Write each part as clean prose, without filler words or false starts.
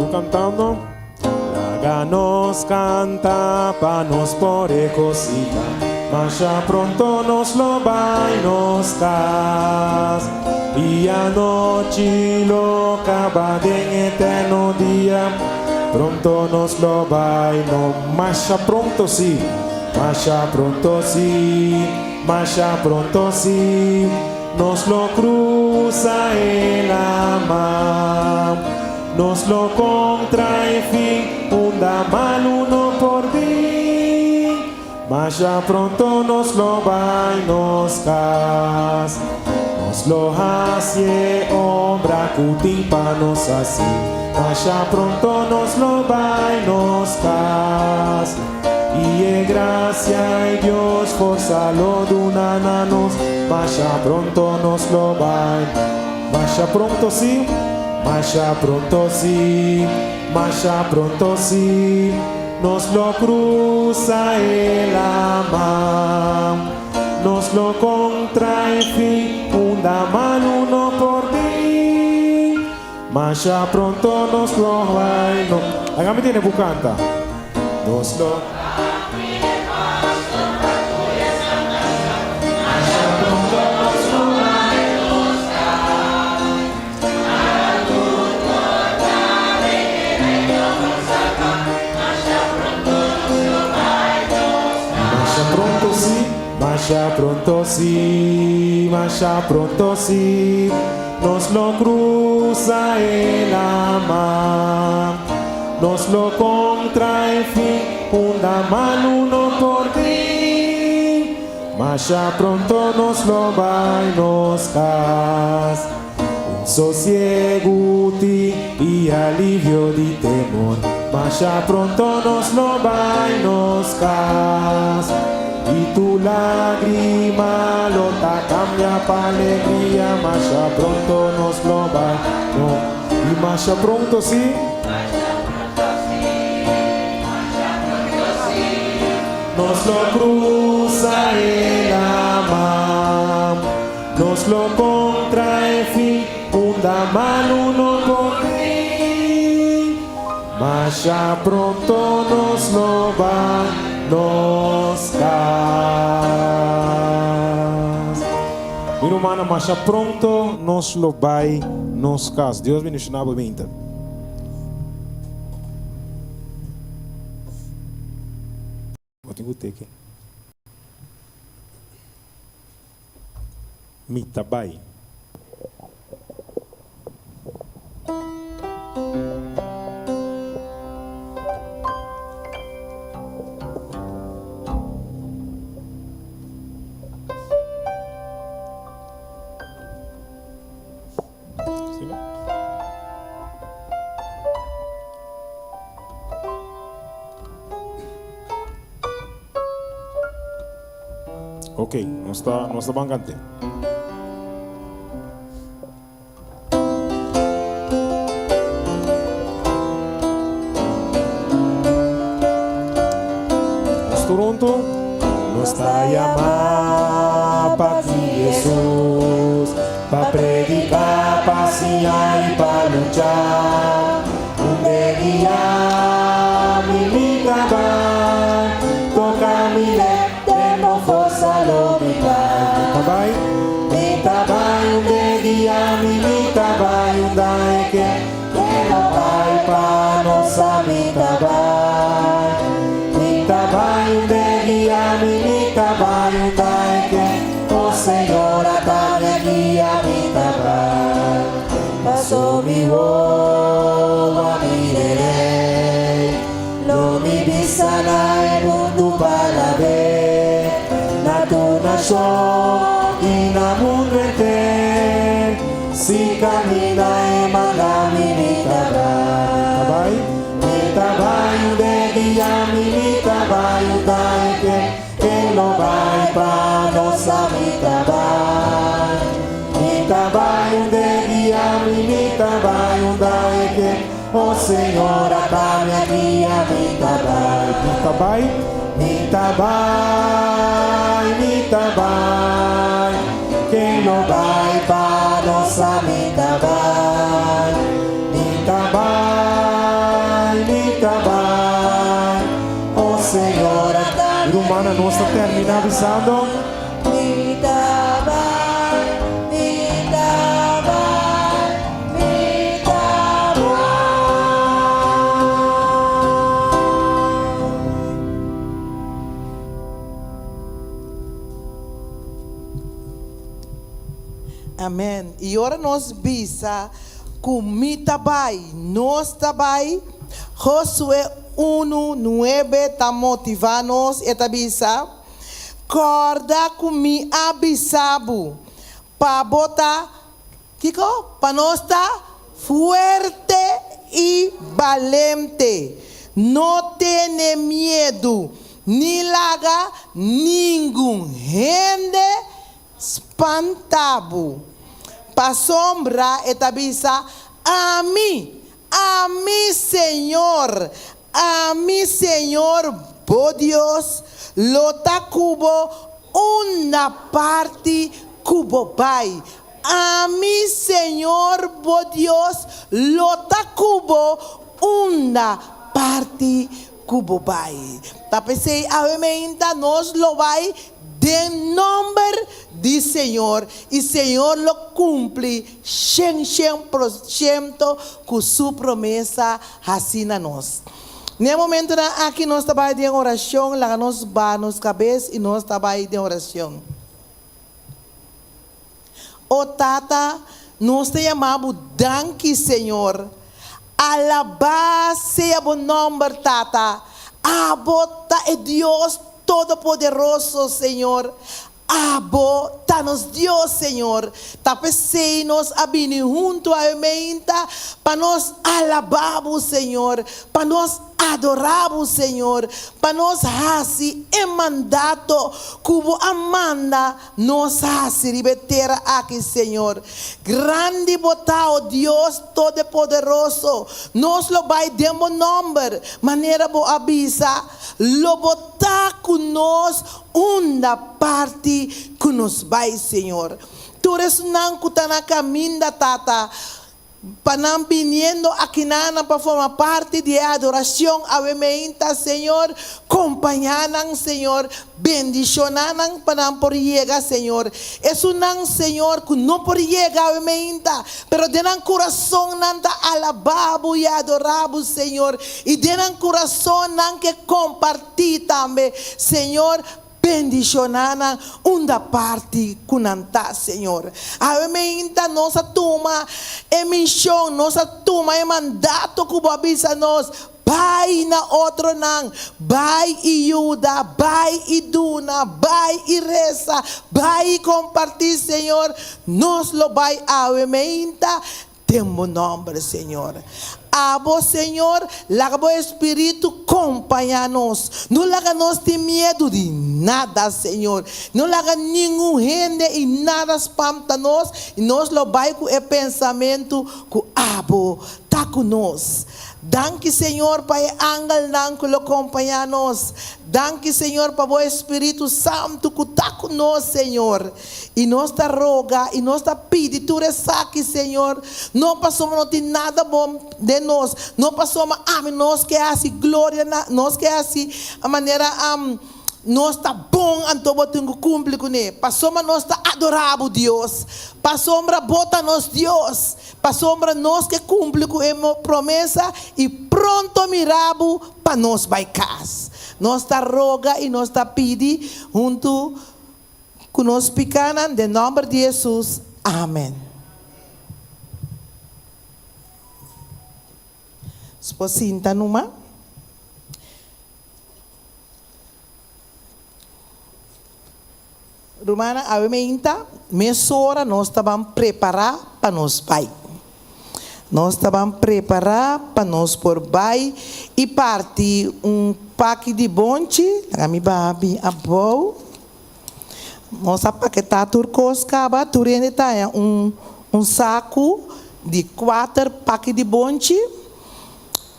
Tur cantando. Laga nos canta pa nos por regocija, Masha pronto nos lo bay nos cas, Y anochi lo caba den eterno dia, Pronto nos lo bay no Masha pronto si, masha pronto si, masha pronto si, Nos lo cruza e lama, Nos lo contra e fin, unda malu no por bin. Masha pronto nos lo bay nos cas, Nos lo haci e obra cu tin pa nos haci. Masha pronto nos lo bay nos cas, Y e gracia y Dios forsa lo duna na nos. Masha pronto nos lo bay. Masha pronto si, masha pronto si, masha pronto si, Nos lo cruza e lama, Nos lo contra e fin, unda malu no por bin. Masha pronto nos lo bay no. Laga mi tene bu canta. Nos lo. Masha pronto si, masha pronto si, masha pronto si, Nos lo cruza e lama, Nos lo contra e fin, unda malu no por bin. Masha pronto nos lo bay nos cas. Un sosiegu tin y alivio di temor. Masha pronto nos lo bay nos cas. Y tur lagrima lo ta cambia pa alegria. Masha pronto nos lo bay no. Y masha pronto si. Nos lo cruza e lama, Nos lo contra e fin, unda malu no por bin. Masha pronto nos lo bay nos cas. Mi rumannan, masha pronto nos lo bay nos cas. Dios bendiciona bo minta. Bo tin ku teke. Mi ta bai. Ok, nos ta, nos ta ban cante. Nos Toronto, nos ta yama pa Jesus, pa predica, pa siña y pa lucha. Un de dia mi mi ta bai, toca mi le den bo forsa lo mi bai. Mi ta bai, mi ta bai, un de dia mi mi ta bai, unda e ke ke lo bai pa nos a mi ta bai. Mi ta bai, un de dia mi mi ta bai, unda e ke, oh Señor ata mi aguia mi ta bai. Paso mi wowo a mira e Rey, lo mi bisa na e mundu pa la be, na tur nashon i na mundu henter, si kaminda e manda mi, mi ta bai. Mi ta bai unda e guia mi, mi ta bai unda e ke. Ken lo bai pa nos a mi ta bai. Mi ta bai unda e guia mi, mi ta bai unda e ke. Oh Señor, ata mi a guia, mi ta bai. Mi ta bai, mi ta bai, mi ta bai. Ken lo bai pa nos a mi ta bai. Mi ta bai. Rumannan, nos ta terminá bisando. Amen. I ora nos bisa ku mi ta bai, nos ta bai, Josué unu, nuebe ta motivá nos, e ta bisa, Kòrda ku mi a bisa bo, pa bo ta, kiko? Pa nos ta fuerte i balente, no tene miedu, ni laga ningun hende Spanta bo. Pasobra e ta bisa, Ami, ami Señor, ami Señor bo Dios, lo ta ku bo unda parti ku bo bai. Ami Señor bo Dios lo ta ku bo unda parti ku bo bai. Ta p'esei awe meinta nos lo bai den nomber di Señor, i Señor lo kumpli shen shen por shento ku su promesa hasi na nos. Na e momentunan aki nos ta bai den orashon, laga nos baha nos kabes i nos ta bai den orashon. O Tata, nos ta yama bo danki, Señor. Alabá sea bo nòmber, Tata. Abo ta e Dios Todopoderoso, Señor. Abo ta nos Dios, Señor. Ta p'esei nos a bini huntu awe meinta pa nos alabá bo, Señor, pa nos adorá bo, Señor, pa nos hasi e mandato ku bo a manda Nos hasi riba e tera aki, Señor. Grandi Bo ta, o Dios Todopoderoso. Nos lo bai den Bo nomber, manera Bo a bisa, lo Bo ta ku nos unda parti ku nos bai, Señor. Tur esnan ku ta na kaminda, Tata, Pa nan biniendo akinanan pa forma parti di e adoracion awe meinta, Señor, compaña nan, Señor, bendiciona nan pa nan por yega, Señor. Esunnan, Señor, cu no por yega awe meinta, pero den nan curason nan ta alaba Bo y adora Bo, Señor, y den nan curason nan ke comparti tambe, Señor, Bendishoná nan unda parti ku nan ta, Señor. Awe meinta nos a tuma e mishon, nos a tuma e mandato ku Bo a bisa nos, Bai na otronan, bai i yuda, bai i duna, bai i resa, bai i kompartí, Señor. Nos lo bai awe meinta Den bo nomber, Señor. Abo, Señor, laga bo Espíritu kompañá nos. No laga nos tin miedu di nada, Señor. No laga ningun hende i nada spanta nos, i nos lo bai ku e pensamentu ku abo ta ku nos. Danki, Señor, pa e angelnan ku lo kompañá nos. Danki, Señor, pa bo Espíritu Santu ku ta ku nos, Señor. I nos ta roga i nos ta pidi tur esaki, Señor, no pasobra no tin nada bon den nos, no pasobra ami nos ke hasi gloria na, nos ke hasi manera nos ta bon anto bo tin ku kumpli kuné, pasobra nos ta adorá bo, Dios, pasobra bo ta nos Dios, pasobra nos ke kumpli ku e promesa i pronto mira bo pa nos bai kas. Nos ta roga i nos ta pidi huntu. Ku nos pikanan den nòmber di Hesus. Amen. Nos por sinta numa. Rumannan, awe meinta mesora nos ta ban prepará pa nos bai. Nos ta ban prepará pa nos por bai i parti un paki di bonchi. Laga mi baha bin abou. Nos a paketá tur kos kaba. Tur hende ta haña un un saku di kuater paki di bonchi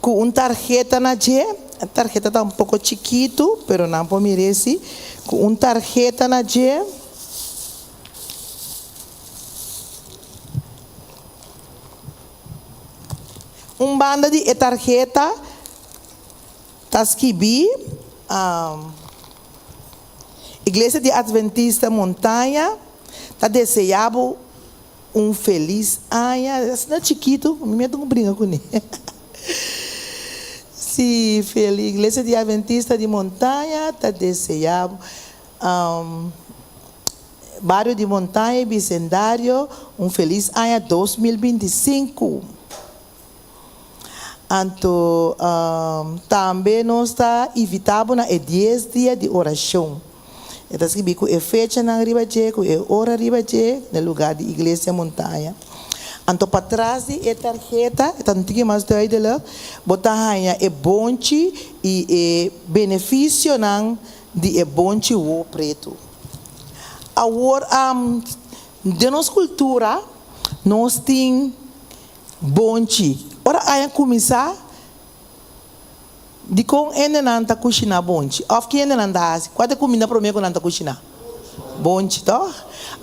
ku un tarheta na dje. E tarheta ta un poko chikitu, pero nan por mir'é si. Ku un tarheta na dje. Un banda di e tarheta ta skibí. Iglesia di Adventista Montaña ta deseá bo un felis aña. Asina chikitu, mi mester ku bringa kuné. Sí, feli Iglesia di Adventista di Montaña ta deseá bo bario di Montaña y bisendario un felis aña 2025. Anto tambe nos ta invitá bo na e dies dia di orashon. E ta skibí ku e fechanan riba dje, ku e ora riba dje, na e lugá di Iglesia Montaña. Anto patras di e tarheta, e ta un tiki mas duidelik, bo ta haña e bonchi i e benefisionan di e bonchi wo pretu. Awor, den nos kultura nos tin Bonchi. Ora aña kuminsá, dikon hendenan ta kushiná bonchi? Òf ki hendenan ta hasi? Kua ta e kuminda promé ku nan ta kushiná? Bonchi, tòg?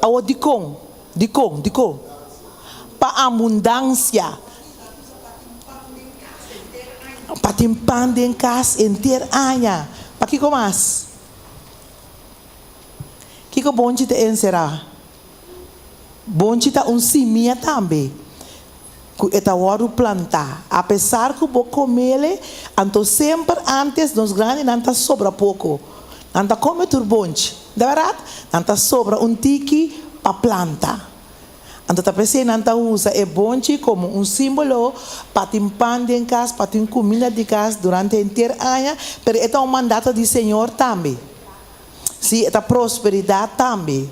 Awor dikon? Dikon? Dikon? Pa abundansia. Pa tin pan den kas henter aña. Pakiko mas? Kiko bonchi ta enserá? Bonchi ta un simia tambe ku e ta wòrdu plantá. Apesar ku bo komele, anto semper ántes nos grandinan ta sobra poko. Nan ta kome tur bonchi. Di bèrdat, nan ta sobra un tiki pa planta. Anto ta p'esei nan ta usa e bonchi komo un símbolo pa tin pan den kas, pa tin kuminda di kas durante henter aña, pero e ta un mandato di Señor tambe. Sí, e ta prosperidat tambe.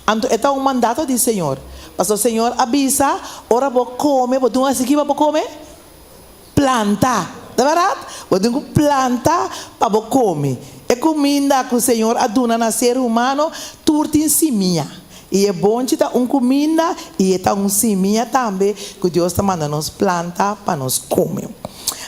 Anto e ta un mandato di Señor. Pasobra Señor a bisa, Ora bo kome, bo tin ku hasi ki pa bo kome? Planta. Ta bèrdat? Bo tin ku planta pa bo kome. E kuminda ku Señor a duna na ser humano tur tin simia. I e bonchi ta un kuminda i e ta un simia tambe ku Dios ta manda nos planta pa nos kome.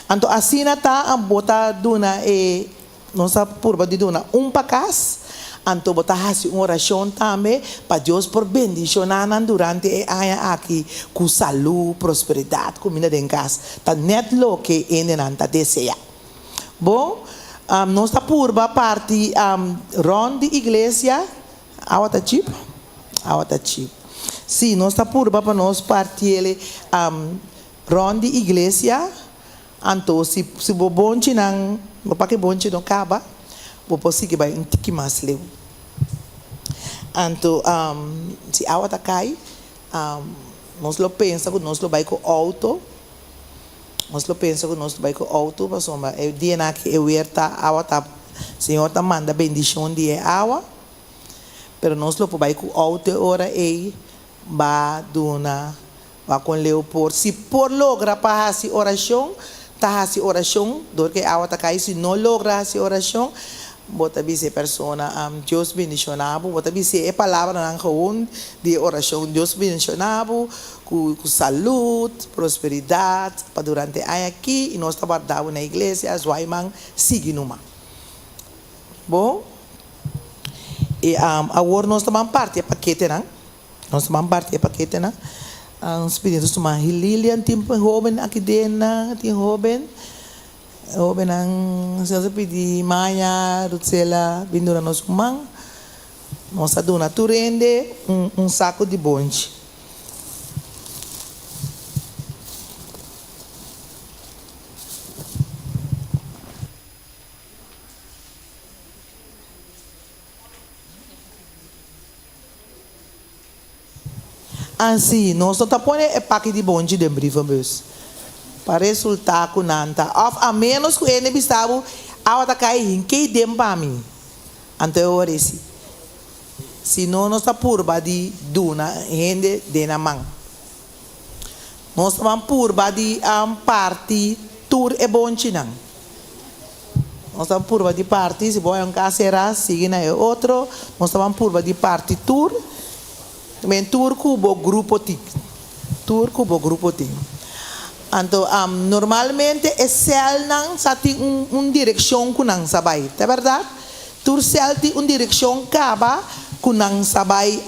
Anto asina ta bo ta duna e. Nos a purba di duna un pa kas, anto bo ta hasi un orashon tambe pa Dios por bendishoná nan durante e aña aki ku salú, prosperidat, kuminda den kas. Ta nèt loke hendenan ta deseá. Bon, nos ta purba parti rònt di iglesia. Awa ta chip? Awa ta chip. Sí, nos ta purba pa nos partiel rònt di iglesia. Anto si si bo bonchinan, bo pake bonchi no kaba, bo por sigui bai un tiki mas leu. Anto si awa ta kai, nos lo pensa ku nos lo bai ku outo, nos lo pensa ku nos lo bai ku outo pasobra e dianan aki e wer ta awa ta, Señor ta manda bendishon di e awa, pero nos lo por bai ku outo e ora ei ba duna. Wak kon leu por. Si por logra pa hasi orashon, ta hasi orashon dor ku e awa ta kai. Si no logra hasi orashon, bo ta bisa e persona, Dios bendishoná bo. Bo ta bis'é e palabranan gewoon di e orashon, Dios bendishoná bo ku salud, prosperidat pa durante e aña aki i nos ta warda bo na iglesia. Zwaiman sigui numa. Bon, i awor nos ta ban parti e paketenan. Nos ban parti e paketenan. Nos pidi nos tuma Lilian tin hoben aki den nan tin hoben. Hobennan nos a pidi Maya, Rutsela bin duna nos un man. Nos a duna tur hende un saku di bonchi. Ansi, nos no ta pone e paki di bonchi den brievenbus pa resultá ku nan ta òf a ménos ku hende bisa bo awa ta kai hink'ei den pa mi. Anto e ora esi, si no nos ta purba di duna hende den nan man. Nos ta ban purba di parti tur e bonchinan. Nos ta purba di parti, si bo hay un cas cera, sigui na e otro. Nos ta ban purba di parti tur, men tur cu bo grupo tin, tur cu bo grupo tin. Anto normalmente e celnan sa tin un un direccion cu nan sa bay, ta berdad? Tur cel tin un direccion caba cu nan sa bay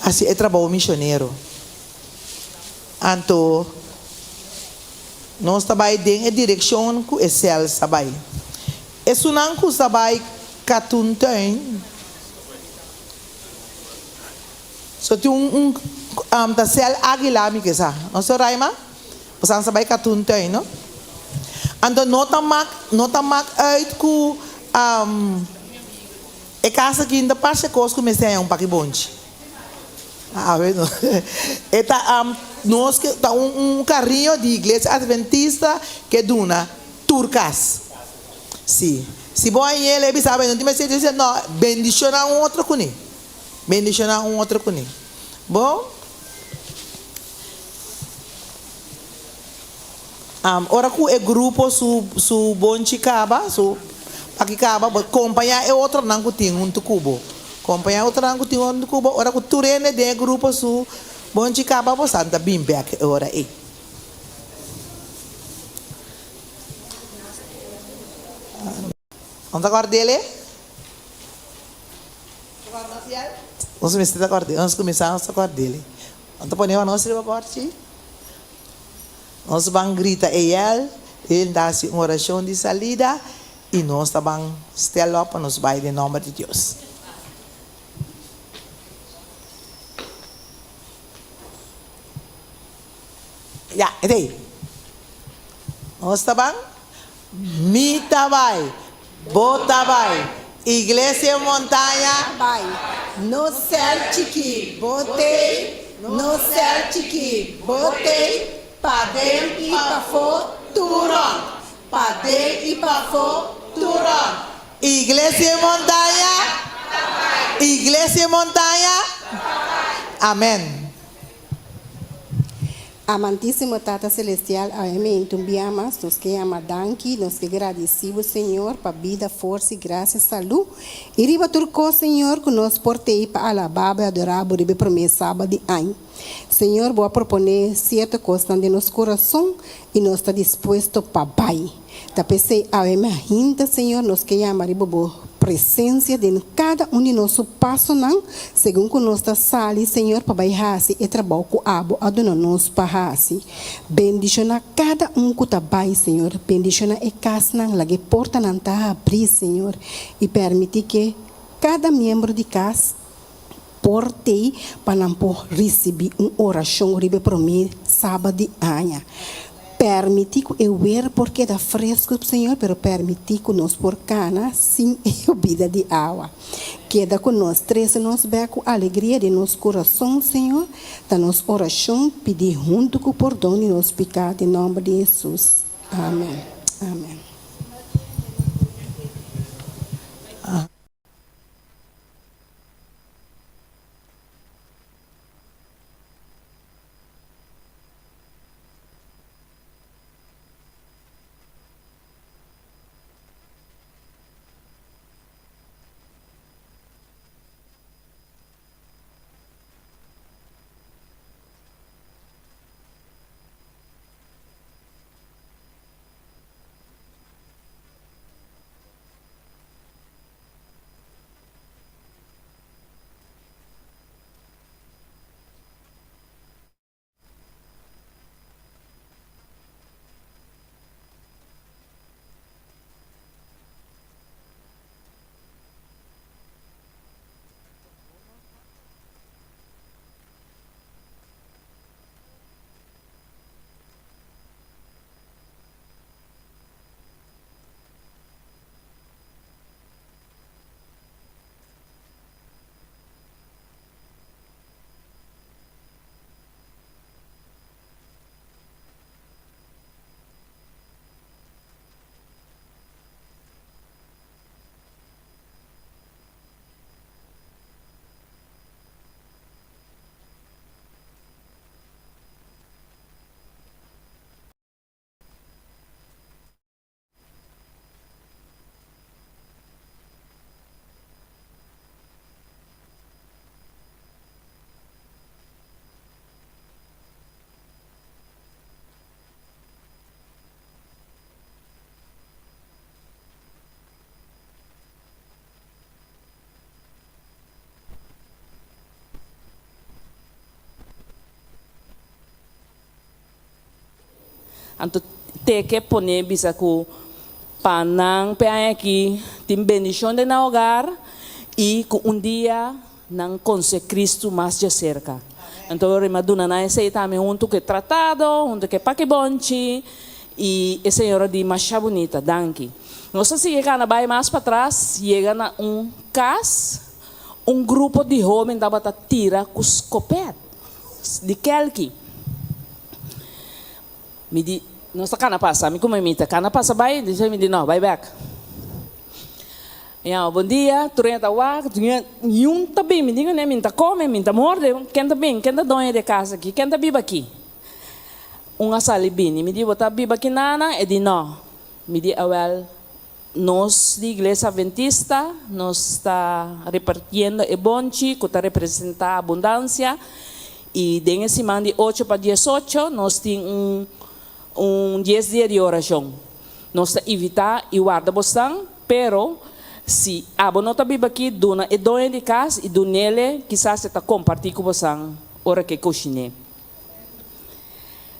haci e trabou misionero. Anto nos ta bai den e direkshon ku e sèl sa bai. Esunnan ku sa bai Katoentuin. So tin un un um ta sel águila mi ke sa. No so Raima? Bosan sa bai Katoentuin no? Anto no ta mak no ta mak uit ku um e kas aki no ta parse kos ku mester haña un paki bonchi. Awe no. E ta um nos ke ta un un kariño di Iglesia Adventista ke duna tur kas. Si. Si bo hañ'el e bisa bo no tin mester di no bendiciona un otro cune. Bendiciona un otro cune. Bo ora cu e grupo su su bonchi caba, su paki caba, bo compaña e otronan cu tin hunto cu bo. Compaña e otronan cu tin hunto cu bo. Ora cu tur hende den e grupo su bonchi caba, bo sa ta bin bek e ora ey. Nos ta kòrd'el e? Nos mester ta kòrd'el. Nos kuminsá nos ta kòrd'el e. Nos ta pone nos riba bòrchi. Nos ban grita eyel, el ta hasi un orashon di salida i nos ta ban stel òp pa nos bai den nòmber di Dios. Ya, e ta ei. Nos ta ban? Mi ta bai. Bo ta bai. Iglesia Montaña. Bai. No sèl chikí, bo t'ei. No sèl chikí, bo t'ei. Paden i pafó, tur rònt. Paden i pafó, tur rònt. Iglesia Montaña. Iglesia Montaña. Amèn. Amantísimo Tata Celestial, awe meintu un bia mas nos ke yama danki, nos ke gradisí bo Señor pa bida, forsa i grasia, salú i riba tur kos Señor ku nos por tei pa alabá bo i adorá bo riba e promé sabat di aña. Señor bo a proponé sierto kosnan den nos kurason i nos ta dispuesto pa bai. Ta p'esei awe mainta, Señor, nos ke yama riba bo presensia den kada un di nos su pasonan, segun ku nos ta sali, Señor, pa bai hasi e trabou ku abo a duna nos pa hasi. Bendishoná kada un ku ta bai, Señor. Bendishoná e kasnan, laga e portanan ta habrí, Señor, i permití ke kada miembro di kas por tei pa nan por risibí un orashon riba e promé sabat di aña. Permití ku e wer por keda fresku, Señor, pero permití ku nos por kana sin e yobida di awa. Keda ku nos, trese nos bèk ku alegria den nos kurason, Señor. Ta nos orashon pidí huntu ku pordon di nos piká den nòmber di Hesus. Amèn. Amèn. Anto te ke pone bisa ku Pa nan p'e aña aki tin bendishon den nan hogar i ku un dia nan konse Kristu mas djaserka. Anto rima duna nan esei tambe huntu ku e tratado, huntu ku e pakibonchi i e señora di masha bunita, danki. Nos a sigui kana bai mas patras, yega na un kas, un grupo di hoben tabata tira ku skopèt di kèlki. Mi di, Nos ta kana pasa. Mi ku mi ta kana pasa bai, despues mi di, No, bai bek. Mi yama, Bon dia, tur hende ta wak, niun ta bin. Mi di kuné, Mi ta kome, mi ta morde, ken ta bin? Ken ta doño di e kas aki? Ken ta biba aki? Un a sali bini. Mi di, Bo ta biba aki nana? E di, No. Mi di, Awel, nos di Iglesia Adventista, nos ta repartiendo e bonchi ku ta representá abundansia i den e siman di ocho pa diesocho nos tin un un dies dia di orashon. Nos ta invitá i warda bosnan, pero si abo no ta biba aki, duna e doño di kas i dunele, kisas e ta kompartí ku bosnan ora ku e kushiné.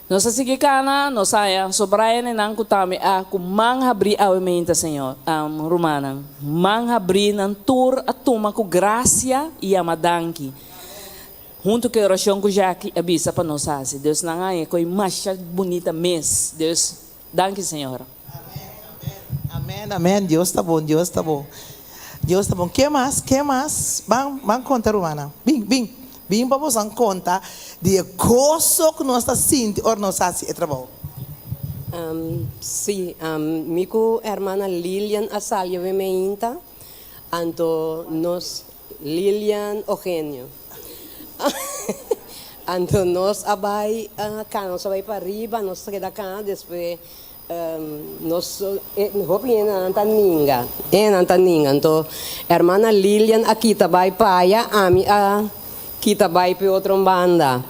Nos a sigui kana, nos a haña sobrá hendenan ku tambe a ku man habrí awe meinta, Señor, rumannan. Man habrí, nan tur a tuma ku grasia i yama danki. Huntu ku e orashon ku Jackie a bisa pa nos hasi. Deus nan a haña koe masha bunita mes. Deus, danki Señor. Amen, amen, Dios ta bon, Dios ta bon, Dios ta bon. Ke mas, ke mas? Ban, ban konta rumannan. Bin, bin, bin pa boso konta di e goso ku nos ta sinti ora nos hasi e trabou. Sí, mi ku hermana Lilian a sali awe meinta, anto nos, Lilian Ogenio, anto nos a bai kana, nos a bai pariba, nos a keda kana, despues Nos hopi hendenan ta ninga, hendenan ta ninga. Anto hermana Lilian a kita bai pa aya, ami a kita bai p'e otro banda.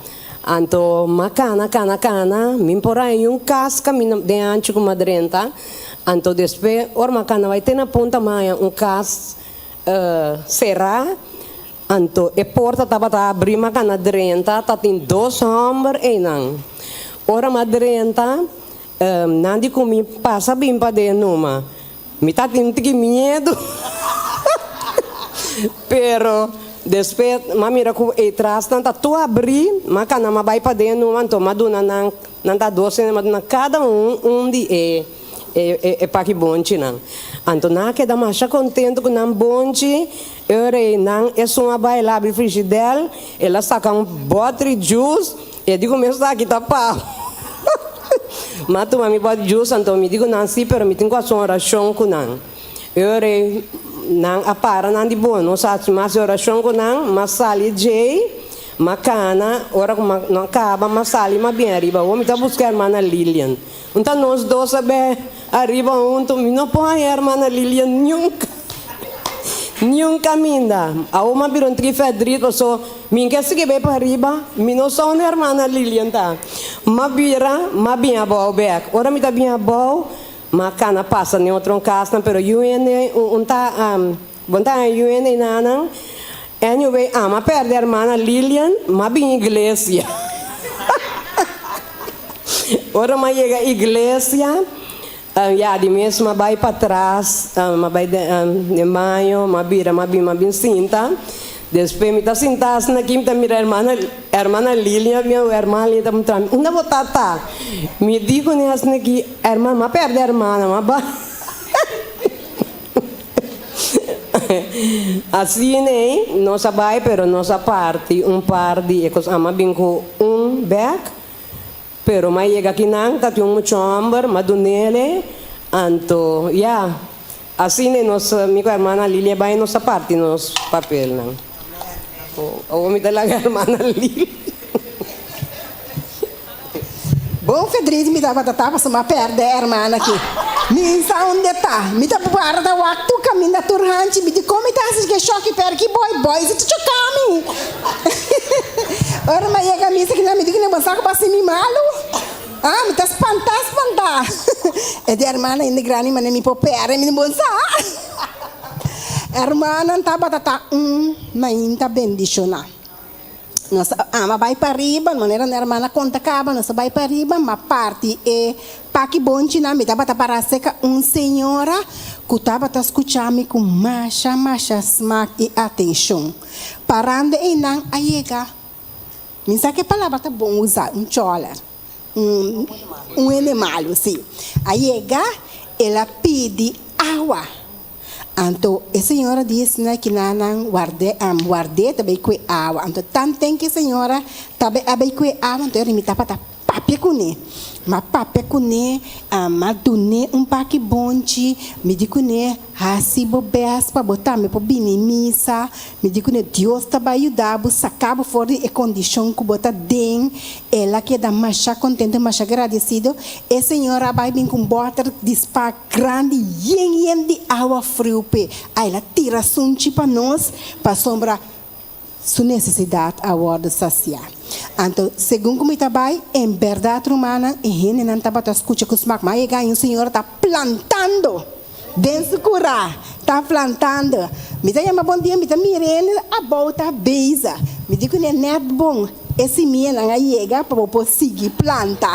Anto m'a kana, kana, kana, mi por haña un kas kaminda den anchi ku m'a drenta. Anto despues ora m'a kana bai te na punta m'a haña un kas será. Anto e porta tabata abrí, m'a kana drenta, tatin dos hòmber einan. Ora m'a drenta, nan di ku mi, Pasa bin paden numa. Mi tatin un tiki miedu, pero despues m'a mira ku e trasnan ta tur abrí, m'a kana m'a bai paden numa, anto m'a duna nan, nan ta dos hende, m'a duna kada un un di e. E paki bonchinan. Anto nan a keda masha kontentu ku nan bonchi. E ora ei nan esun a bai labri frishidèl, el a saka un bòtri djus, e di ku mi esaki ta pa Mi a tuma mi bòtri djus, anto mi di ku nan si, pero mi tin ku hasi un orashon ku nan. E ora ei nan a para, nan di, Bon, nos a hasi mas orashon ku nan, m'a sali djei. M'a kana, ora ku m'a no a kaba, m'a sali, m'a bin ariba. Awor mi ta buska hermana Lilian. Un ta nos dos a be ariba hunto, mi no por haña hermana Lilian niun niun caminda. Awor mi a bira un tri verdriet paso mi ke sigui bay pa ariba, mi no sa unda hermana Lilian ta. Mi a bira, mi a bin abao bek. Ora mi ta bin abao, mi a cana pasa den otro casnan, pero yu hende un ta bon ta haña yu hende enanan. Anyway, ami a perde hermana Lilian, mi a bin iglesia. Ora mi a yega iglesia, ya di mes mi a bai patras, mi a bai den baño, mi a bira, mi a bin, mi a bin sinta. Despues mi ta sinta asina aki, mi ta mira hermana, hermana Lilian, mi hermana Lilian ta puntra mi, Unda bo ta ta? Mi di kuné asina aki, Hermana, mi a perde hermana, mi a bai. Asina ei, nos a bai, pero nos a parti un par di e kos. Ami a bin ku un bèk, pero mi a yega akinan, ta tin un mucha hòmber, mi a dun'el, anto ya. Asina ei nos, mi ku hermana Lilia bai, nos a parti nos papelnan. Awor mi ta laga hermana Lilia. Bo verdriet mi tabata ta pasobra mi a perde e hermana aki. Mi sa unda e ta. Mi ta guarda wak tur caminda tur hanchi. Mi di con mi ta haci ke shoki perki boy boy si ta choca mi. Ora mi a yega misa kina mi di kina bo sa ku bo haci mi malu. Ah mi ta spanta spanta. E di hermana ainda grandi mane mi por perde mi di bo sa. Hermanan tabata ta un mainta bendiciona. Nos a ama bai pariba, manera nan hermana konta kaba, nos a bai pariba, ma parti e paki bonchinan mi tabata para seka un señora ku tabata skucha mi ku masha masha smak i atenshon. Parando einan a yega, mi sa ku e palabra ta bon usa, un chòler, un un hende malu, si. A yega, el a pidi awa. Anto e señora di esnan ki nan nan ward'é am ward'é ta bay kue awa. Anto tanten ki e señora ta bay a bay kue awa anto e rimita pa ta papia kuné. M'a papia kuné, m'a dun'é un paki bonchi, mi di kuné hasi bo bes pa bo tambe por bini misa. Mi di kuné Dios ta bay yuda bo saka bo for di e kondishon ku bo ta den. El a keda masha kontento, masha gradesido. E señora a bay bin ku un bòter di spa. Grandi yen yen di awa friu p'e. A el a tira sunchi pa nos, pasobra su nesesidat a wòrdu sasiá. Anto, segun ku mi ta bai, en bèrdat, rumannan, e hendenan tabata skucha ku smak. Ma a yega un señora ta plantando den su kurá, ta plantando. Mi ta yama bon dia, mi ta mira e hende abou ta beza. Mi di kuné, Nèt bon. E simianan a yega pa bo por sigui planta.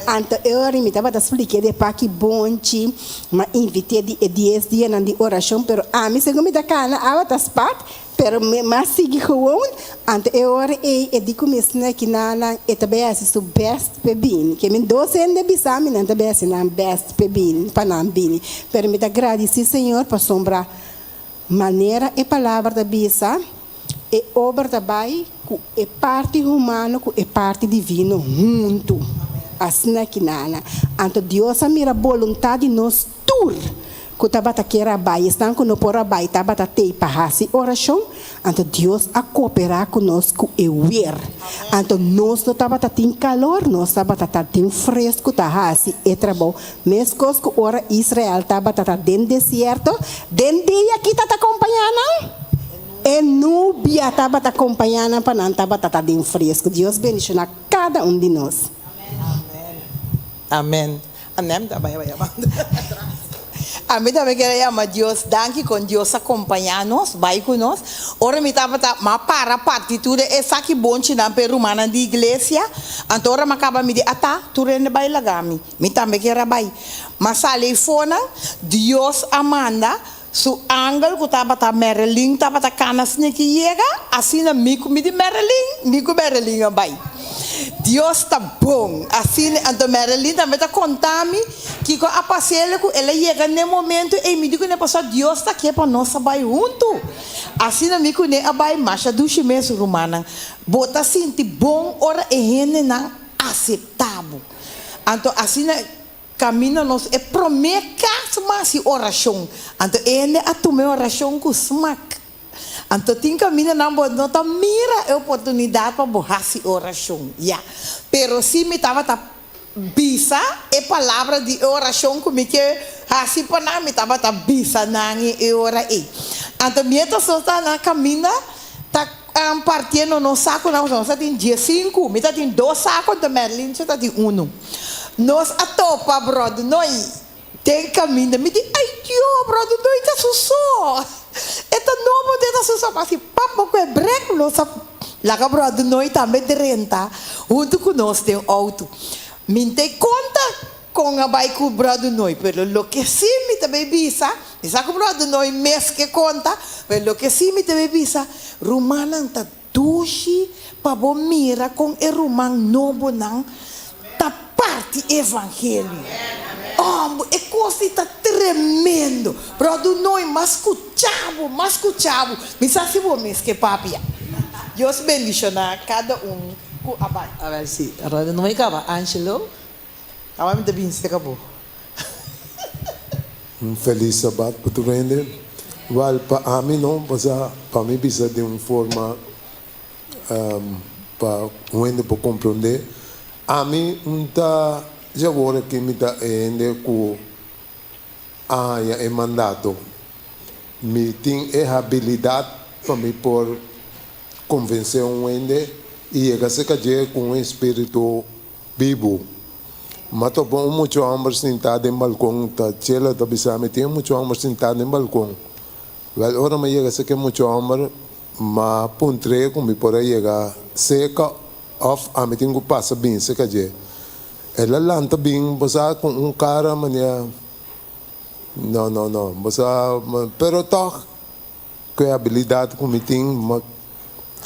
Anto e ora mi tabata splik'é de paki bonchi, m'a invit'é di e dies dianan di orashon, pero ami segun mi ta kana awa ta spat, pero mi m'a sigui gewoon. Anto e ora ei e di ku mi esnan aki nan e ta bai hasi su bèst p'e bini. Ke mi dos hende bisa mi nan ta bai hasi nan bèst p'e bini, pa nan bini. Pero mi ta gradisí Señor pasobra manera e palabra ta bisa, E obra ta bai ku e parti humano ku e parti divino huntu. Asina ki nana. Anto Dios a mira boluntat di nos tur ku tabata kier a bai, esnan ku no por a bai tabata tei pa hasi orashon, anto Dios a koperá ku nos ku e wer. Anto nos no tabata tin kalor, nos tabata ta den fresku ta hasi e trabou, meskos ku ora Israel tabata ta den desierto, den dia ki ta ta kompañá nan? E nubia tabata kompañá nan pa nan tabata ta den fresku. Dios bendishoná kada un di nos. Amen. Amen. Ami tambe kier a yama Dios danki kon Dios a kompañá nos, bai ku nos. Ora mi tabata, m'a para parti tur e saki bonchinan pa e rumannan di iglesia. Anto ora m'a kaba mi di, Ata, tur hende bai laga mi. Mi tambe kier a bai. M'a sali eifonan, Dios a manda Su angel ku tabata Marilyn tabata kana sniki yega, asina mi ku mi di Marilyn, mi ku Marilyn a bai. Dios ta bon. Asina, anto Marilyn tambe ta konta mi kiko a pas'el ku el a yega n'e momento ei. Mi di kuné pasobra Dios ta ke pa nos a bai huntu. Asina mi kuné a bai masha dushi mes, rumannan. Bo ta sinti bon ora e hendenan aseptá bo. Anto asina. Kaminda nos e promé kas mas i orashon. Anto e hende a tuma e orashon ku smak. Anto tin kamindanan bo no ta mira e oportunidat pa bo hasi orashon. Ya. Pero si mi tabata bisa e palabra di e orashon ku mi ke hasi pa nan, mi tabata bisa nan e ora ei. Anto mientras nos ta na kaminda ta partiendo nos sakunan, pasobra nos ta tin diesinku, mi ta tin dos saku anto Merlin ta tin unu. Nos a topa Bròder Noy den kaminda. Mi di, Ay Dio, Bròder Noy ta su so. E ta nobo den ta su so. Ma si pap bo ku e brek, nos a laga Bròder Noy tambe drenta huntu ku nos den outo. Mi n'ta e konta kon a bai ku Bròder Noy, pero loke si mi ta bay bisa, mi sa ku Bròder Noy mes ke konta, pero loke si mi ta bay bisa, rumannan ta Dushi pa bo mira kon e ruman nobonan ta parti e evangelio. Ombo, e kos di ta tremendo. Bròder Noy, mas skucha bo, mas skucha bo. Mi sa si bo mes ke papia. Dios bendishoná kada un ku a bai. A ber si Bròder Noy kaba. Angelo, kaba mi ta bin serka bo. Un felis sabat pa tur hende. Wèl, pa ami no, pasá pa mi bisa den un forma pa un hende por komprondé. Ami un ta dje awor aki mi ta e hende ku a haña e mandato. Mi tin e habilidat pa mi por konvensé un hende i yega serka dje ku un espíritu Bibu. M'a topa un mucha hòmber sintá den balkon, ta Chela ta bisa mi, tin un mucha hòmber sintá den balkon. Wèl, ora m'a yega serka e mucha hòmber, M'a puntr'é ku mi por a yega seka òf ami tin ku pasa bin seka dje. El a lanta bin, bo sa, ku un kara manera, No, no, no, bo sa, pero tòg ku e abilidat ku mi tin, m'a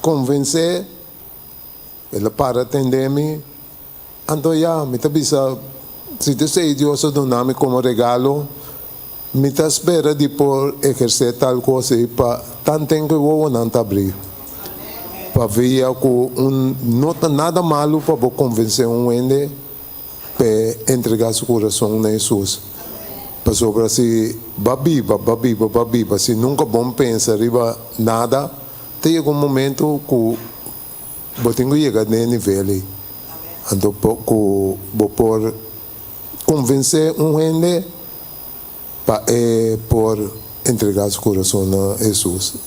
konvensé. El a para tende mi. Anto ya, mi ta bisa, si ta esei Dios a duna mi komo regalo, mi ta spera di por ehersé tal kos ei pa tanten ku e wowonan ta abrí, pa via ku un no ta nada malu pa bo konvensé un hende p'e entregá su kurason na Hesus. Pasobra si bo a biba, bo a biba, bo a biba, si nunka bo no pensa riba nada, ta yega un momento ku Bo tin ku yega den e nivel ei. Anto ku bo por konvensé un hende pa e por entregá su kurason na Hesus.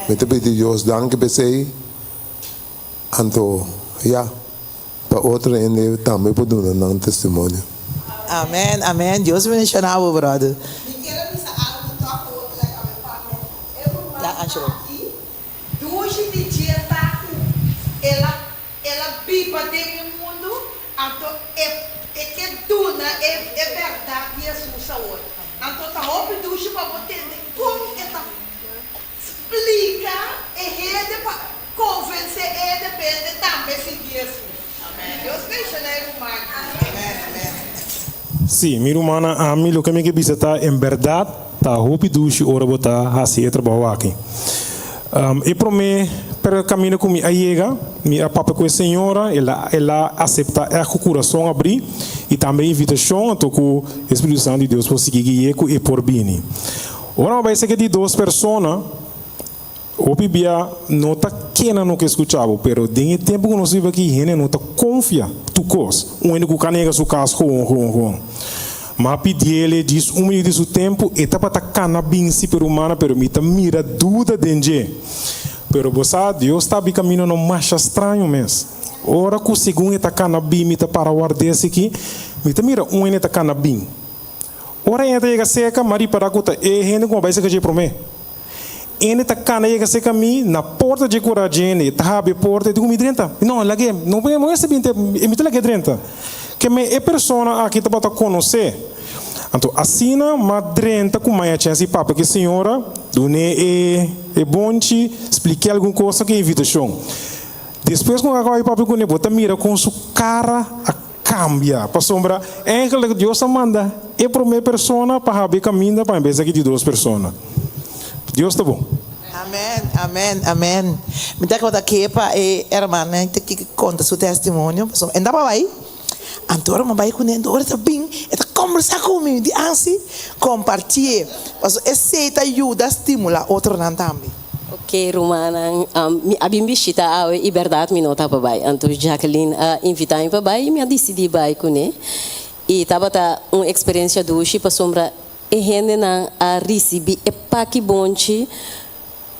Mi ta pidi Dios danki p'esei. Anto ya, pa otro hende tambe por duna nan testimonio. Amen amen Dios bendiciona bo brother. Mi kier a bisa algo toch awor cu like a mi papia e ruman aki. Dushi di dje ta ku el a el a biba den e mundu, anto e e ke duna e e bèrdat di Hesus awor. Anto ta hopi dushi pa bo tende kon e ta splika e hende pa konvensé e hende pa e hende tambe sigui Hesus. Dios benshoná e ruman. Amen amen. Sí, mi rumannan, ami loke mi ke bisa ta, en bèrdat ta hopi dushi ora bo ta hasi e trabou aki. E promé per kaminda ku mi a yega, mi a papia ku e señora, el a el a aseptá ègt ku kurason abrí i tambe e invitashon anto ku e Spiritu Santu di Dios por sigui gui'é ku e por bini. Ora mi a bai serka di dos persona, Hopi bia no ta kena no ke skucha bo, pero den e tempu ku nos biba aki hende no ta konfia tur kos. Un hende ku ka nega su kas gewoon gewoon gewoon. Ma pidiel e djis un minuut di su tempu, e tabata kana binsi pero humana pero mi ta mira duda den dje. Pero bo sa, Dios ta abi kamino no masha straño mes. Ora ku segun e ta kana bin mi ta para ward'é asiki, mi ta mira un hende ta kana bin. Ora e hende ta yega serka, m'a ripará ku ta e hende ku a bai serka dje promé. Ende ta kana yega serka mi na porta dje kura djende, e ta habri e porta, e di ku mi drenta. Mi no, lag'é, no por mester bin te, mi ta lag'é drenta. Ke me e persona aki tabata konosé. Anto asina m'a drenta ku maya chèns di papia ku e señora, dun'é e e bonchi, splik'é algun cosa ku e invitashon. Despues ku a kaba di papia kuné, bo ta mira kon su kara a kambia, pasobra eigenlijk Dios a manda e promé persona pa habri kaminda pa en bes aki di dos persona. Dios ta bon. Amen, amen, amen. Mi ta kaba ta ke pa e hermana ta ki konta su testimonio, pasobra e no tabata bai, anto ora mi a bai kuné, anto ora e ta bin e ta kombersá ku mi, mi di ansi kompartié, pasobra esei ta yuda stimulá otronan tambe. Ok rumannan, mi a bin bishita awe i bèrdat mi no ta pa bai. Anto Jacqueline a invitá mi pa bai i mi a disidí bai kuné. I tabata un eksperensia dushi pasobra e hendenan a risibí e paki bonchi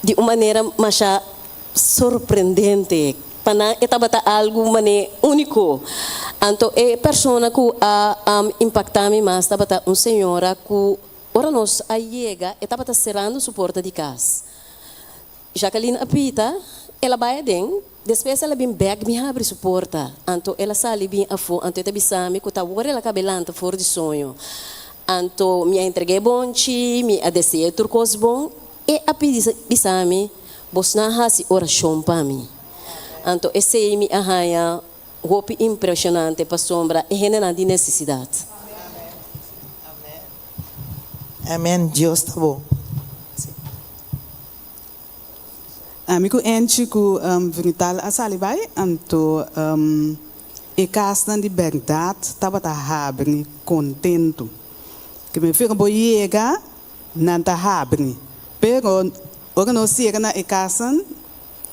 di un manera masha sorprendente. Pa nan e tabata algu manera úniko. Anto e persona ku a impaktá mi mas tabata un señora ku Ora nos a yega, e tabata serando su porta di kas. Jacqueline a pita, el a bai aden, despues el a bin bek bin habri su porta. Anto el a sali bin afó, anto e ta bisa mi ku ta awor el a kaba e lanta for di soño. Anto mi a entreg'é e bonchi, mi a dese'é tur kos bon, e a pidi bisa mi, Bosnan hasi orashon pa mi. Anto esei mi a haña Hopi impresionante pasobra e hendenan di necesidad. Amen Dios ta bon. Ami ku Angie ku Vinital a sali bai, anto e kasnan di bèrdat tabata habri kontentu. Ke mi fira bo yega, nan ta habri. Pero ora nos yega na e kasnan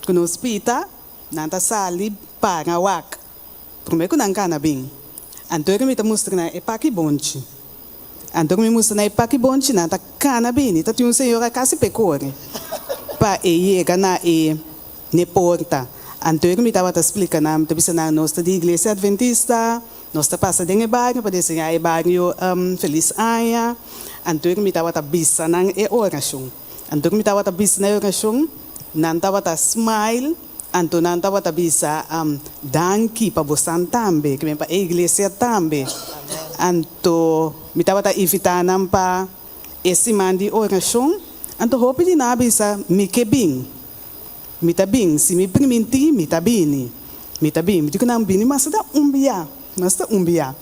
ku nos pita, Nan ta sali para wak prome ku nan kana bin. Anto mi ta mustra nan e paki bonchi. Anto mi mustra nan e paki bonchi nan ta kana bini. Ta tin un señora kasi p'e kore pa e yega na e n'e porta. Anto mi tabata splika nan, mi ta bisa nan nos ta di Iglesia Adventista, nos ta pasa den e bario pa deseñá e bario felis aña. Anto mi tabata bisa nan e orashon. Anto mi tabata bisa nan e orashon. Nan tabata smile, anto nan tabata bisa, Danki pa bosan tambe, ke men pa e iglesia tambe. Anto mi tabata invitá nan pa e siman di orashon, anto hopi di nan a bisa, Mi ke bin. Mi ta bin, si mi primintí, mi ta bini. Mi ta bin. Mi di ku nan bini mas ta un bia, mas ta un bia.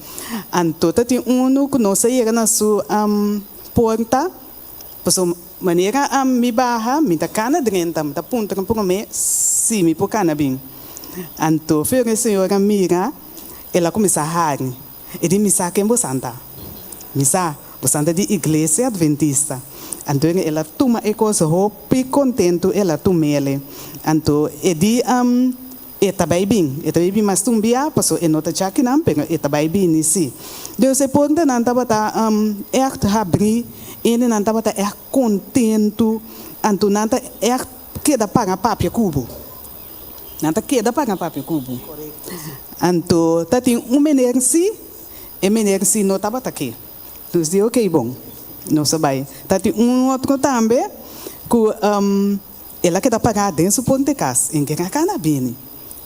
Anto ta tin unu ku nos a yega na su porta, pasobra manera mi baha, mi ta kana drenta, mi ta puntra promé si mi por kana bin. Anto feo e señora mira, el a kuminsá hari. E di, Mi sa ken bosan ta. Mi sa, bosan ta di Iglesia Adventista. Anto el a tuma e kos hopi kontentu, el a tum'ele. Anto e di, E ta bai bin. E ta bai bin mas ta un bia, pasobra e no ta djakinan, pero e ta bai bini sí. Dus e portanan tabata ègt habrí, hendenan tabata ègt kontentu, anto nan ta ègt keda para papia ku bo. Nan ta keda para papia ku bo. Anto ta tin un meneer si, e meneer si no tabata ke. Nos di ok bon, nos a bai. Ta tin un otro tambe ku el a keda pará den su ponte kas, en ken a kana bini.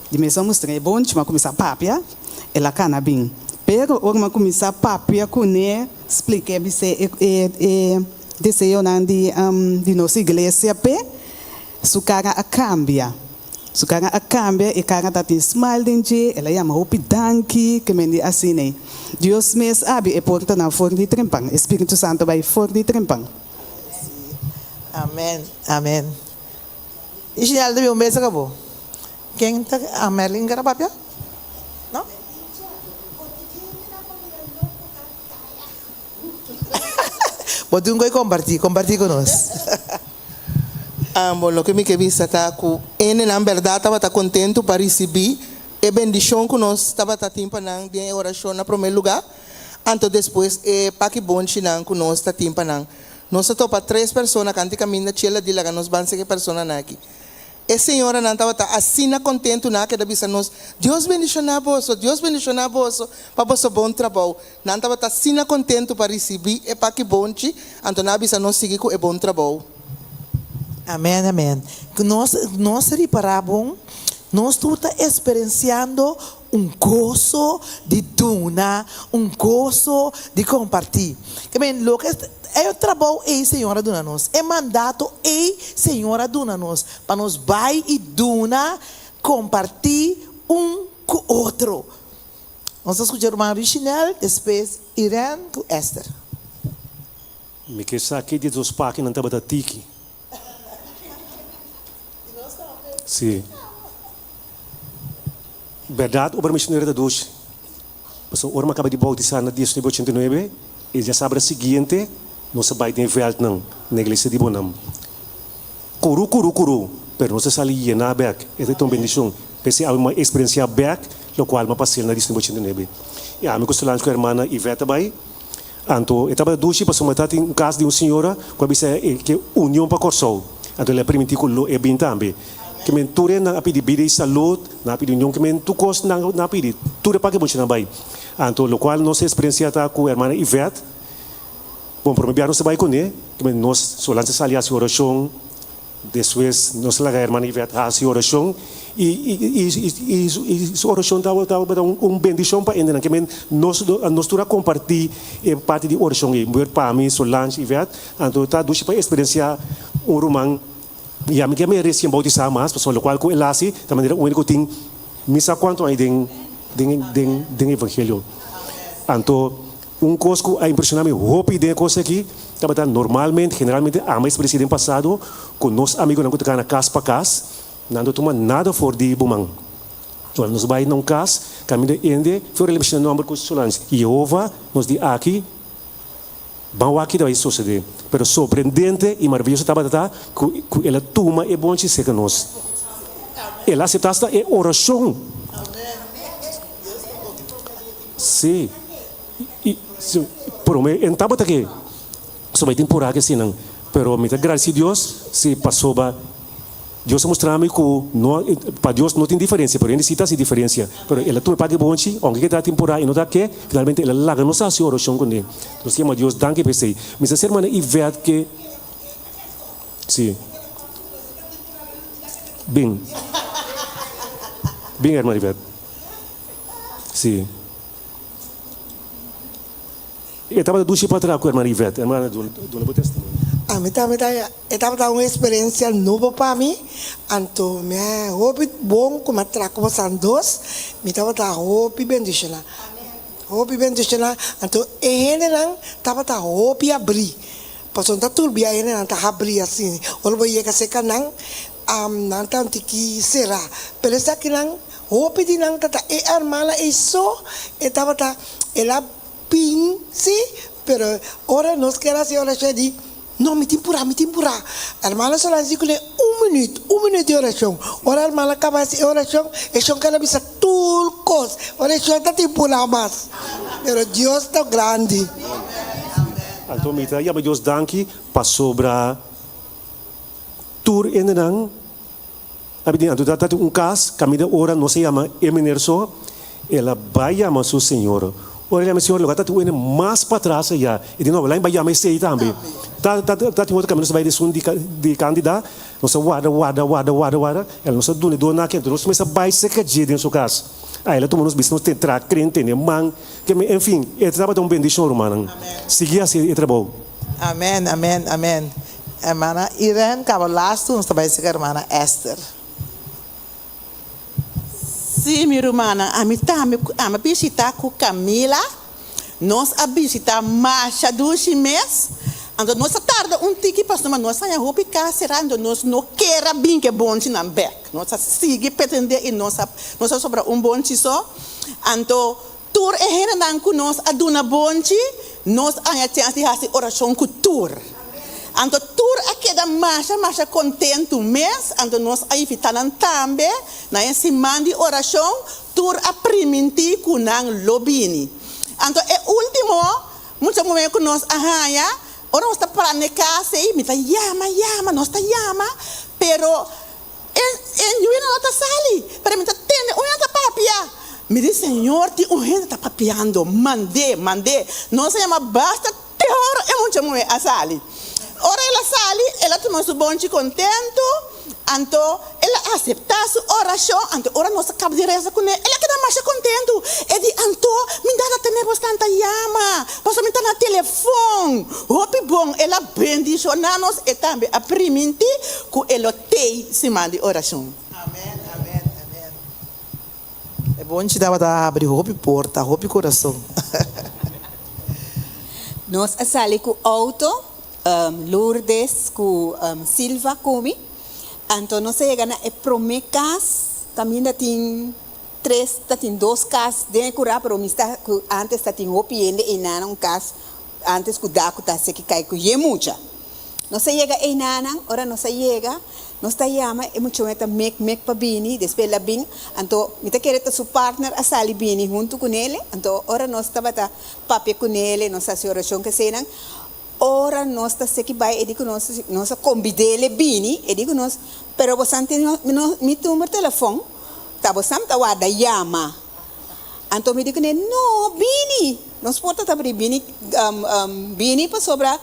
Di mes a mustra e bonchi, mi a kuminsá papia, el a kana bin. Pero ora mi a kuminsá papia kuné, splik'é bis'é e e deseonan di di nos iglesia p'e, Su cara a cambia. Su cara a cambia, e cara ta tin smile den dje, el a yama hopi danki, ke men di asina. Dios mes abi e portanan for di trempan, e Spiritu Santo bai for di trempan. Amen, amen. Y Ginelda ta bin un bes acabo. Ken ta a Merlin kera papia? No? Bo tin ku kompartí, kompartí ku nos. Bon, loke mi ke bisa ta ku hendenan bèrdat tabata kontentu pa risibí e bendishon ku nos tabata tin pa nan den e orashon na promé lugá, anto despues e paki bonchinan ku nos ta tin pa nan. Nos a topa tres persona kanti kaminda chela di laga nos ban seki e personanan aki. E señoranan tabata asina kontentu, nan a keda bisa nos, Dios bendishoná boso, Dios bendishoná boso pa boso bon trabou. Nan tabata asina kontentu pa risibí e paki bonchi, anto nan a bisa nos sigui ku e bon trabou. Amèn, amèn. Ku nos, nos ripará bon, nos tur ta eksperensiando un goso di duna, un goso di kompartí. Ke men, loke e trabou ei Señor a duna nos, e mandato ei Señor a duna nos, pa nos bai i duna, kompartí un ku otro. Nos ta skucha ruman Richinel, despues Irene ku Esther. Mi ke sa ki di dos pakinan tabata tiki. Sí. Berdad obra misionero ta dushi. Pasobra ora mi a kaba di boutisá na 1989, e djasabra siguiente nos a bai den e vèltnan na iglesia di Bonam. Kuru kuru kuru, pero nos a sali yená bèk. E ta un bendishon. P'esei ami mi a eksperensiá bèk lokual mi a pas'el na 1989. I ami ku Solange ku hermana Yvette a bai. Anto e tabata dushi pasobra mi ta tin un kas di un señora ku a bisa e ke union pa Kòrsou. Anto el a primintí ku lo e bin tambe. Ke men tur e nan a pidi bida i salud, nan a pidi union, ke men tur kos nan a pidi, tur e pake bonchi nan bai. Anto lokual nos eksperensia ta ku hermana Yvette, bon prome biaha nos ta bai kuné, ke men nos Solange a sali hasi orashon, Despues nos laga hermana Yvette hasi orashon i i su orashon tabata un bendishon pa hendenan. Ke men nos nos tur a kompartí e parti di orashon ei, muher pa mi, Solange, Yvette. Anto ta dushi pa eksperensiá un ruman i ami ke mi resien boutisá mas pasobra lokual ku el hasi ta manera un hende ku tin mi sa kuantu aña den den den den evangelio. Anto Un kos ku a impreshoná mi hopi den e kos aki tabata normalmente, generalmente ama eksperensia den pasado ku nos amigunan ku ta kana kas pa kas, nan no tuma nada for di bo man. Ora nos bai na un kas, kaminda hende for el a menshoná nòmber ku Solange, Yehova nos di aki ban wak ki ta bai sosodé. Pero sorprendente i maraviyoso tabata ta ku ku el a tuma e bonchi serka nos. El a aseptá asta e orashon. Sí, i si prome en tabata ke soba e tin purá ke sinan, pero mi ta gradisí Dios si pasobra Dios a mustra mi ku no pa Dios no tin diferensia, pero hende si ta hasi diferensia, pero el a tuma e paki bonchi, ounke ke ta tin purá i no ta ke, finalmente el a laga nos hasi orashon kuné. Nos yama Dios danki pa esei. Mi sa si hermana Yvette ke si. Bin. Bin hermana Ivette. Si. E tabata dushi pa traha ku hermana Ivette. Hermana duna duna bo testimonio. Ami tambe ta e tabata un experiencia nobo pa mi, anto mi a hopi bon ku mi a traha ku bosan dos, mi tabata hopi bendiciona, hopi bendiciona, anto e hendenan tabata hopi abri, pasobra ta tur bia e hendenan ta habri asina, ora bo yega cerca nan, nan ta un tiki cera, pero esakinan hopi di nan ta ta e hermana ei so e tabata el a Bin, sí, pero ora nos ker hasi orashon e di, No, mi tin purá, mi tin purá. Hermana Solange di kuné, Un minüt, un minüt di orashon. Ora hermana kaba hasi e orashon, e shon ker a bisa tur kos. Ora e shon ta tin purá mas. Pero Dios ta grandi. Anto mi ta yama Dios danki pasobra tur hendenan a bini. Anto ta tin un kas kaminda ora nos a yama e meneer so, el a bai yama su señor. Ora el yama e señor, loke a ta tin un hende mas patras ayá. E di, No, lain bai yama esei tambe. Ta ta ta tin otro kaminda nos a bai di esun di di kandida. Nos a warda, warda, warda, warda, warda. El nos a duna e dona aki. Anto nos mester bai serka dje den su kas. Ai, el a tuma nos bista, nos ten traha kren, tene man. Ke mi, enfin, e tabata un bendishon, rumannan. Sigui hasi e trabou. Amen, amen, amen. Hermana Irene caba lastu nos ta bay seca hermana Esther. Sí, mi rumannan, ami tambe cu ami a bishita cu Camila. Nos a bishita masha dushi mes. Anto nos a tarda un tiki pasobra nos haña hopi cas cera, anto nos no kier a bin cu e bonchinan bek. Nos a sigui pretende y nos a nos a sobra un bonchi so. Anto tur e hendenan cu nos a duna bonchi, nos a haña chens di haci oracion cu tur. Anto tur a keda masha masha kontentu mes, anto nos a invitá nan tambe na e siman di orashon, tur a primintí ku nan lo bini. Anto e último mucha muhé ku nos a haña, ora nos ta pará na e kas ei, mi ta yama, yama, nos ta yama, pero e e yunan no ta sali, pero mi ta tende un hende ta papia. Mi di, Señor, tin un hende ta papiando, mand'é, mand'é. Nos a yama basta Te ora e mucha muhé a sali. Ora el a sali, el a tuma su bonchi kontentu, anto el a aseptá su orashon. Anto ora nos a kaba di resa kuné, el a keda masha kontentu. E di, Anto mi dada tene bos tanta yama, pasobra mi ta na telefon. Hopi bon, el a bendishoná nos. E tambe a primintí ku e lo tei siman di orashon. Amèn, amèn, amèn. E bonchi tabata habri hopi porta, hopi kurason. Nos a sali ku outo, Lourdes ku Silva ku mi. Anto nos a yega na e promé kas kaminda tin tres, ta tin dos kas den e kurá, pero mi sta ku antes ta tin hopi hende einan, un kas antes ku dak ku ta hasi ki kai ku yen mucha. Nos a yega einanan, ora nos a yega, nos ta yama e muchanan ta mek mek pa bini, despues el a bin, anto mi ta kere ta su partner a sali bini huntu ku nele, anto ora nos tabata papia ku nele, nos a hasi orashon ku eseinan, ora nos ta seki bai e di ku nos, nos a kombid'ele bini, e di ku nos, pero bosan tin mi number telefon, ta bosan ta warda yama. Anto mi di ku nele, no, bini, nos porta ta abri, bini, bini pasobra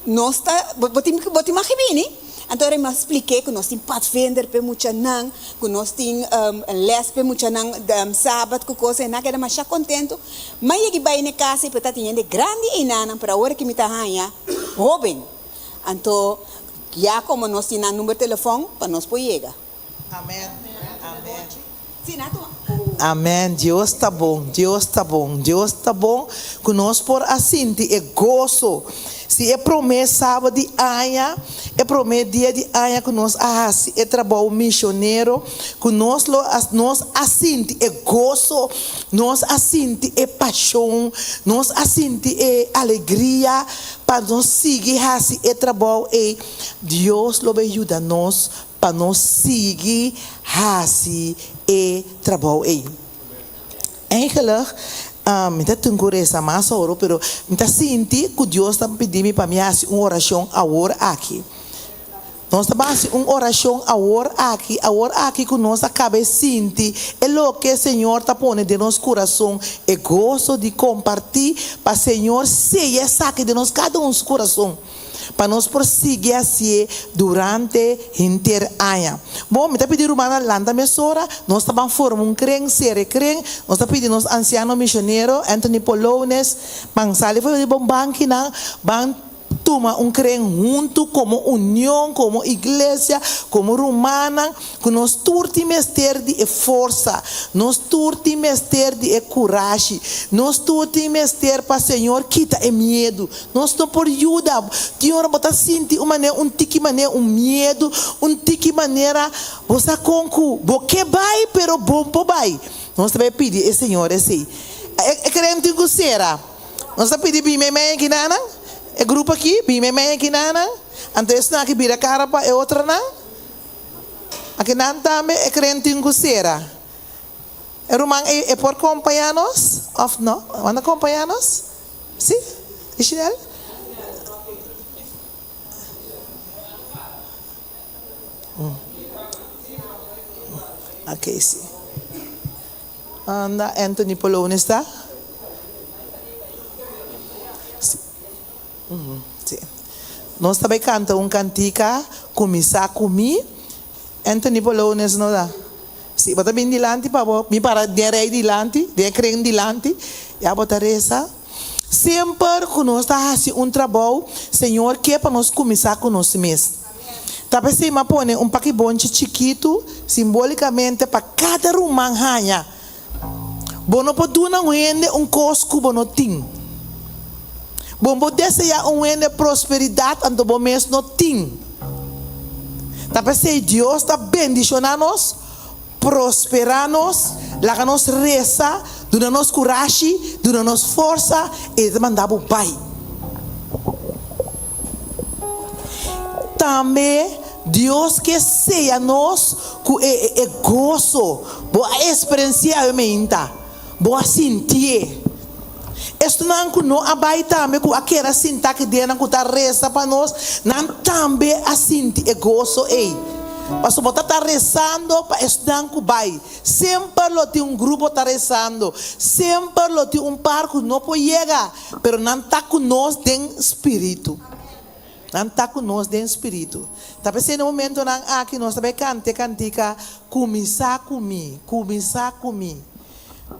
Nos ta, bo tin, bo tin mag bini? Anto ora mi a splik'é ku nos tin padvinder p'e muchanan, ku nos tin lès p'e muchanan sabat ku kos, e nan a keda masha kontentu. M'a yegi bai n'e kas ei, pero ta tin hende grandi einanan, pero awor ki mi ta haña hóben. Anto ya komo nos tin nan number telefòn pa nos por yega. Amen amen amen Dios ta bon Dios ta bon Dios ta bon ku nos por a sinti e goso si e prome sabado di aña e prome dia di aña ku nos a hasi e trabou misionero ku nos lo a nos a sinti e goso nos a sinti e pashon nos a sinti e alegria pa nos sigui hasi e trabou ei Dios lo bay yuda nos Pa nos sigui hasi e trabou ei. Eigenlijk, mi ta tin ku resa mas oro, pero mi ta sinti ku Dios ta pidi mi pa mi hasi un orashon awor aki. Nos ta hasi un orashon awor aki, awor aki ku nos a kaba e sinti e loke Señor ta pone den nos kurason, e goso di kompartí pa Señor seya esaki den nos kada un su kurason. pa nos por sigui hasié durante henter aña. Bon, mi ta pidi rumannan lanta mesora, nos ta ban forma un kren, sere kren, nos ta pidi nos ansiano misionero Anthony Polones ban sali for di bon bankinan, ban tuma un kren huntu komo union, komo iglesia, komo rumannan, ku nos tur tin mester di e forsa, nos tur tin mester di e kurashi, nos tur tin mester pa Señor kita e miedu. Nos no por yuda. Tin ora bo ta sinti un manera, un tiki manera, un miedu, un tiki manera bo sa kon ku bo ke bai pero bo por bai. Nos ta bai pidi e Señor esei. E kren tin ku sera. Nos ta pidi bin meimei akinanan, e grupo aki, bin meimei akinanan. Anto esnan aki bira kara pa e otronan. Akinan tambe e kren tin ku sera. E ruman ei e por kompañá nos òf no? Wanda kompañá nos? Sí? Ishinel? Ok, sí. Anda Anthony Polones ta? Sí. Sí. Nos ta bai kanta un kantika, Kuminsá ku mi. Anthony Polones no ta? Si bo ta bin dilanti pa bo bin para den rei dilanti, den e kren dilanti, ya bo ta resa. Semper ku nos ta hasi un trabou, Señor ke pa nos kuminsá ku nos mes. Ta p'esei mi a pone un paki bonchi chikitu simbolikamente pa kada ruman haña. Bo no por duna un hende un kos ku bo no tin. Bo no por deseá un hende prosperidat anto bo mes no tin. Ta p'esei Dios ta bendishoná nos, prosperá nos, laga nos resa, duna nos kurashi, duna nos forsa, i e ta manda bo bai. Tambe Dios ke seya nos ku e e goso bo a eksperensiá awe meinta, bo a sintié. Esnan ku no a bai tambe ku a keda sintá ki denan ku ta resa pa nos, nan tambe a sinti e goso ei. Pasobra bo ta ta resando pa esnan ku bai. Semper lo tin un grupo ta resando, semper lo tin un par ku no por yega, pero nan ta ku nos den spiritu. Nan ta ku nos den spiritu. Ta p'esei na momentonan aki nos ta bai kanta e kantika Kuminsá ku mi, kuminsá ku mi.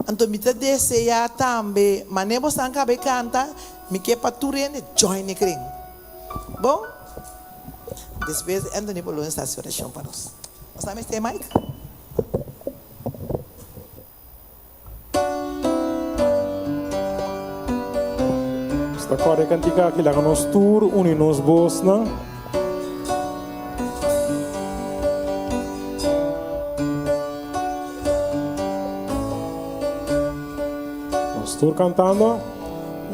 Anto mi ta deseá tambe manera boso nan kaba e kanta, mi ke pa tur hende join e kren. Bon? Despues Anthony por lo hasi orashon pa nos. Nos ta mester mic? Nos ta kòrda e kantika aki, laga nos tur uni nos bosnan. Nos tur kantando.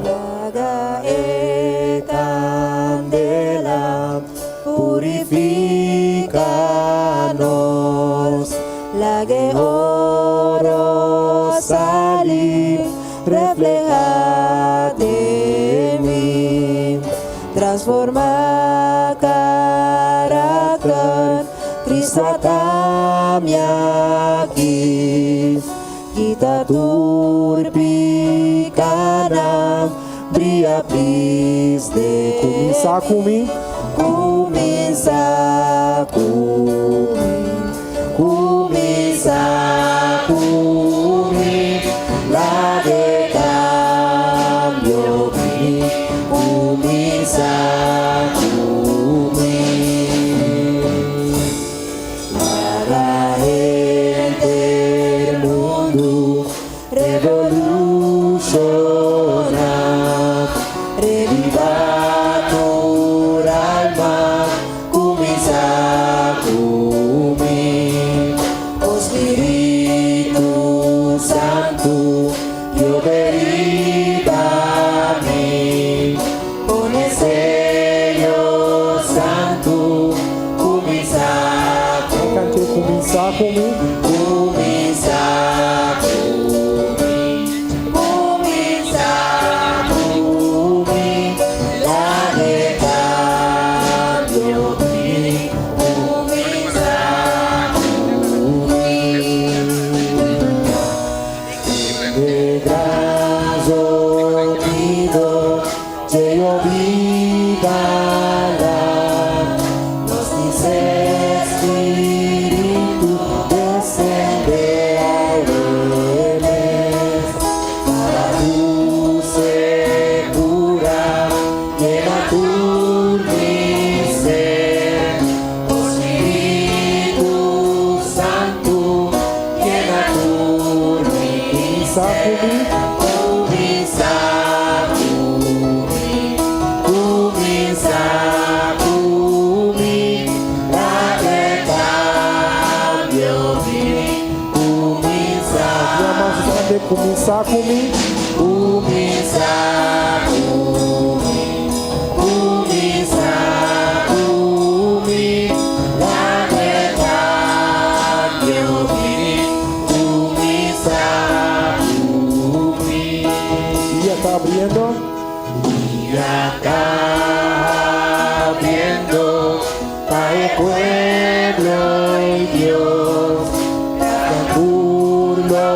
Laga e kandela purifica nos, laga e oro sali refleha den mi, transforma karakter, Cristo a cambia aki. Kita tur pikanan, bria plis den. Kuminsá ku mi. Kuminsá ku mi. Kuminsá ku mi. Laga e kambio bini. Kuminsá ku mi. Laga henter mundu revolushoná, Reviva tur alma, kuminsá ku mi. O Spiritu Santu, yobe riba mi. Pone sello santu, kuminsá ku Kante kuminsá ku mi. Kuminsá ku mi. Kuminsá ku mi. Kuminsá ku mi. Kuminsá ku mi. Laga e kambio bini. Kuminsá. Dia mas grande, kuminsá ku mi. Kuminsá ku mi. Kuminsá ku mi. Laga e kambio bini. Kuminsá ku mi. Dia ta habriendo. Dia ta habriendo pa e pueblo di Dios. Tur lo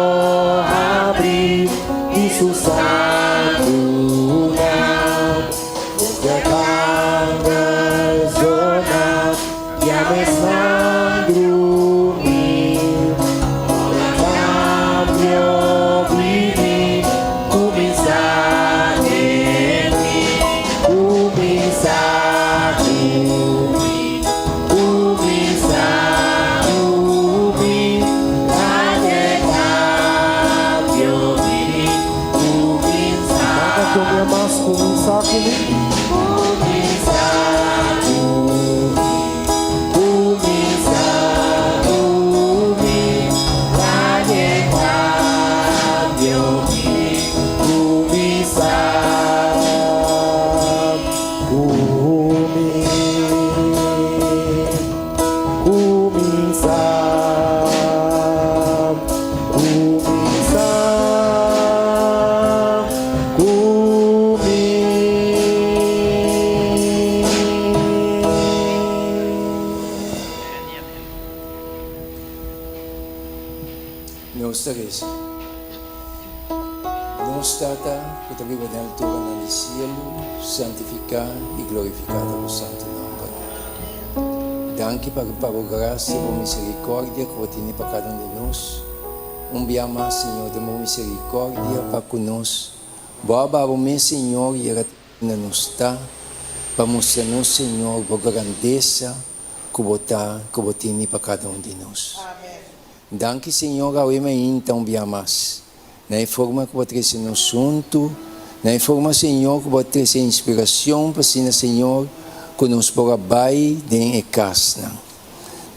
habri i su santunan. Desde angel zona, yama esnan drumí. Ora kambio bini, kuminsá den mi. Kuminsá ku mi. Kuminsá ku mi. Laga e kambio bini. Kuminsá. Laga mas kuminsá ku mi. Kuminsá ku mi. Kuminsá ku mi. Laga e kambio bini. Kuminsá ku mi. Kuminsá. Kuminsá ku mi. Nos ta resa. Nos Tata, ku ta biba den alturanan di sielu, santifiká i glorifiká ta bo santu nòmber. Danki pa pa bo grasia i bo miserikòrdia ku bo tene pa kada un di nos. Un bia mas, Señor, den bo miserikòrdia pa ku nos. Bo a ba bo mes, Señor, yega te unda nos ta, pa mustra nos, Señor, bo grandesa ku bo ta, ku bo tene pa kada un di nos. Danki Señor awe mainta un bia mas na e forma ku bo a trese nos huntu, na e forma Señor ku bo a trese inspiracion pa asina Señor ku nos por a bai den e kasnan.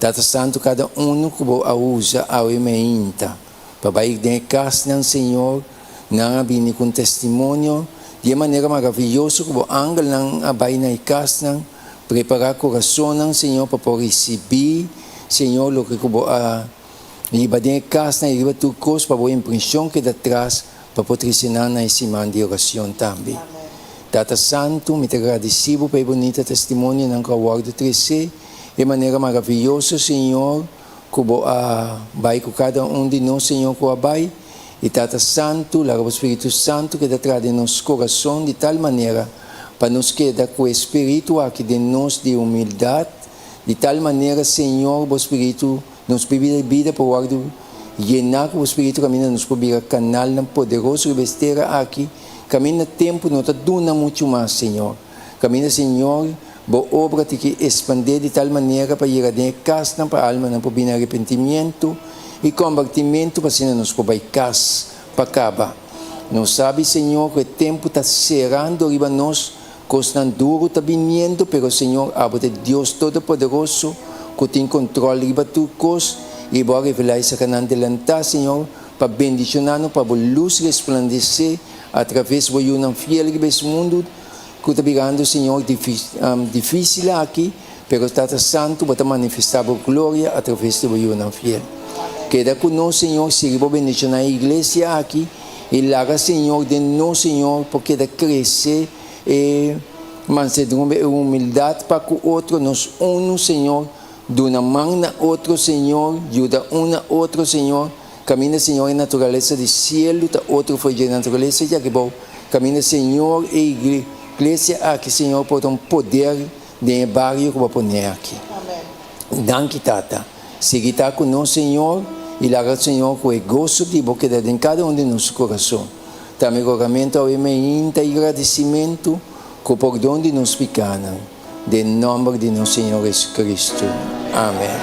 Tata Santu kada unu ku bo a usa awe mainta pa bai den e kasnan Señor nan a bini ku un testimonio di e manera maraviyoso ku bo angelnan a bai na e kasnan Prepará kurasonnan, Señor, pa por risibí, Señor, loke ku Bo a riba den e kasnan i riba tur kos pa Bo imprenshon keda tras pa por trese nan na e siman di orashon tambe. Tata Santu, mi ta gradisí Bo pa e bunita testimonionan ku a wòrdu tresé, e manera maravioso, Señor, ku Bo a bai ku kada un di nos, Señor, ku a bai. I Tata Santu, laga Bo Spiritu Santu keda traha den nos kurason di tal manera pa nos keda ku e spiritu aki den nos di humildat, di tal manera, Señor, Bo Spiritu, nos bibida bida por wòrdu yená ku Bo Spiritu kaminda nos por bira kanalnan poderoso riba es tera aki, kaminda tempu no ta duna muchu mas, Señor. Kaminda, Señor, Bo obra tin ki espandé di tal manera pa yega den e kasnan pa almanan por bini arepentimientu i kombertimentu pa asina nos por bai kas pa kaba. Nos sabi, Señor, ku e tempu ta serando riba nos, kosnan duru ta biniendo, pero Señor, abo ta e Dios Todopoderoso ku tin kontrol riba tur kos, i Bo a revelá esakanan delantá, Señor, pa bendishoná nos, pa Bo lus resplandesé atraves Bo yunan fiel riba es mundu ku ta birando, Señor, difísil aki, pero Tata Santu, Bo ta manifestá Bo gloria atraves di Bo yunan fiel. Keda ku nos, Señor, sigui Bo bendishoná e iglesia aki i laga, Señor, den nos, Señor, por keda krese e mansedumbre, e humildat pa ku otro, nos unu, Señor, duna man na otro, Señor, yuda un na otro, Señor, kaminda, Señor, e naturalesa di sielu ta otro for dje naturalesa di aki bou, kaminda, Señor, e iglesia aki, Señor, por ta un poder den e bario ku Bo a pone aki. Danki, Tata. Sigui ta ku nos, Señor, i laga, Señor, ku e goso di Bo keda den kada un di nos kurason. Ta mi rogamentu awe meinta i gradisimentu ku pordon di nos pikanan, den nòmber di nos Señor Jesucristo. Amen.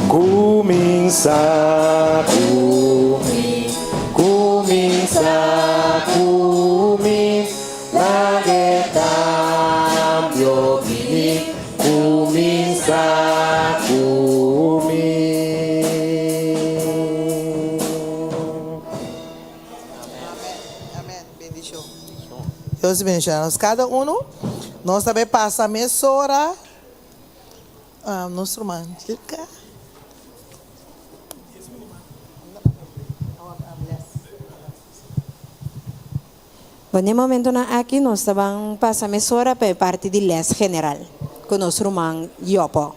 Ku. Kuminsá ku mi, kuminsá ku mi, laga e kambio bini, kuminsá ku mi. Dios bendiciona nos cada uno. Nos ta bay pasa mesora nos ruman Chilka. Bon, den momentonan aki nos ta ban pasa mesora pa e parti di les general ku nos ruman Yopo.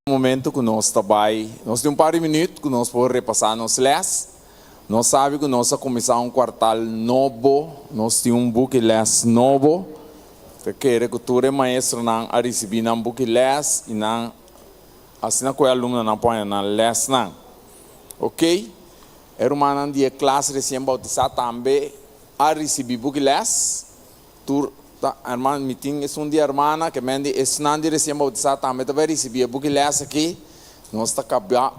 Momento ku nos ta bai, nos tin un par di minüt ku nos por repasá nos lès. Nos sabi ku nos a kuminsá un kuartal nobo, nos tin un buki lès nobo. Ta kere ku tur e maestronan a risibí nan buki lès i nan asina ku e alumnonan por haña nan lèsnan. Oke, e rumannan di e klas resien boutisá tambe a risibí buki lès. Tur ta hermano, mi tin esun di hermana ke men di esnan di resien bautisá tambe ta bai risibí e buki lès aki. Nos ta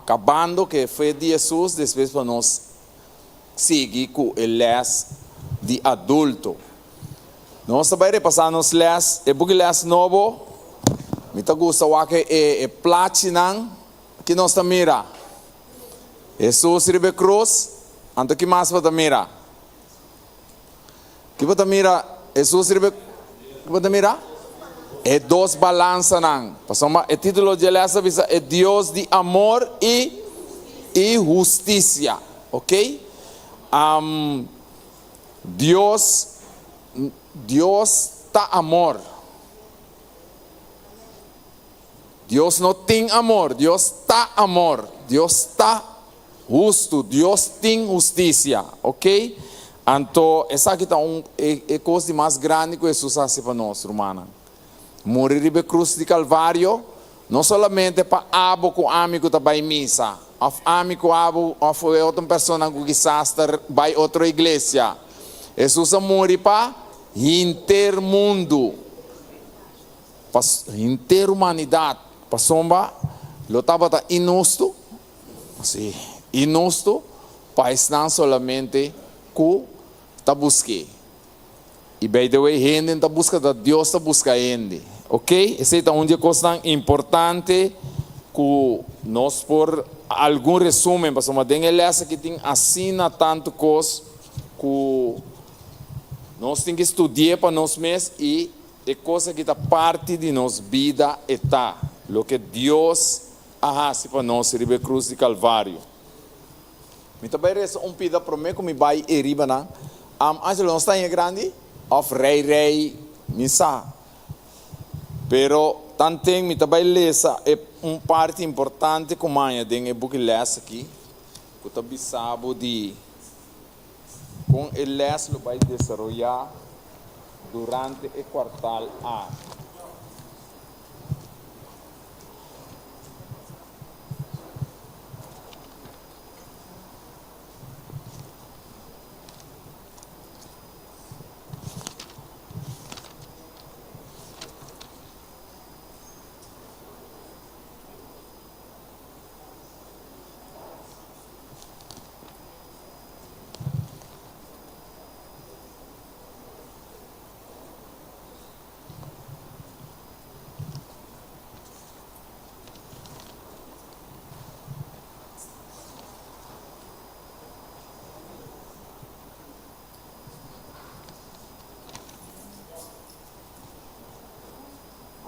kabando ku e fe di Hesus despues pa nos sigui ku e lès di adulto. Nos ta bai repasá nos lès, e buki lès nobo. Mi ta gusta wak e plachinan ki nos ta mira. Hesus riba e krus, anto ki mas bo ta mira? Ki bo ta mira Hesus riba ki bo ta mira? E dos balansanan. Pasobra e titulo dje les ta bisa e Dios di amor i i hustisia. Ok? Um, Dios Dios ta amor. Dios no tin amor, Dios ta amor. Dios ta Hustu, Dios tin hustisia, ok? Anto esaki ta un e e kos di mas grandi ku Hesus a hasi pa nos, rumannan. Muri riba e krus di Kalvario, no solamente pa abo ku ami ku ta bai misa, òf ami ku abo òf e otro persona ku kisas ta bai otro iglesia. Hesus a muri pa hinter mundu, pa hinter humanidat, pasobra lo tabata inhustu Sí, inhustu pa esnan solamente ku ta busk'é. I by the way, hende no ta buska ta Dios ta buska hende. Ok, esei ta un di e kosnan importante ku nos por algun resumen, pasobra den e lès aki tin asina tantu kos ku nos tin ki studi'é pa nos mes i e kos aki ta parti di nos bida e ta loke Dios a hasi pa nos riba e krus di Kalvario. Mi ta bai resa un pida promé ku mi bai e riba nan. Am, Angelo, nos ta haña grandi? Òf rei rei, mi sa. Pero tanten mi ta bai lesa e un parti importante ku maña den e buki lès aki, ku ta bisa bo di kon e lès lo bai desaroyá durante e kuartal aki.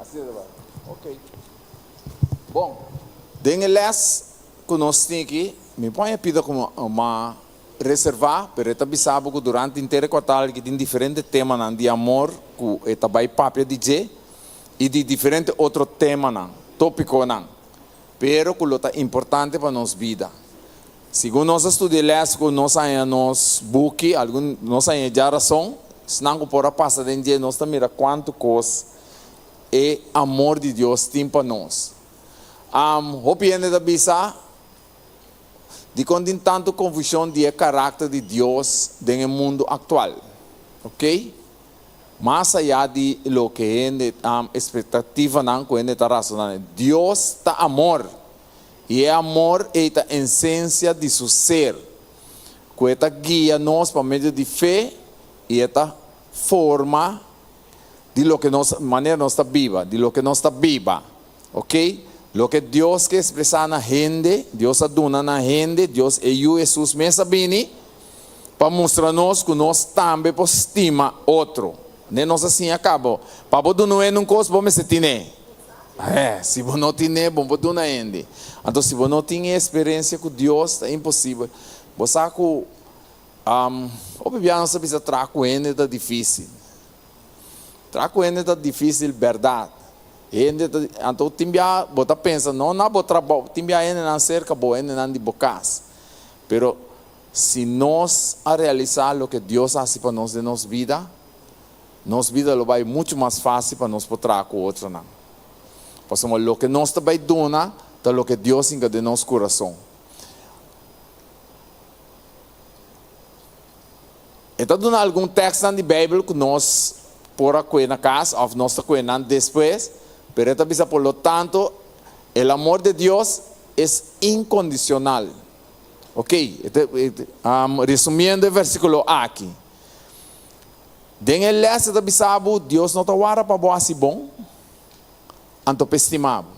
Asina ta bai. Ok. Bon, den e les ku nos tin aki, mi por haña pida ku ma reservá, pero e ta bisa bo ku durante henter e kuartal aki tin diferente temanan di amor ku e ta bai papia di dje i di diferente otro temanan, tópikonan, pero ku lo ta importante pa nos bida. Segun nos a studia e lès ku nos haña nos buki, algun nos haña djarason, esnan ku por a pasa den dje, nos ta mira kuantu kos e amor di Dios tin pa nos. Hopi hende ta bisa, Dikon tin tantu konfushon di e karakter di Dios den e mundu aktual? Ok. Mas ayá di loke hende espektativanan ku hende ta rasoná. Dios ta amor, i e amor ei ta ensensia di su ser, ku e ta guia nos pa medio di fe i e ta forma di loke nos manera nos ta biba, di loke nos ta biba. Ok, loke Dios ke ekspresá na hende, Dios a duna na hende, Dios e Yu Hesus mes a bini pa mustra nos ku nos tambe por stima otro. Ne nos a siña kaba, pa bo duna un hende un kos bo mester tin'é. Eh, si bo no tin'é bo no por duna hende. Anto si bo no tin e eksperensia ku Dios ta imposibel. Bo sa ku hopi bia nos ta bisa traha ku hende ta difisil. Traha ku hende ta difisil bèrdat. Hende ta, anto tin bia bo ta pensa no na bo trabou, tin bia hendenan serka bo, hendenan di bo kas. Pero si nos a realisá loke Dios a hasi pa nos den nos bida, nos bida lo bai muchu mas fásil pa nos por traha ku otronan. Pasobra loke nos ta bai duna ta loke Dios hinka den nos kurason. E ta duna algun tèkstnan di Beibel ku nos por a kue na kas òf nos ta kue nan despues, pero e ta bisa por lo tanto el amor de Dios es inkondisional. Ok, resumiendo e versíkulo aki, den e lès e ta bisa bo Dios no ta wara pa bo hasi bon, anto pa e stima bo.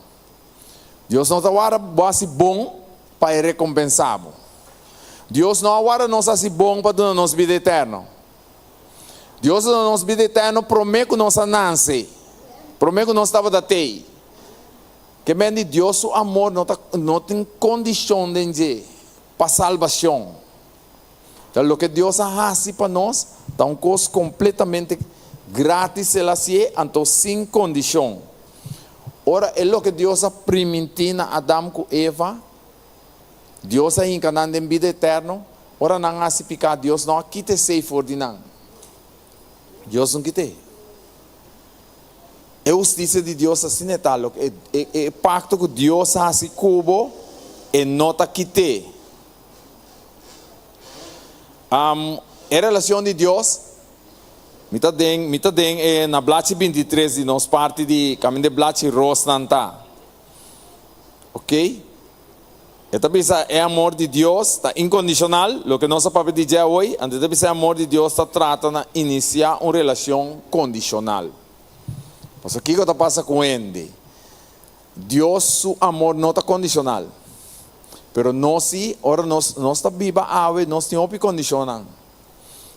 Dios no ta wara bo hasi bon pa e rekompensá bo. Dios no a wara nos hasi bon pa duna nos bida eterno. Dios a duna nos bida eterno promé ku nos a nanse, promé ku nos tabata tei. Ke men di Dios su amor no ta no tin kondishon den dje pa salbashon. Ta loke Dios a hasi pa nos ta un kos kompletamente gratis el hasié anto sin kondishon. Ora e loke Dios a primintí na Adam ku Eva, Dios a hinka nan den bida eterno, ora nan hasi piká Dios no a kita esei for di nan. Dios no kit'é. E hustisia di Dios asina e ta, loke e e pakto ku Dios a hasi ku bo, e no ta kit'é. E relacion di Dios, mi ta den, mi ta den e na blachi 23 di nos parti di caminda e blachi rosnan ta. Ok? E ta bisa e amor di Dios ta incondicional, loke nos a papia di dje awoy, anto e ta bisa e amor di Dios ta trata na inicia un relacion condicional. Pasobra kico ta pasa cu hende? Dios su amor no ta condicional. Pero nos si, ora nos nos ta biba awe, nos tin hopi condicionnan.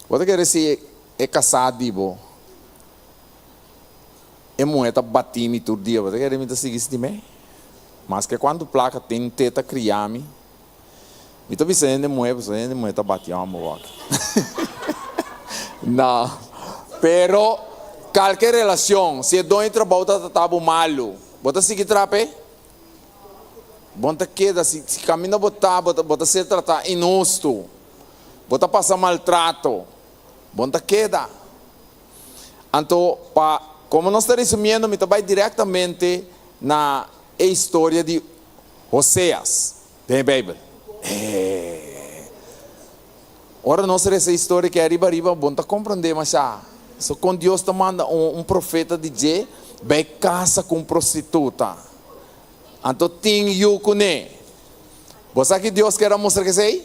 Bo ta kere si e casá di bo, e muher ta bati mi tur dia, bo ta kere mi ta sigui stim'é? Maske cuantu placa tin te ta cria mi, mi ta bisa hende muher, pasobra hende muher ta bati homber wak. No. Pero kalke relacion, si e doño di trabou ta trata bo malu, bo ta sigui traha p'e? Bo no ta keda, si caminda bo ta, bo ta ser tratá inhustu, bo ta pasa maltrato, bo no ta keda. Anto, pa como nos ta resumiendo, mi ta bai directamente na e historia di Hoseas den e Bijbel. Eh! Ora nos resa e historia ke ariba ariba, bo no ta comprende masha. So con Dios ta manda un profeta di dje bai casa cu un prostituta, anto tin yu cune. Bo sa ki Dios kier a mustra kesey?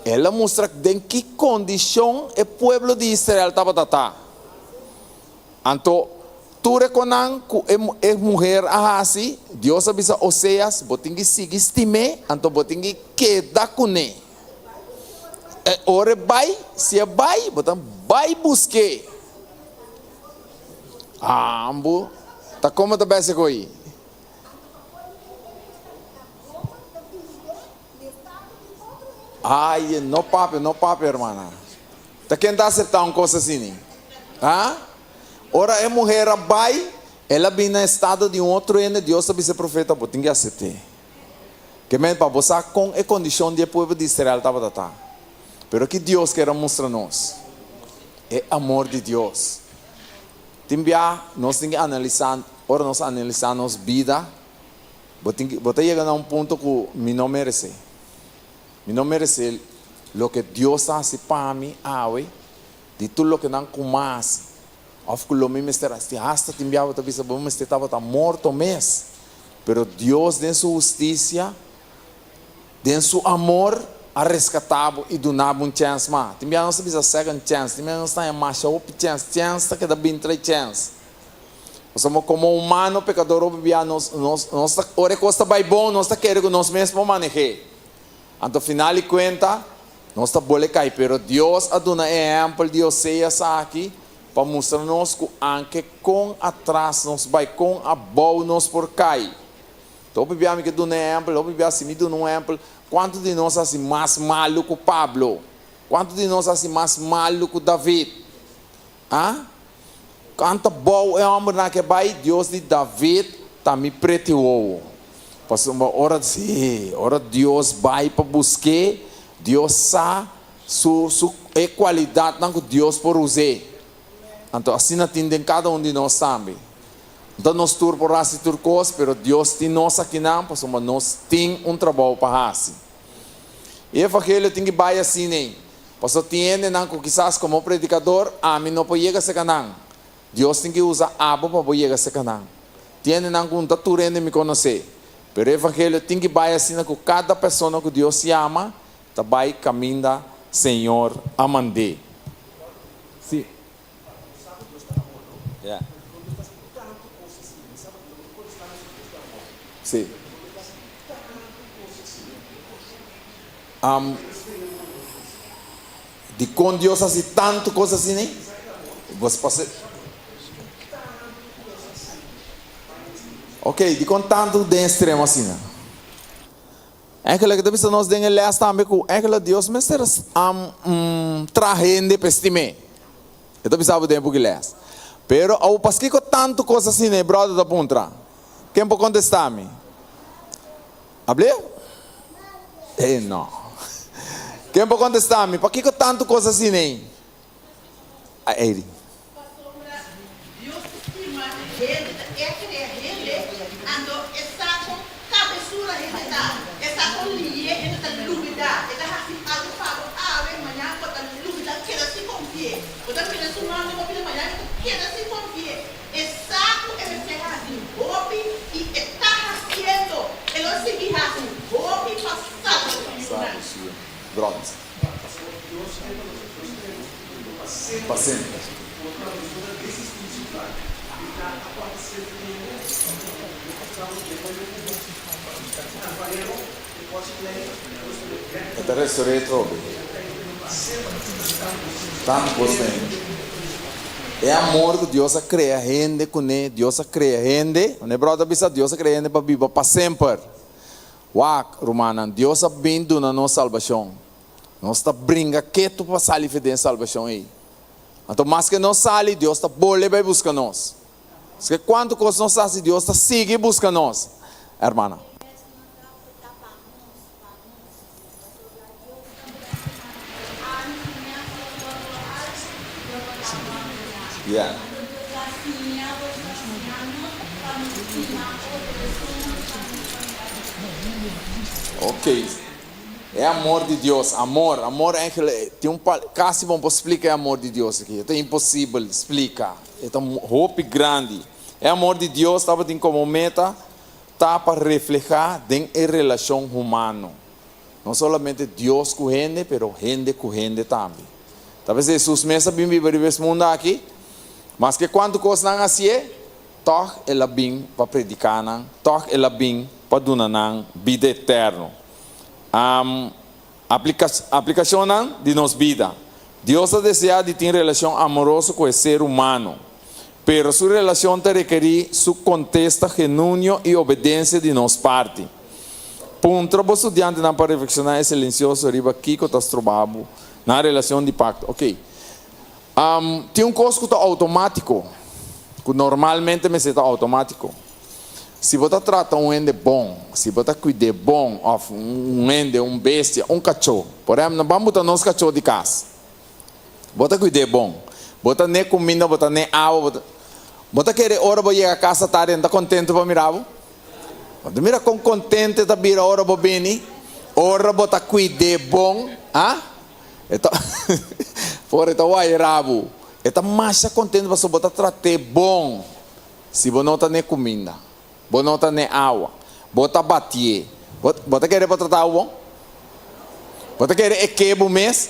El a mustra den ki condicion e pueblo di Israel tabata ta. Anto, tur e konan ku e e muher a hasi, Dios a bisa Oseas, Bo tin ki sigui stim'é, anto bo tin ki keda kuné. E ora e bai, si e bai, bo ta bai busk'é. Ambu ta komo ta bese ko'i? Ai, no papia, no papia, hermana. Ta ken ta aseptá un kos asini? Ha? Ora e muher a bai, el a bin na estado di un otro hende, Dios a bisa e profeta, Bo tin ke asept'é. Ke men pa bo sa kon e kondishon di e pueblo di Israel tabata ta. Pero ki Dios kier a mustra nos? E amor di Dios. Tin bia nos tin ke analisá, ora nos analisá nos bida, bo tin ke, bo ta yega na un punto ku mi no meresé. Mi no meresé loke Dios a hasi pa mi awe. Di tur loke nan ku mas òf ku lo mi mester hasi. Hasta tin biaha bo ta bisa bo mester tabata morto mes. Pero Dios den su hustisia, den su amor a reskatá bo i duna bo un chèns mas. Tin biaha nos ta bisa second chance, tin biaha nos ta haña masha hopi chèns. Chèns ta keda bin trae chèns. Pasobra komo humano pekador hopi biaha nos nos nos ta ora e kos ta bai bon nos ta kere ku nos mes por maneh'é. Anto final di kuenta nos ta bole kai pero Dios a duna e ehèmpel di Oseas aki pa mustra nos ku anke kon atras nos bai kon abou nos por kai. Ta hopi biaha mi ke duna e ehèmpel hopi biaha si mi duna un ehèmpel kuantu di nos hasi mas malu ku Pablo? Kuantu di nos hasi mas malu ku David? A Kanta bou e hòmbernan ke bai, Dios di David ta mi preti wowo. Pasobra ora, sí, ora Dios bai pa busk'é, Dios sa su, su, e kualidatnan ku Dios por us'é. Anto asina tin den kada un di nos tambe. No ta nos tur por hasi tur kos, pero Dios tin nos akinan pasobra nos tin un trabou pa hasi. E evangelio tin ki bai asina ei. Pasobra tin hendenan ku kisas komo predikador ami no por yega serka nan. Dios tin ki usa abo pa bo yega serka nan. Tin hendenan ku no ta tur hende mi konosé. Pero e evangelio tin ki bai asina ku kada persona ku Dios yama ta bai kaminda Señor a mand'é. Sí. Yeah. Sí. Um, dikon Dios hasi tantu kos asina? Bos pasa. Ok, dikon tantu den extremo asina? Eigenlijk ta bisa nos den e les tambe ku eigenlijk Dios mester um, um, traha hende pa estim'é. E ta bisa bo den e buki les. Pero awo paskiko tantu kos asina? E brother ta puntra. Ken por kontestá mi? Hablé? Eh no. Ken por kontestá mi? Pakiko tantu kos asina ei? A Eddie. Pasobra Dios ta stima hende, ta e a krea hende, anto e sa kon kabesura hende ta, e sa kon lié hende ta lubidá. E ta hasi algu pa bo awe, mañan bo ta lubidá, keda sin konfi'é. Bo ta mira su man den bo bida, mañan e ta keda sin konfi'é. E sa ku e mester hasi hopi i e ta hasiendo. E lo sigui hasi hopi pa salba su yunan. Brons. Pa semper. E ta restor'é atrobe. Tantu kos ta hende. E amor ku Dios a krea hende kuné, Dios a krea hende, manera bròder a bisa, Dios a krea hende pa biba pa semper. Wak, rumannan, Dios a bin duna nos salbashon. Nos ta bringa ketu pa sali fe den e salbashon ei. Anto maske nos sali, Dios ta bole bai buska nos. Maske kuantu kos nos hasi, Dios ta sigui buska nos. Hermana. Yeah. Ok. E amor di Dios, amor, amor eigenlijk tin un pa casi bo no por splica e amor di Dios aki. E ta imposibel splica. E ta hopi grandi. E amor di Dios tabatin como meta ta pa refleha den e relacion humano. No solamente Dios cu hende, pero hende cu hende tambe. Ta p'esei Jesus mes a bin biba riba es mundo aki, maske cuantu cos nan hacié, tog el a bin pa predica nan, tog el a bin pa duna nan bida eterno. Am, aplica, aplicacionnan di nos bida. Dios ta desea di tin relacion amoroso cu e ser humano, pero su relacion ta rekerí su contesta genuino y obedencia di nos parti. Puntra bo studiantenan pa reflexioná e silencioso riba kico ta stroba bo na relacion di pacto. Ok. Am, tin un cos cu ta automatico, cu normalmente mester ta automatico. Si bo ta trata un hende bon, si bo ta cuid'é bon, of un hende, un bestia, un cachó. Por ehempel, no ban buta nos cachó di cas. Bo ta cuid'é bon. Bo ta n'e cuminda, bo ta n'e awa, bo ta. Bo ta kere ora bo yega cas atardi e no ta contento pa mira bo? Bo ta mira kon contento e ta bira ora bo bini? Ora bo ta cuid'é bon, ah? E ta. Por e ta wai rabu. E ta masha kontentu pasobra bo ta trat'é bon. Si bo no ta n'e kuminda, bo no ta n'e awa, bo ta batié. Bo, bo ta kere pa trata bo bon? Bo ta kere e ke bo mes?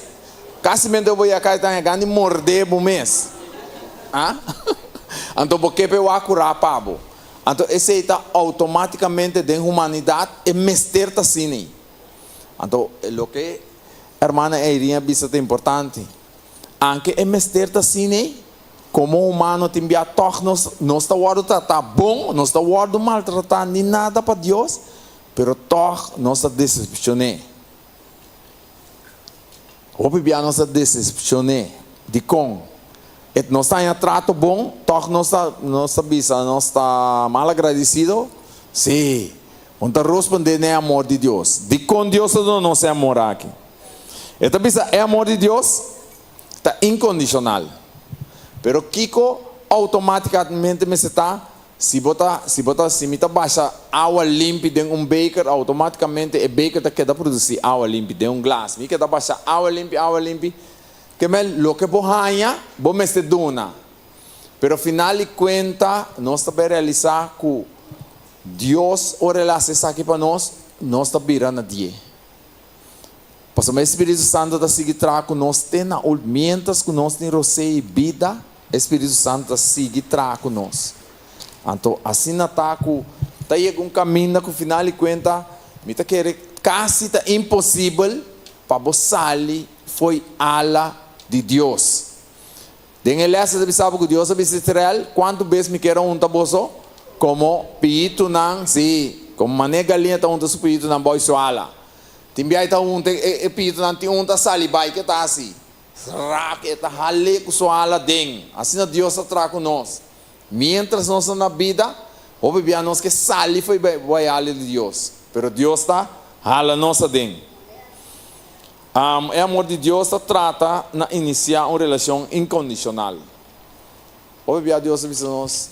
Kasi mente bo ya kai ta haña gana di mordé bo mes. Ah? Anto bo ke p'e wak kurá pa bo. Anto esei ta outomátikamente den humanidat e mester ta asina ei. Anto loke hermana Eirin a bisa ta importante. Anke e mester ta asina ei, komo humano tin bia tòg nos nos ta wòrdu tratá bon, nos ta wòrdu maltratá ni nada pa Dios, pero tòg nos ta desepshoné. Hopi bia nos ta desepshoné. Dikon? E nos ta haña trato bon, tòg nos ta nos ta bisa nos ta mal agradesido? Sí. Un ta rospondé na e amor di Dios. Dikon Dios ta duna nos e amor aki? E ta bisa e amor di Dios ta inkondishonal. Pero kiko outomátikamente mester ta? Si bo ta, si bo ta, si mi ta basha awa limpi den un beker, outomátikamente e beker ta keda produsí awa limpi den un glas. Mi keda basha awa limpi, awa limpi. Ke mel, loke bo haña, bo mester duna. Pero final di kuenta, nos ta bai realisá ku Dios ora el hasi esaki pa nos, nos ta bira na die. Pasobra e Spiritu Santu ta sigui traha ku nos te na ult. Miéntras ku nos tin rosé i bida, e Spiritu Santu ta sigui traha ku nos. Anto, asina ta ku ta yega un kaminda ku final di kuenta mi ta kere kasi ta imposibel pa bo sali fo'i ala di Dios. Den e lès ta bisa bo ku Dios a bisa Israel, Kuantu bes mi kier a hunta boso komo piyitunan, sí, komo manera galiña ta hunta su piyitunan bou su ala. Tin biaha e ta hunta e piyitunan, tin un ta sali bai, ke ta hasi? Rak, e ta hal'é ku su ala den. Asina Dios ta traha ku nos. Miéntras nos ta na bida, hopi biaha nos ke sali fo'i bai ala di Dios, pero Dios ta hala nos aden. E amor di Dios ta trata na inisiá un relashon inkondishonal. Hopi bia Dios ta bisa nos,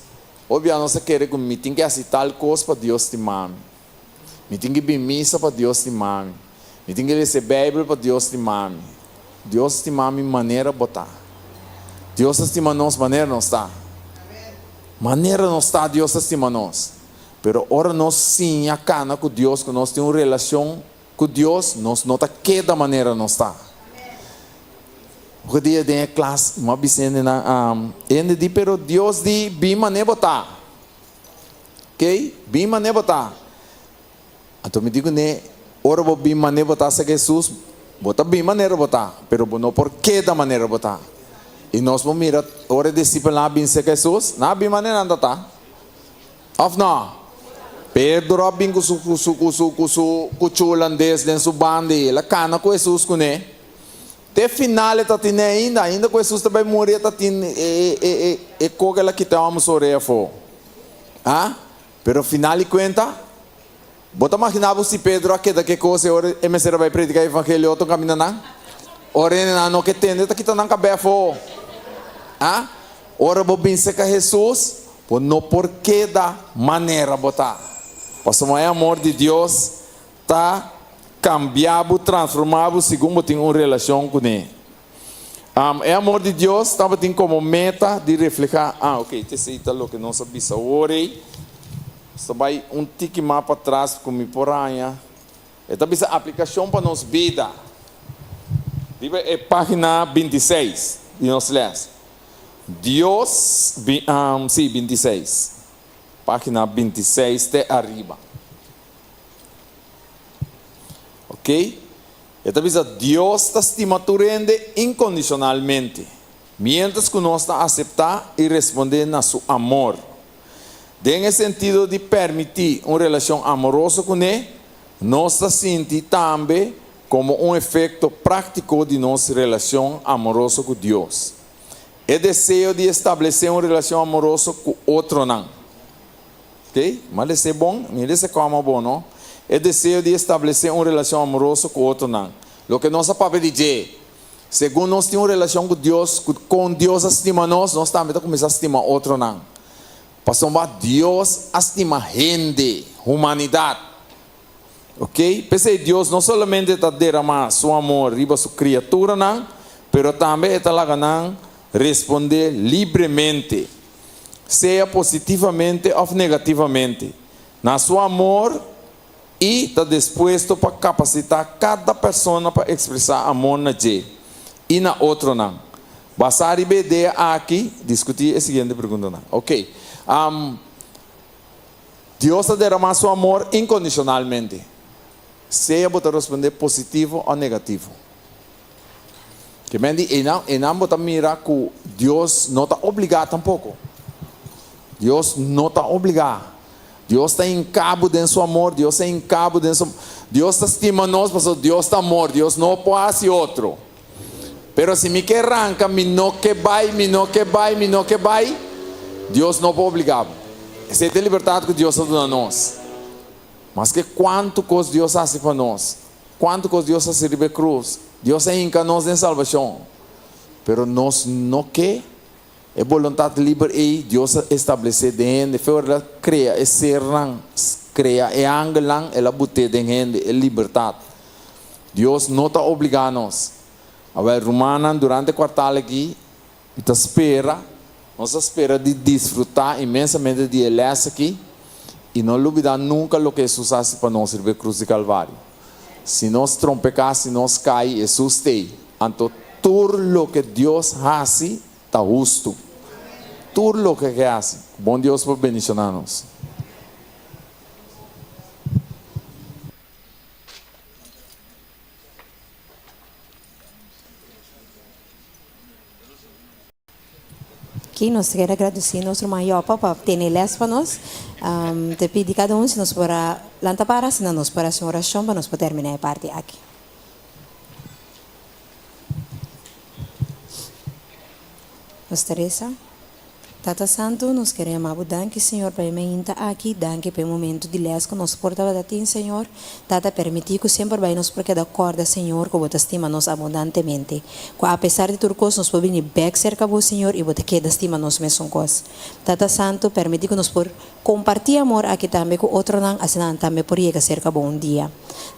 hopi bia nos ta kere ku mi tin ke hasi tal kos pa Dios stima mi. Mi tin ke bin misa pa Dios stima mi. Mi tin ke lesa e Beibel pa Dios stima mi. Dios stima mi manera bo ta. Dios ta stima nos manera nos ta. Manera nos ta Dios ta stima nos. Pero ora nos siña kana ku Dios, ku nos tin un relashon Ku Dios nos no ta keda manera nos ta. Hopi dia den e klas mi a bisa hendenan, hende di pero Dios di bin mane bo ta. Ok, bin mane bo ta. Anto mi di kuné, ora bo bin mane bo ta serka Hesus, bo ta bin manera bo ta, pero bo no por keda manera bo ta. I nos por mira ora e disipelnan a bin serka Hesus, nan a bin manera nan ta ta. Of no? Pedro a bin ku su ku su ku su ku su kuchu hulandes den su banda i el a kana ku Hesus kuné. Te final e ta tine ainda, ainda ku Hesus ta bai muri e ta tin e e e e e koka el a kita e hòmber su orea afó. Ha? Pero final di kuenta, bo ta maginá bo si Pedro a keda ku e kos e ora e mester a bai prediká e evangelio otro kaminda nan? Ora hendenan no ke tende e ta kita nan kabè afó. Ha? Ora bo bin serka Hesus, Bo no por keda manera bo ta. Pasobra e amor di Dios ta kambia bo, transforma bo segun bo tin un relashon kuné. E amor di Dios tabatin komo meta di reflehá. Ah, ok, esei ta loke nos a bisa awor ei. Nos ta bai un tiki mas patras ku mi por haña. E ta bisa aplikashon pa nos bida. Riba e página 26 di nos lès. Dios, sí, 26. Página 26 te ariba. Ok? E ta bisa, Dios ta stima tur hende inkondishonalmente, miéntras ku nos ta aseptá i respondé na su amor. Den e sentido di permití un relashon amoroso kuné, nos ta sinti tambe komo un efekto práktiko di nos relashon amoroso ku Dios. E deseo di establesé un relashon amoroso ku otronan. Ok, mi a les'é bon? Mi les'é kòma bon, no? E deseo di establesé un relashon amoroso ku otronan. Loke nos a papia di dje, segun nos tin un relashon ku Dios, ku kon Dios a stima nos, nos tambe ta kuminsá stima otronan. Pasobra Dios a stima hende, humanidat. Ok, p'esei Dios no solamente ta derama su amor riba su kriaturanan, Pero tambe e ta laga nan respondé libremente, sea positivamente òf negativamente, na su amor i ta dispuesto pa kapasitá kada persona pa ekspresá amor na dje i na otronan. Basá riba e idea aki, diskutí e siguiente preguntanan. Oke. Dios ta deramá su amor inkondishonalmente, sea bo ta respondé positivo òf negativo. Ke men di einan, einan bo ta mira ku Dios no ta obligá tampoko. Dios no ta obligá. Dios ta hinká bo den su amor, Dios a hinká bo den su Dios ta stima nos pasobra Dios ta amor, Dios no por hasi otro. Pero si mi ke ranka, mi no ke bai, mi no ke bai, mi no ke bai, Dios no por obligá bo. Esei ta e libertat ku Dios a duna nos. Maske kuantu kos Dios hasi pa nos, Cuanto cos Dios a haci riba e cruz. Dios a hinca nos den salbacion. Pero nos no ke. E boluntad liber ey Dios a establece den hende. Fe ora el a crea e sernan, crea e angelnan, el a bute den hende e libertad. Dios no ta obliga nos. Awel rumannan durante e cuartal aki mi ta spera, nos ta spera di disfruta inmensamente di e les aki i no lubida nunca loke Hesus a haci pa nos riba e cruz di Calvario. Si nos trompeca, si nos cay, Hesus t'ey. Anto tur loke Dios haci ta hustu. Tur loke ke haci. Bon Dios por bendiciona nos. Aki nos ta kere agradeci nos ruman Jopa pa tene les pa nos. Te pidi cada un si nos por a lanta para asina nos por haci un oracion pa nos por termina e parti aki. Nos ta reza. Tata Santu, nos kere yama Bo danki, Señor, pa e mainta aki. Danki pa e momento di les ku nos por tabata tin, Señor. Tata, permití ku semper bai nos por keda kòrda, Señor, ku Bo ta stima nos abundantemente. Ku apesar di tur kos nos por bini bèk serka Bo, Señor, i Bo ta keda stima nos mesun kos. Tata Santu, permití ku nos por kompartí amor aki tambe ku otronan, asina nan tambe por yega serka Bo un dia.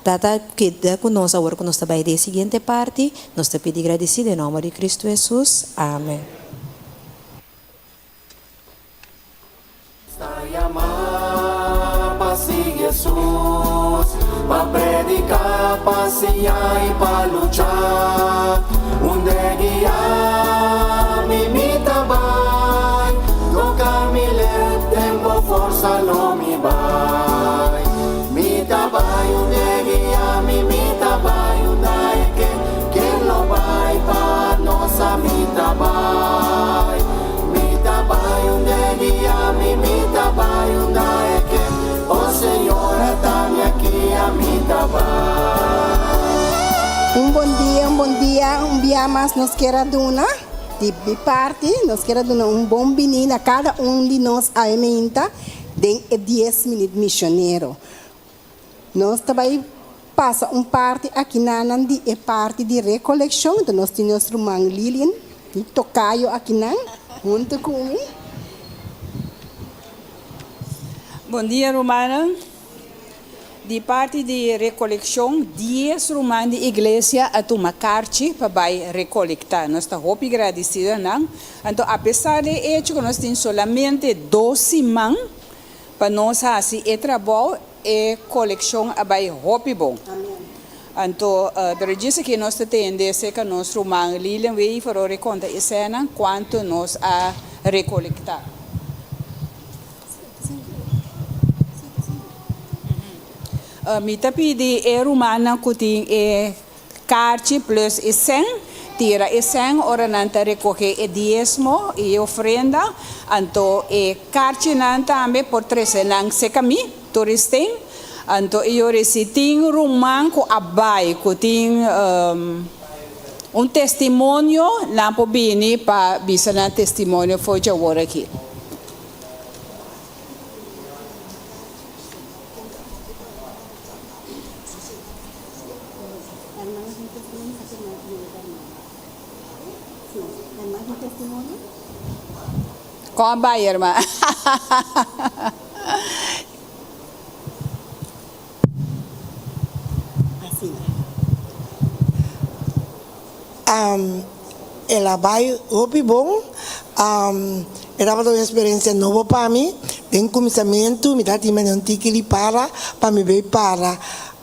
Tata, keda ku nos awor ku nos ta bai den e siguiente parti. Nos ta pidi gradisí den nòmber di Kristu Hesus. Amen. Ta yama pa sigui Hesus, pa prediká, pa siña i pa lucha. Unda e guia mi, mi ta bai, toka mi lep, den bo forsa lo mi bai. Mi ta bai unda e guia mi, mi ta bai unda e ke. Ken lo bai pa nos a mi ta bai Mi ta bai unda e guia mi mi ta bai unda e ke Oh Señor ata mi aki a mi ta bai. Un bon dia, un bon dia, un bia mas nos kier a duna di mi parti, nos kier a duna un bon bini na kada un di nos aemeinta den e dies minut misionero. Nos ta bai pasa un parti akinanan di e parti di rekolekshon, enton nos tin nos ruman Lilian, mi tokayo akinan, huntu ku mi. Bon dia rumannan. Di parti di rekolekshon, dies ruman di iglesia a tuma karchi pa bai rekolektá. Nos ta hopi gradisido nan. Anto apesar di e echo ku nos tin solamente dos siman, Pa nos hasi e trabou e kolekshon a bai hopi bon. Anto pero djis aki nos ta tende serka nos ruman Lilian Wever ora e konta e sènan kuantu nos a rekolektá. Mi ta pidi e rumannan ku tin e Karchi plus e sèn, tira e sèn ora nan ta rekohé e diesmo i e ofrenda, anto e karchinan tambe por trese nan seka mi, Toristeen, anto e yori si tin ruman ku a bai ku tin un testimonio nan por bini pa bisa nan testimonio for djawor aki. Kon a bai herman? El a bai hopi bon. E tabata un eksperensia nobo pa mi. Den kuminsamentu mi ta tin mende un tiki di para pa mi bay para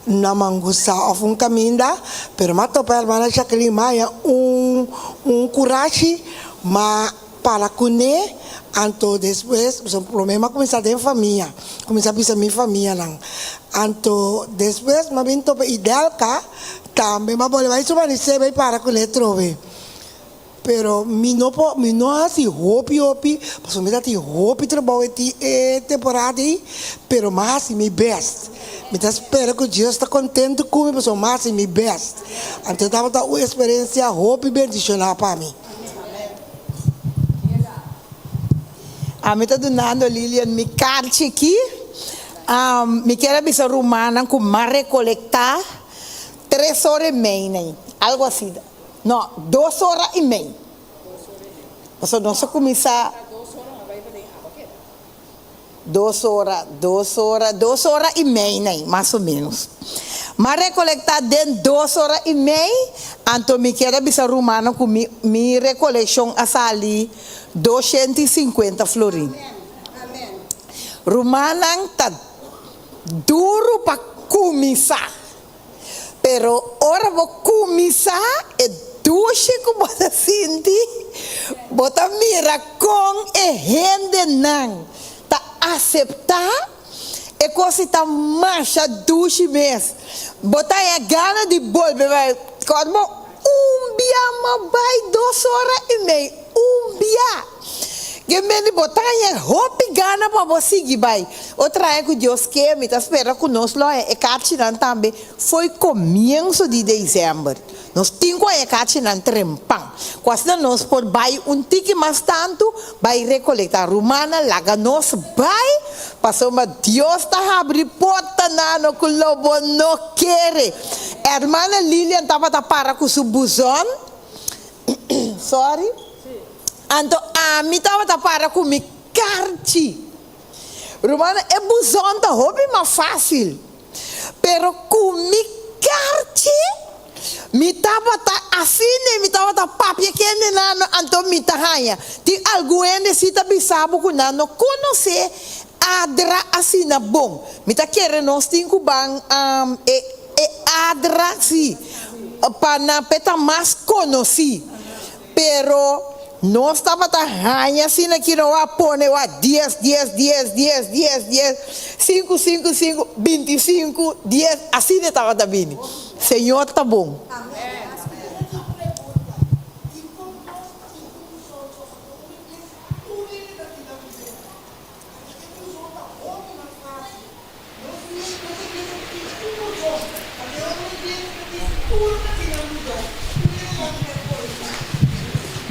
na Mangusa òf un kaminda, pero m'a topa hermana Jacqueline m'a haña un un kurashi m'a para kuné, anto despues pasobra promé m'a kuminsá den famia, kuminsá bisa mi famianan, anto despues m'a bin topa Idelka tambe m'a bolbe bai su manisé bay para kuné trobe. Pero mi no por, mi no hasi hopi hopi, pasobra mi ta tin hopi trabou e ti e temporada ei, pero mi a hasi mi best. Mi ta spera ku Dios ta kontentu ku mi pasobra mi a hasi mi best. Anto tabata un eksperensia hopi bendishoná pa mi. Ami ta dunando Lilian mi karchi aki. Mi kier a bisa rumannan ku m'a rekolektá tres ora e mei nei, algo asi. No, dos ora i mei. Pasobra nos a kuminsá dos ora, dos ora, dos ora i mei nei, mas o ménos. M'a rekolektá den dos ora i mei, anto mi kier a bisa rumannan ku mi mi rekolekshon a sali 250 florin. Rumannan ta duru pa kuminsá. Pero ora bo kuminsá e dushi ku bo ta sinti, bo ta mira kon e hendenan ta aseptá e kos i ta masha dushi mes. Bo ta haña gana di bolbe bai. Kòrda bo un bia ma bai dos ora i mei, un bia. Ke mende bo ta haña hopi gana pa bo sigui bai. Otro aña ku Dios ke, mi ta spera ku nos lo haña e karchinan tambe fo'i komienso di desèmber. Nos tin ku haña e karchinan trempan, ku asina nos por bai un tiki mas tantu bai rekolektá. Rumannan, laga nos bai, pasobra Dios ta habri porta na no ku lo bo no kere. Hermana Lilian tabata para ku su buzon. Sorry. Anto ami tabata para ku mi karchi. Rumannan, e buzon ta hopi mas fásil. Pero ku mi karchi, mi tabata asina, mi tabata papia kende nan, anto mi ta haña. Tin algun hende si ta bisa bo ku nan no konosé Adra asina bon. Mi ta kere nos tin ku ban e e Adra si pa nan p'e ta mas konosí. Pero nos tabata haña asina ki no a pone wa dies dies dies dies dies dies sinku sinku sinku 25 dies asina e tabata bini. Señor ta bon.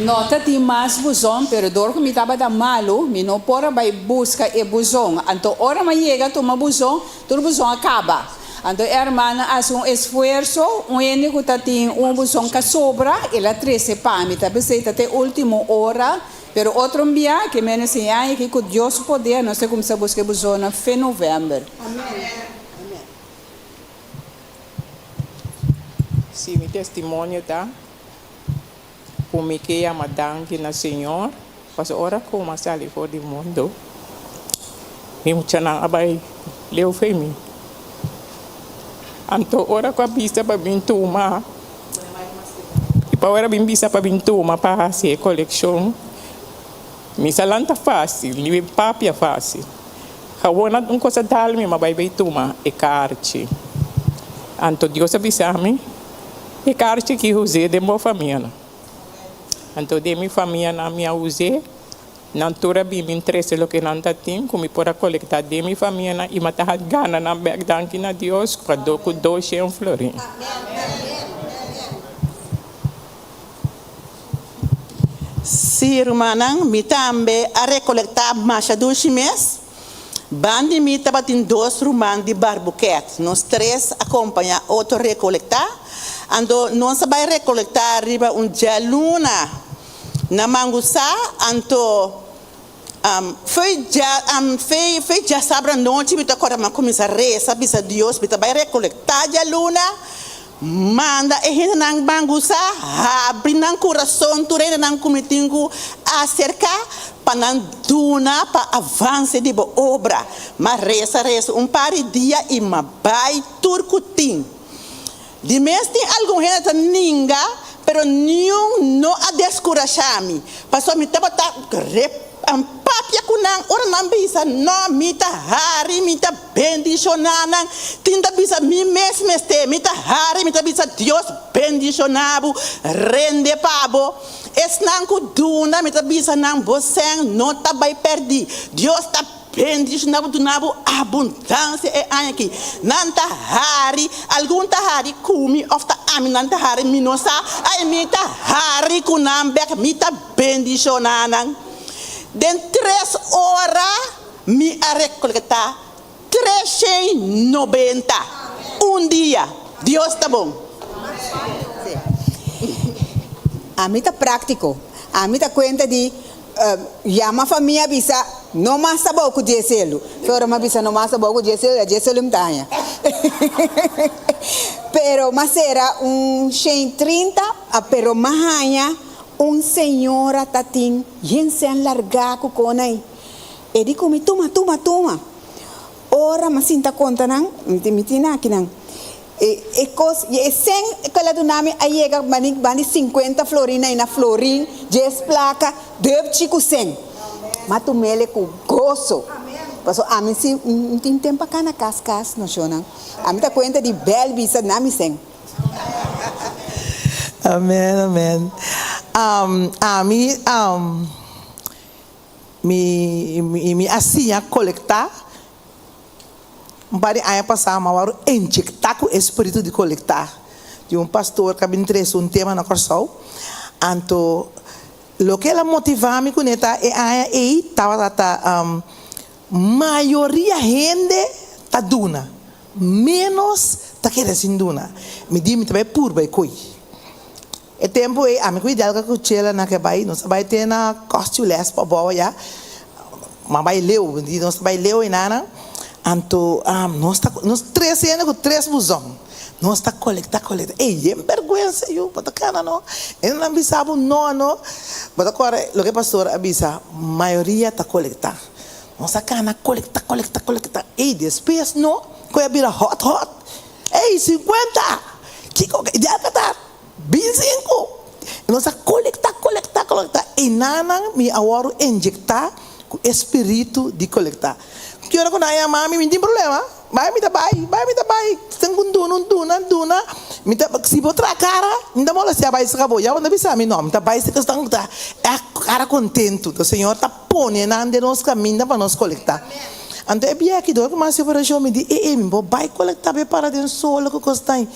No ta tin mas buzon, pero dor ku mi tabata malu, mi no por a bai buska e buzon. Anto ora mi a yega tuma buzon, tur buzon a kaba. Anto e hermana a hasi un esfuerso, un hende ku ta tin un buzon ka sobra, el a trese pa mi. Ta p'esei ta te ultimo ora Pero otro un bia ke mene siña aki ku Dios su poder nos ta kumsa buska e buzonnan fe novèmber. Si mi testimonio ta ku mi ke yama danki na Señor pasobra ora ku mi a sali for di mundu mi muchanan a bai leu fe mi. Anto ora ku a bisa pa bin tuma. I pa ora bin bisa pa bin tuma pa hasi e kolekshon, mi sa lanta fásil, mi bin papia fásil. Awor un kos a dal mi, mi a bai bai tuma e karchi. Anto Dios a bisa mi, E karchi ki us'é den bo famianan. Anto den mi famianan mi a us'é. Nan tur a bin bin trese loke nan ta tin ku mi por a kolektá den mi famianan i mi a taha gana nan bèk danki na Dios pa do ku doshen florin. Sí, rumannan, mi tambe a rekolektá masha dushi mes. Bandi mi tabatin dos ruman di Barbuquet. Nos tres a kompañá otro rekolektá. Anto nos a bai rekolektá riba un djaluna. Na mangusá anto fo'i dja fo'i djasabra nochi mi ta kòrda mi a kuminsá resa bisa Dios mi ta bai rekolektá djaluna. Manda e hendenan bangusá, habri nan kurason tur hendenan ku mi tin ku aserká pa nan duna pa avanse di bo obra. M'a resa resa un par di dia i m'a bai tur ku tin. Di mes tin algun hende ta ninga, pero niun no a deskurashá mi, pasobra mi tabata papia ku nan ora nan bisa, No, mi ta hari, mi ta bendishoná nan. Tin ta bisa, Mi mes mester, mi ta hari, mi ta bisa, Dios bendishoná bo, rende pa bo. Esnan ku duna, mi ta bisa nan, Bo sèn no ta bai pèrdí. Dios ta Bendiciona bo duna bo abundancia e aña aki. Nan ta hari, algun ta hari cu mi of ta ami nan ta hari, mi no sa. Ay, mi ta hari cu nan bek, mi ta bendiciona nan. Den tres ora mi a recolecta 390. Un dia. Dios ta bon. Ami ta practico. Ami ta cuenta di Yama famia bisa no mas ta bou ku dies elu. Fe ora mi a bisa no mas ta bou ku dies elu, ya dies elu mi ta haña. Pero m'a sera un shen 30, pero m'a haña un señora ta tin yen sen largá ku kon ei. E di ku mi, Tuma, tuma, tuma. Ora m'a sinta konta nan, mi tin akinan. E e kos i e sen ku el a duna mi a yega bani bani sinkuenta florin ei na florin, djes plaka, dòpchi ku sen. M'a tum'el ku goso. Pasobra ami si N tin tempu a kana kas kas no shonnan. Ami ta kuenta di bèl bisa na mi sen. Amen amen ami mi mi a siña kolektá. Un par di aña pasá mi a wòrdu injektá ku e spiritu di kolektá di un pastor ku a bin trese un tema na Kòrsou. Anto loke el a motivá mi kuné ta e aña ei tabata ta mayoria hende ta duna, ménos ta keda sin duna. Mi di mi ta bai purba e koi. E tempu ei ami ku Idelka ku Chela na ke bai, nos a bai te na Kòstjulès pa abou ayá. Ma bai leu, di nos ta bai leu enanan, anto nos ta nos tres hende ku tres buzon, nos ta kolektá kolektá, ey yen bèrgwensa yu, bo ta kana no, e nan bisa bo no no, bo ta kòrda loke e pastor a bisa, mayoria ta kolektá, nos a kana kolektá kolektá kolektá, ey despues no, ku a bira hòt hòt, ey sinkuenta, kiko, ya ka ta. Bin sinku! Nos a kolektá, kolektá, kolektá. Enanan mi a wòrdu injektá ku e spiritu di kolektá. Ki ora ku nan a yama mi, mi tin problema. Bai mi ta bai, bai mi ta bai. Ten ku duna un duna, duna. Mi ta, si bo traha kara, mi ta molestiá bai saka bo. Ya bo no bisa mi no, mi ta bai saka esnan ku ta e kara kontentu. Enton Señor ta pone nan den nos kaminda pa nos kolektá. Anto e biaha aki dor ku mi a hasi operashon, mi di, e e, mi por bai kolektá pa e para den solo ku kos ta ei.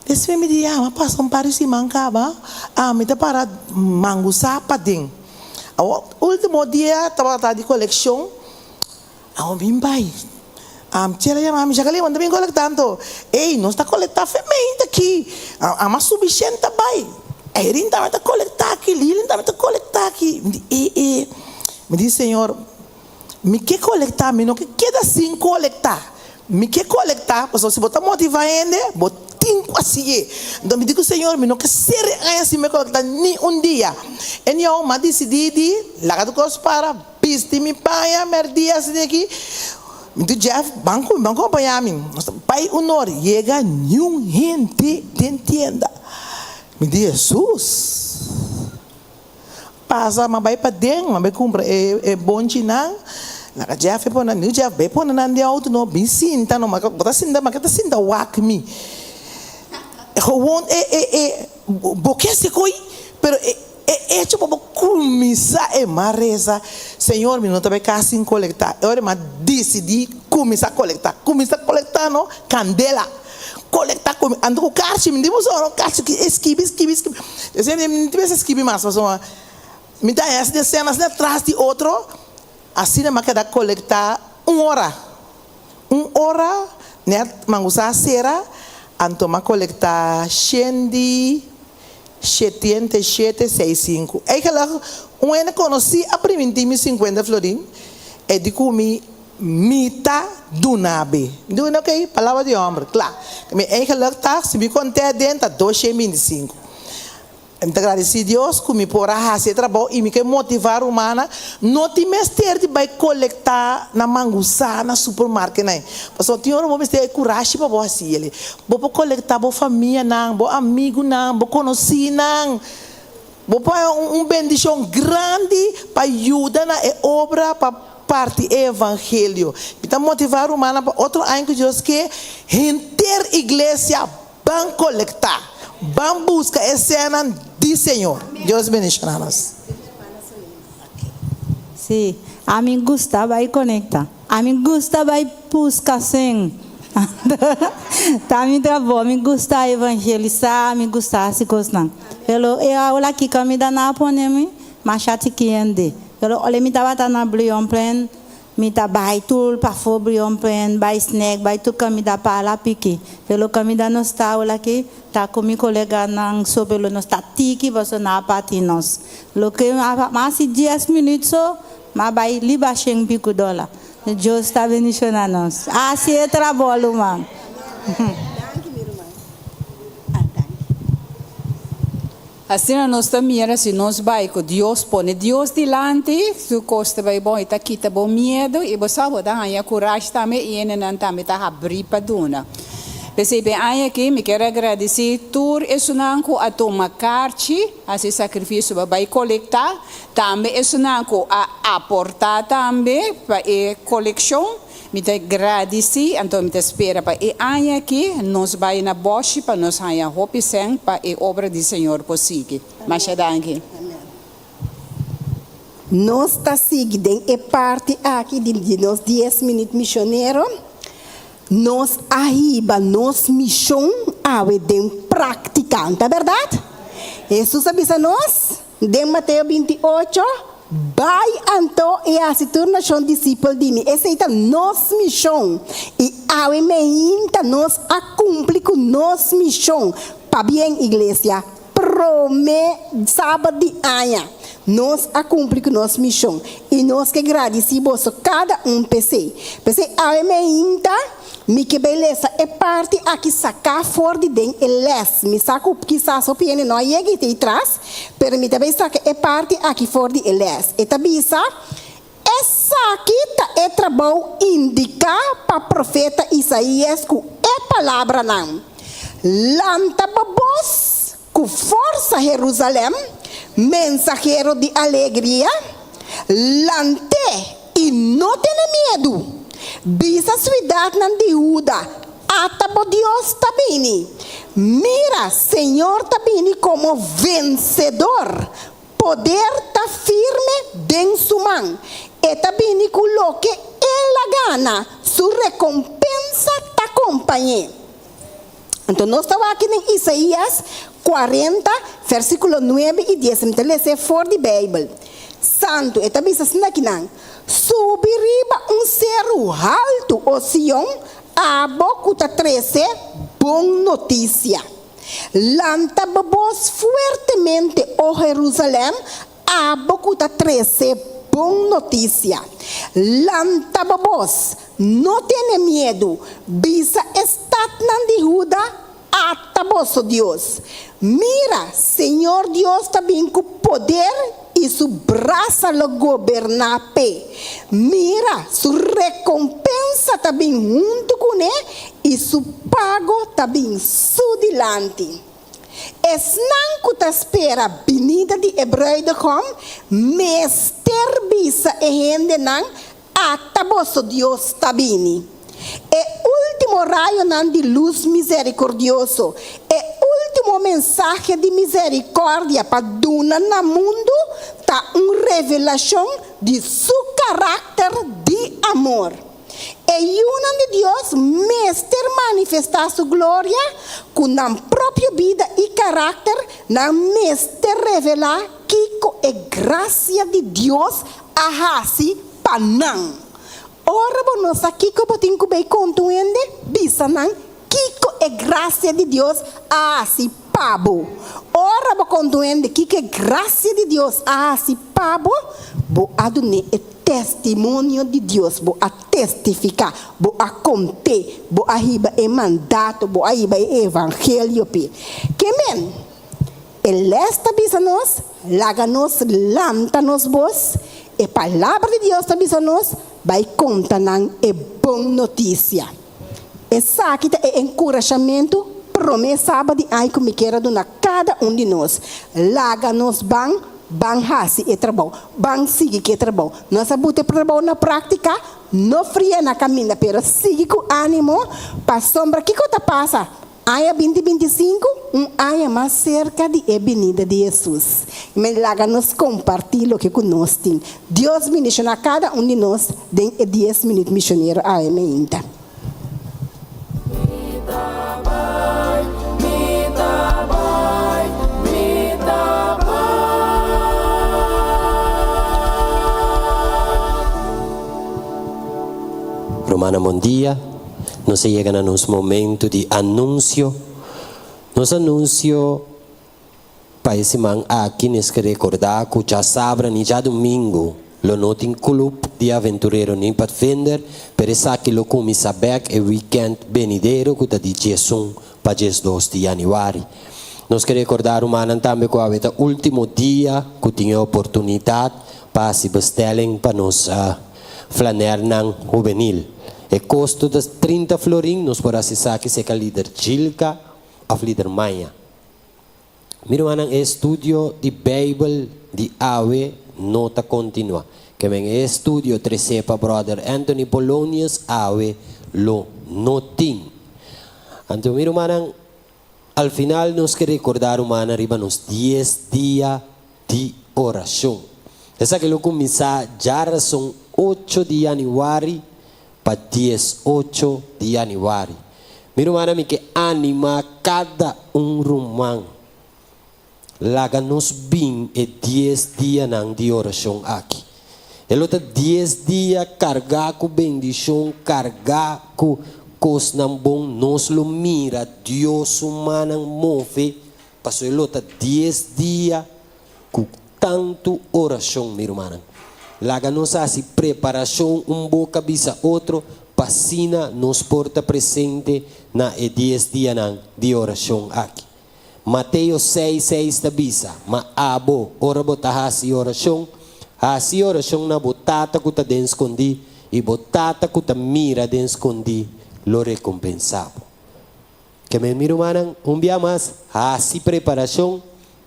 Despues mi di ya, mi a pasa un par di siman kaba, ami ta para mangusá paden. Awor, ultimo dia tabata di kolekshon, awor bin bai. Chela yama mi, Jacqueline, bo no ta bin kolektá anto? Ey, nos ta kolektá femeinte aki, ama a subi shenta bai. Erin tambe ta kolektá aki, Lilian tambe ta kolektá aki. Mi di, e, e. Mi di, Señor, Mi ke kolektá, mi no ke keda sin kolektá. Mi ke kolektá, pasobra si bo ta motivá hende, bo tin ku hasié. Enton mi di ku Señor, mi no ke ser e aña sin mi kolektá ni un dia. Anyhow, mi a disidí di laga tur kos para, bisti mi paña mèrdia asina aki. Mi di Jeff, ban ku mi, ban kompañá mi. Nos ta bai un or, yega niun hende den tienda. Mi di, Hesus! Pasa, m'a bai paden, m'a bai kumpra e e bonchinan. Laga Jeff e pone, New Jeff, bai pone nan den outo no, bin sinta no, bo ta sinta, ma ke ta sinta wak mi. Gewoon e e e bo ke hasi koi, pero e e echo pa bo kuminsá e m'a resa, Señor, mi no ta bai kas sin kolektá. E ora m'a disidí kuminsá kolektá, kuminsá kolektá no, kandela. Kolektá ku mi anto ku karchi mi tin un solo karchi ki e skibi skibi skibi esei mi no tin mester skibi mas pasobra mi ta haña asina sena asina tras di otro asina mi a keda kolektá un ora un ora nèt mangusa a sera anto mi a kolektá shen di 77 seis sinku eigelik un hende konosí a primintí mi sinkuenta florin e di ku mi. Mi ta duna be. Mi duna oke, palabra di homber, kla. Mi eigenlijk ta, si mi kont'é aden ta 225. Mi ta gradisí Dios ku mi por a hasi e trabou i mi ke motivá rumannan no tin mester di bai kolektá na mangusá na supermarketnan. Pasobra tin ora bo mester e kurashi pa bo hasi el'e. Bo por kolektá bo famianan, bo amigunan, bo konosínan. Bo por haña un bendishon grandi pa yuda na e obra pa parti e evangelio. Mi ta motivá rumannan pa otro aña ku Dios ke, henter iglesia ban kolektá, ban buska e senan di Señor. Dios bendishoná nos. Sí, ami gusta bai konekta. Ami gusta bai buska sen. Ta mi trabou. Mi gusta evangelisá, mi gusta hasi kosnan. Pero e aula aki ku mi da nan a pone mi masha tiki hende. Pero ora mi tabata na Brionplein, mi ta bai tur pafó Brionplein, bai snack, bai tur kamida pala piki. Pero kamida nos ta aula aki ta ku mi koleganan so pero nos ta tiki pasobra nan a parti nos. Loke a hasi dies minüt so Ma bai liba shen piku dola. Dios ta bendiciona nos. Haci e trabou ruman. Asina nos ta mira si nos bai ku Dios pone Dios dilanti su kos ta bai bon i ta kita bo miedu i bo sa bo ta haña kurashi tambe i hendenan tambe ta habrí pa duna. P'esei p'e aña aki mi kier a gradisí tur esunnan ku a tuma karchi hasi sakrifisio pa bai kolektá Tambe esunnan ku a aportá tambe pa e kolekshon, mi ta gradisí, anto mi ta spera pa e aña aki nos bai na bòshi pa nos haña hopi sèn pa e obra di Señor por sigui. Masha danki. Nos ta sigui den e parti aki di nos dies minüt mishonero. Nos a hiba nos mishon awe den práktika, ta bèrdat? Hesus a bisa nos Den Mateo 28, Bai anto i hasi tur nashon disipel di mi. Esei ta nos mishon. I awe meinta nos a kumpli ku nos mishon. Pabien, iglesia, promé sabat di aña nos a kumpli ku nos mishon. I nos ke gradisí boso kada un p'esei. P'esei awe meinta. Mi ke bay lesa e parti aki saká for di den e lès. Mi sa ku kisas hopi hende no a yega i ta ei tras, pero mi ta bay saka e parti aki for di e lès. E ta bisa, Esaki ta e trabou indiká pa profeta Isaías ku e palabranan, Lanta bo bos ku forsa, Herusalèm, mensahero di alegria, lant'é i no tene miedu. Bisa siudatnan di Huda, Ata bo Dios ta bini! Mira, Señor ta bini komo vensedor, poder ta firme den su man. E ta bini ku loke el a gana, su rekompensa ta kompañ'é. Anto nos ta wak den Isaías 40, versíkulo 9 i 10. Mi ta lesa e for di Beibel Santu. E ta bisa asina akinan, Subi riba un seru haltu, o Sion, abo ku ta trese bon notisia. Lanta bo bos fuertemente, o Herusalèm, Abo ku ta trese bon notisia, lanta bo bos, no tene miedu, bisa e statnan di Huda, Ata boso Dios! Mira, Señor Dios ta bin ku poder i su brasa lo goberná p'e. Mira, su rekompensa ta bin huntu kuné i su pago ta bin su dilanti. Esnan ku ta spera binida di e Bruidegom mester bisa e hendenan, Ata boso Dios ta bini! E último rayonan di lus miserikordioso, e último mensahe di miserikòrdia pa duna na mundu ta un revelashon di Su karakter di amor. E yunan di Dios mester manifestá su gloria ku nan propio bida i karakter, nan mester revelá kiko e grasia di Dios a hasi pa nan. Ora bo no sa kiko bo tin ku bei konta un hende, bisa nan kiko e grasia di Dios a hasi. pa bo. Ora bo konta un hende kiko e grasia di Dios a hasi pa bo, bo a dun'é e testimonio di Dios, bo a testifiká, bo a kont'é, bo a hiba e mandato, bo a hiba e evangelio p'e. Ke men? E lès ta bisa nos, laga nos lanta nos bos. E Palabra di Dios ta bisa nos, bai konta nan e bon notisia. Esaki ta e enkurashamentu promé Sabat di aña ku mi kier a duna kada un di nos. Laga nos ban, ban hasi e trabou. Ban sigui ku e trabou. Nos a buta e trabou na práktika, no fria na kaminda, pero sigui ku ánimo, pasobra kiko ta pasa? Aña 2025, un aña mas serka di e binida di Hesus. Men laga nos kompartí loke ku nos tin. Dios bendishoná kada un di nos den e dies minüt misionero awe meinta. Rumannan bon dia. Nos a yega na nos momento di anuncio. Nos anuncio pa e siman aki nes ke recorda cu djasabra ni djadomingo lo no tin club di aventurero ni padvinder, pero esaki lo cuminsa bek e weekend benidero cu ta di 11 pa 12 di januari. Nos ke recorda rumannan tambe cu awe ta ultimo dia cu tin e oportunidad pa haci bestelling pa nos flanernan hubenil. E kosto ta 30 florin, nos por hasi esaki seka lider Jilka òf lider Maya. Mi rumannan, e estudio di Beibel di awe no ta kontinuá. Ke men e estudio tresé pa bròder Anthony Polonius awe lo no tin. Anto mi rumannan, al final nos ke rekordá rumannan riba nos dies dia di orashon. Esaki lo kuminsá djarason ocho di yanüari pa 18 di yanüari. Mi rumannan mi ke animá kada un ruman laga nos bin e dies dianan di orashon aki. E lo ta dies dia kargá ku bendishon, kargá ku kosnan bon. Nos lo mira Dios su mannan move. Pasobra e lo ta dies dia ku tantu orashon, mi rumannan. Laga nos hasi preparashon un boka bisa otro pa asina nos por ta presente na e dies dianan di orashon aki. Mateo seis, seis ta bisa, Ma abo, ora bo ta hasi orashon, hasi orashon na bo Tata ku ta den skondí, i bo Tata ku ta mira den skondí lo rekompensá bo. Ke men mi rumannan, un bia mas, hasi preparashon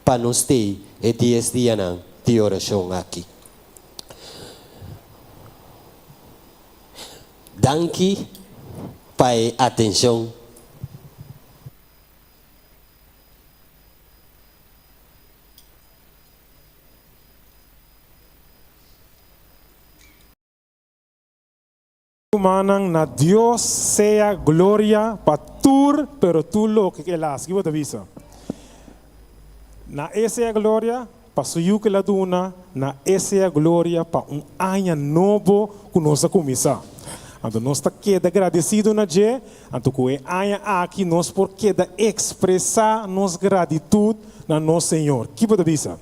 pa nos tei e dies dianan di orashon aki. Danki pa e atenshon. Rumannan, na Dios sea gloria pa tur pero tur loke ku el a hasi. Ki bo ta bisa? Na e sea gloria pa su yu ku el a duna, na e sea gloria pa un aña nobo ku nos a kuminsá. Anto nos ta keda gradesido na dje, anto ku e aña aki nos por keda ekspresá nos gratitut na nos Señor. Ki bo ta bisa?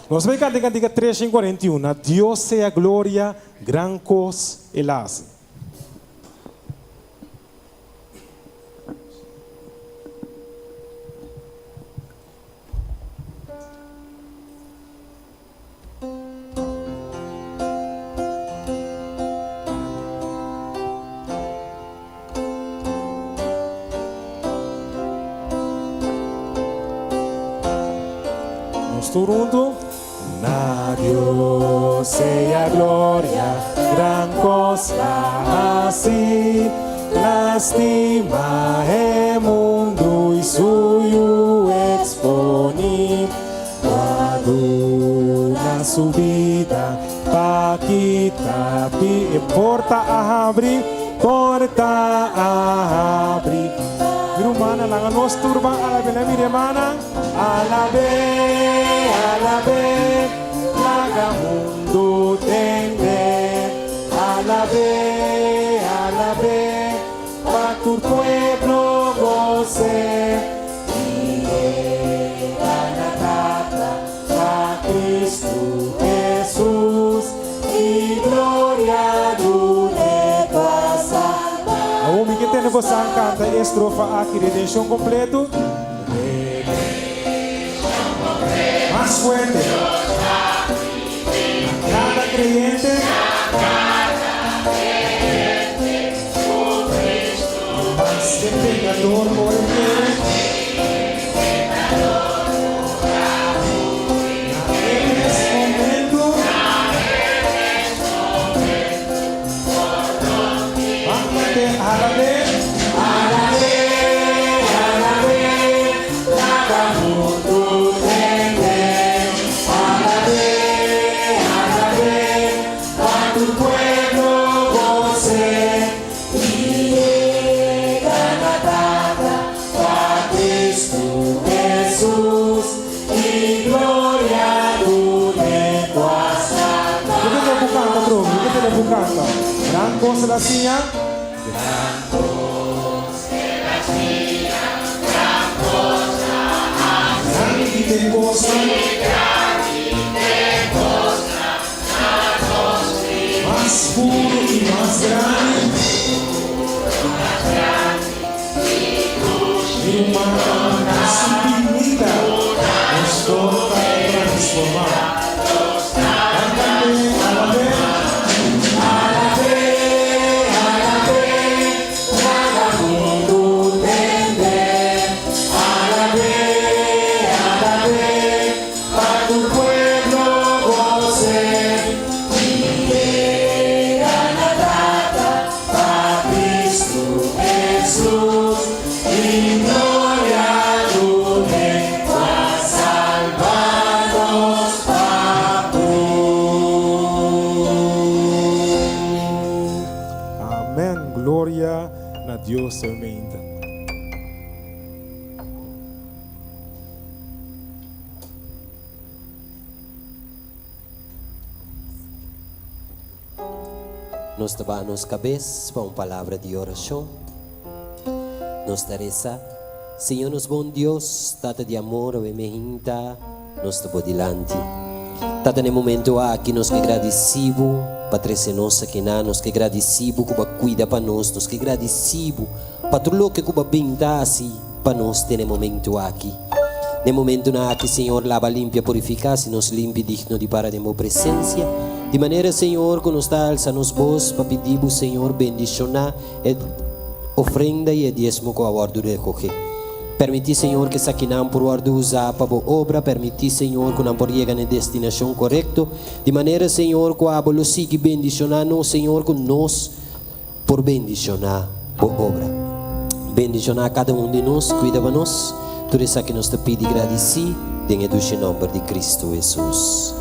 Nos bai kanta e kantika 341, Na Dios sea gloria. Gran kos el a hasi. Nos tur huntu. Na Dios sea gloria, gran kos la hasi, lastima e mundu i su Yu exponi, ku a duna su bida pa kita pi. E porta a habri, porta a habri. Mi rumannan, laga nos tur ban alab'é. Laga mi rumannan. Alab'é, alab'é, laga mundu tende. Alab'é, alab'é, pa tur pueblo gos'é. I e. tende bosan kanta e estrofa aki, Redenshon kompletu? Mas fuerte. Na kada kreyente. Mas e pekador ora e kere. Na e mes momento. Ban kant'é, Alab'é, alab'é, alab'é, laga mundu tende. Alab'é, alab'é, pa tur pueblo gos'é. I yega na Tata pa Kristu Hesus i gloria dun'é ku a salba. Yo ke tene ku kanta atrobe, yo ke tene ku kanta. Gran kos el a siña. Gran kos el a siña, gran kos a hasi. Grandi te kosnan. Grandi te kosnan na nos bida. Mas puru i mas grandi. Mas grandi i dushi. Mi rumannan, na su binida nos por ta transformá. Ban kant'é, alab'é. Alab'é, alab'é, laga mundu tende. Alab'é, alab'é, pa tur pueblo gos'é. I yega na Tata pa Kristu Hesus i gloria dun'é ku a salba nos pa tur. Amen gloria na Dios solmente. Nos ta baha nos kabes pa un palabra di orashon. Nos ta resa, Señor nos bon Dios, Tata di amor, awe mehinta nos ta bo dilanti. Tata, na e momento aki nos ke gradisi bo pa trese nos akinan, nos ke gradisi bo ku bo a kuida pa nos, nos ke gradisi bo pa tur loke ku bo a bin ta hasi pa nos te na e momento aki. Na e momentunan aki, Señor, laba, limpia, purifiká, si nos limpi digno di para den Bo presensia, di manera, Señor, ku nos ta alsa nos bos pa pidi Bo, Señor, bendishoná e ofrenda i e diesmo ku a wòrdu rekogé. Permití, Señor, ku esakinan por wòrdu usá pa Bo obra. Permití, Señor, ku nan por yega na e destinashon korekto, di manera, Señor, ku Abo lo sigui bendishoná nos, Señor, ku nos por bendishoná bo obra. Bendishoná kada un di nos, kuida pa nos. Tur esaki nos ta pidi gradisí den e dushi nòmber di Kristu Hesus.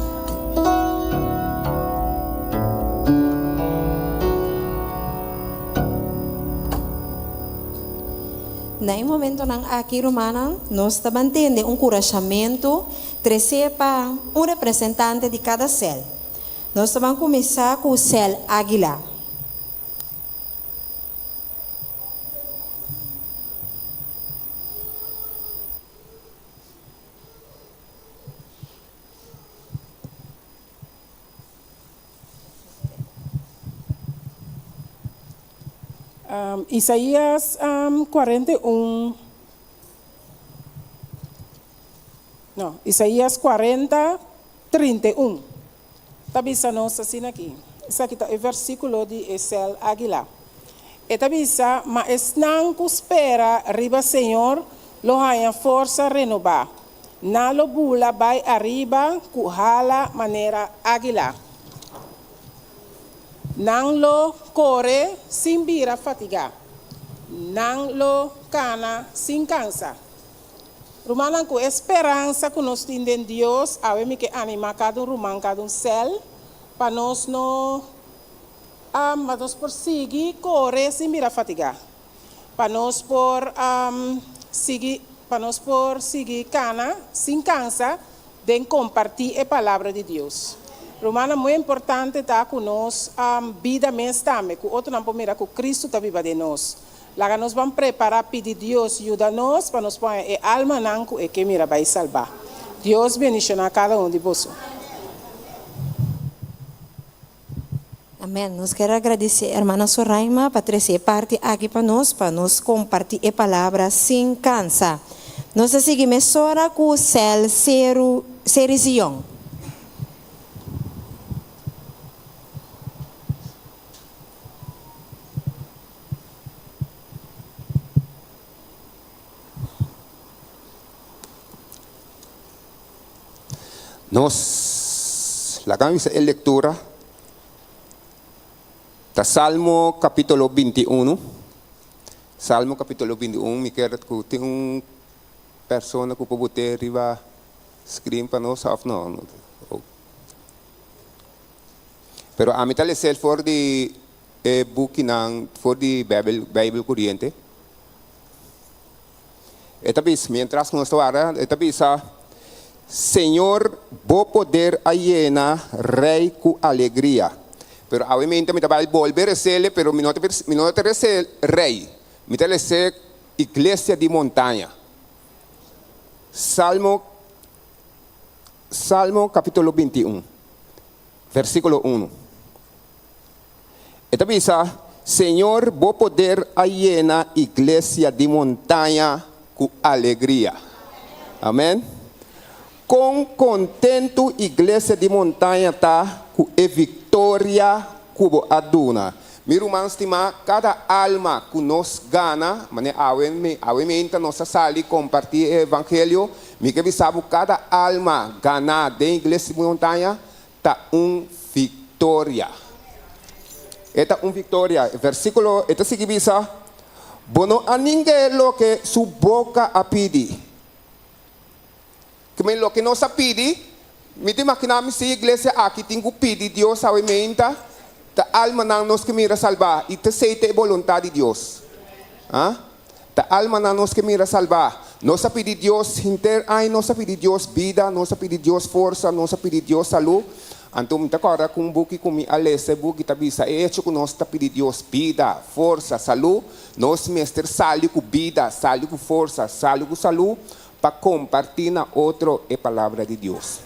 Na e momentonan aki, rumannan, nos ta ban tende un kurashamentu tresé pa un representante di kada sèl. Nos ta ban kuminsá ku sèl Águila. Isaías 41, no, Isaías 40, 31 ta bisa nos asina aki. Esaki ta e versíkulo di e sèl Águila. E ta bisa, Ma esnan ku spera riba Señor lo haña forsa renobá. Nan lo bula bai ariba ku hala manera águila. Nan lo kore sin bira fatigá. Nan lo kana sin kansa. Rumannan, ku e speransa ku nos tin den Dios, awe mi ke animá kada un ruman, kada un sèl, pa nos no, pa nos por sigui kore sin bira fatigá, pa nos por sigui, pa nos por sigui kana sin kansa den kompartí e Palabra di Dios. Rumannan, muy importante ta ku nos bida mes tambe, ku otronan por mira ku Kristu ta biba den nos. Laga nos ban prepara pidi Dios yuda nos pa nos por haña e almanan ku e ke mira bai salba. Dios bendiciona kada un di boso. Amen. Nos kier a gradisé Hermana Soraima pa trese e parti aki pa nos, pa nos kompartí e palabra sin kansa. Nos ta sigui mesora ku Sel Seru Seri Zion. Nos laga mi bisa e lectura ta Salmo capítulo 21. Salmo capítulo 21, mi kier cu tin un persona cu por bote riba screen pa nos of no. Pero ami ta lesel for di e bukinan for di Bijbel, Bijbel Curiente. E ta bisa, mientras ku nos ta warda, e ta bisa, Señor, bo poder a yena rei ku alegria. Pero awemente mi ta bai bolbe resele, pero mi no ta mi no ta rese rei, mi ta rese iglesia di montaña. Salmo, Salmo kapítulo 21, versíkulo unu. E ta bisa, Señor, bo poder a yena iglesia di montaña ku alegria. Amen. Kon kontentu iglesia di montaña ta ku e viktoria ku bo a duna. Mi ruman stimá, kada alma ku nos gana, manera awe mi, awe meinta nos a sali kompartí e evangelio, mi ke bisa bo kada alma ganá den iglesia di montaña ta un viktoria. E ta un viktoria. E versíkulo e ta sigui bisa, Bo no a ninga e loke su boka a pidi. Kimen loke nos a pidi, mi ta imaginá mi si iglesia aki tin ku pidi Dios awe meinta, ta almanan nos ke mira salbá i ta esei ta e boluntat di Dios. Ah? Ta almanan nos ke mira salbá. Nos a pidi Dios henter aña nos a pidi Dios bida, nos a pidi Dios forsa, nos a pidi Dios salú. Anto mi ta kòrda ku un buki ku mi a lesa, e buki ta bisa e echo ku nos ta pidi Dios bida, forsa, salú, nos mester sali ku bida, sali ku forsa, sali ku salú pa kompartí na otro e palabra di Dios.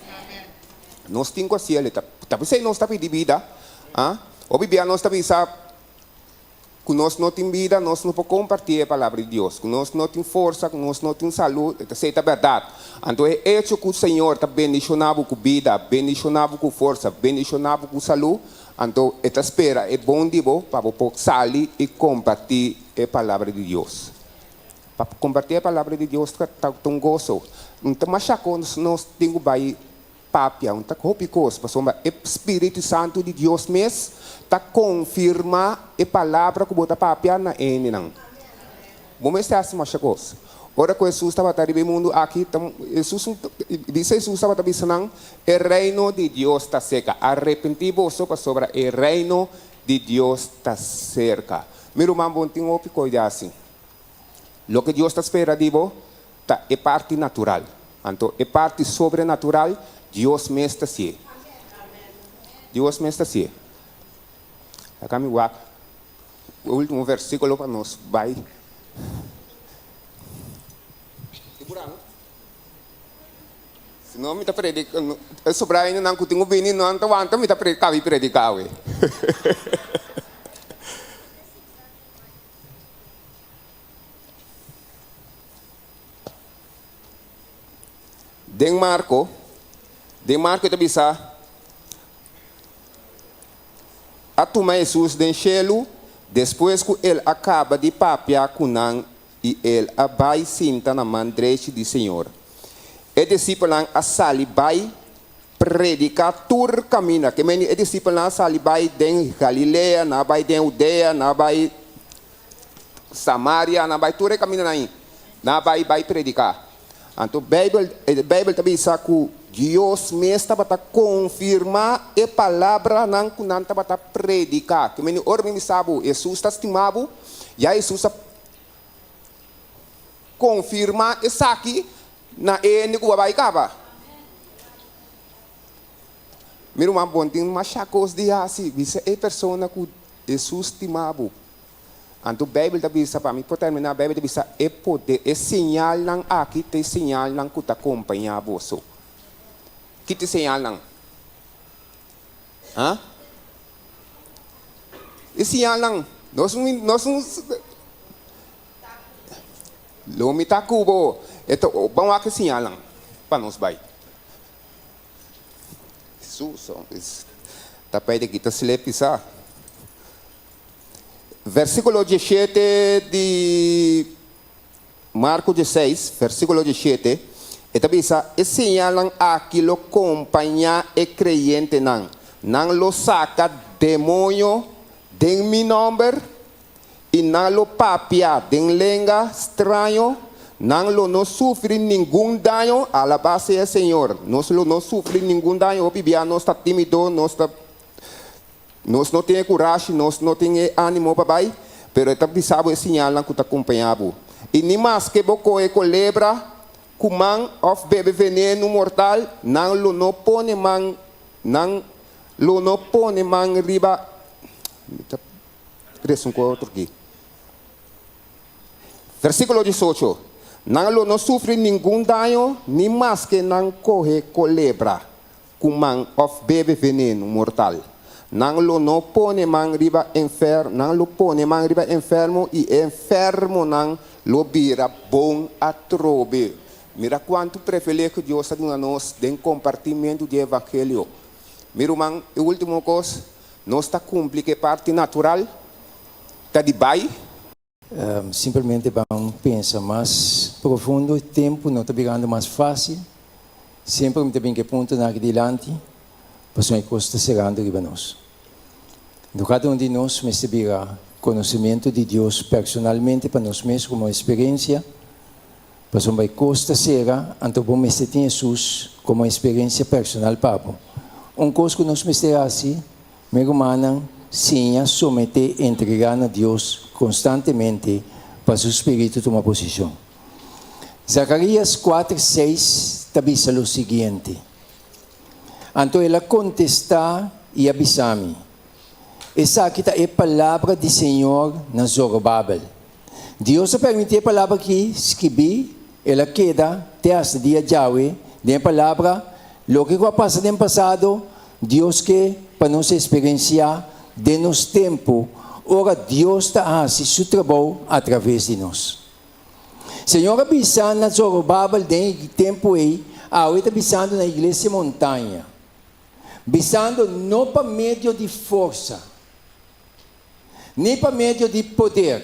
Nos tin ku hasiel, ta p'esei nos ta pidi bida. Ah, hopi bia nos ta bisa. Ku nos no tin bida, nos no por kompartí e Palabra di Dios. Ku nos no tin forsa, ku nos no tin salú, esei ta bèrdat. Anto e echo ku Señor ta bendishoná bo ku bida, bendishoná bo ku forsa, bendishoná bo ku salú, anto e ta spera e bon di bo pa bo por sali i kompartí e Palabra di Dios. Pa kompartí e Palabra di Dios ta un goso. No ta masha kos nos tin ku bai Papia un ta hopi kos, pasobra e Spiritu Santu di Dios mes ta konfirmá e palabra ku bo ta papia na hendenan. Bo mester hasi masha kos. Ora ku Hesus tabata riba e mundu aki, ta Hesus bisa Hesus tabata bisa nan, E reino di Dios ta serka. Arepentí boso pasobra e reino di Dios ta serka. Mi ruman, bo no tin hopi kos di hasi. Loke Dios ta spera di bo ta e parti natural. Anto e parti sobrenatural, Dios mes ta hasié. Dios mes ta hasié. Laga mi wak e ultimo versíkulo pa nos bai. Si no mi ta predica, e sobra hendenan ku tin ku bini no ta wanta mi ta kabi prediká awe. Den Marko, den Marko e ta bisa, A tuma Hesus den shelu despues ku el a kaba di papia ku nan i el a bai sinta na man drechi di Señor. E disipelnan a sali bai prediká tur kaminda. Ke mende e disipelnan a sali bai den Galilea, nan a bai den Hudea, nan a bai Samaria, nan a bai tur e kamindanan ei, nan a bai bai prediká. Anto Beibel, e Beibel ta bisa ku Dios mes tabata konfirmá e palabranan ku nan tabata prediká. Ke mende ora mi bisa bo, Hesus ta stima bo, ya Hesus a konfirmá esaki na e hende ku bo a bai kaba. Mi ruman, bo no tin masha kos di hasi, bisa e persona ku Hesus stima bo. Anto Beibel ta bisa, pa mi por terminá, Beibel ta bisa, e poder, e señalnan aki ta e señalnan ku ta kompañá boso. Ki ta e señalnan? Ha? E siñalnan, nos nos lo mi ta ku bo. E ta, ban wak e siñalnan pa nos bai. Hesus, ta p'ei di kita slepi sa. Versíkulo diesshete di Marko diesseis, versíkulo diesshete, e ta bisa, E señalnan aki lo kompañá e kreyentenan, nan lo saka demoño den mi nòmber, i nan lo papia den lenga straño, nan lo no sufri ningun daño, alabá sea e Señor, nos lo no sufri ningun daño, hopi bia nos ta tímido, nos ta Nos no tin e kurashi, nos no tin e ánimo pa bai, pero e ta bisa bo e siñalnan ku ta kompañá bo. I ni maske bo kohe kolebra ku man òf bebe venenu mortal, nan lo no pone man, nan lo no pone man riba, mi ta resa un ku otro aki. Versíkulo diesocho, Nan lo no sufri ningun daño, ni maske nan kohe kolebra ku man òf bebe venenu mortal. Nan lo no pone man riba enfer, nan lo pone man riba enfermo i e enfermonan lo bira bon atrobe. Mira kuantu previlegio Dios a duna nos den kompartimentu di e evangelio. Mi ruman, e último kos, nos ta kumpli ku e parti natural, ta di bai. Simplemente ban pensa mas profundo, e tempu no ta birando mas fácil. Semper mi ta bin ku e puntonan aki dilanti, pasobra e kos ta serando riba nos. Anto kada un di nos mester bira konosementu di Dios personalmente pa nos mes komo eksperensia, pasobra e kos ta sera, anto bo mester tin Hesus komo eksperensia personal pa bo. Un kos ku nos mester hasi Mi rumannan, siña someté i entregá na Dios konstantemente pa su spiritu tuma posishon. Zakarías kuater seis ta bisa lo siguiente, Anto el a kontestá i a bisa mi, Esaki ta e palabra di señor na Zorobabel. Dios a permití e palabra akí skibí, el a keda te hasta dia djawe den e palabra, loke ku a pasa den pasado, Dios ke pa nos eksperensiá den nos tempu ora Dios ta hasi su trabou atraves di nos. Señor a bisa na Zorobabel den e tempu ei, awe ta bisando na Iglesia Montaña, bisando no pa medio di forsa, ni pa medio di poder,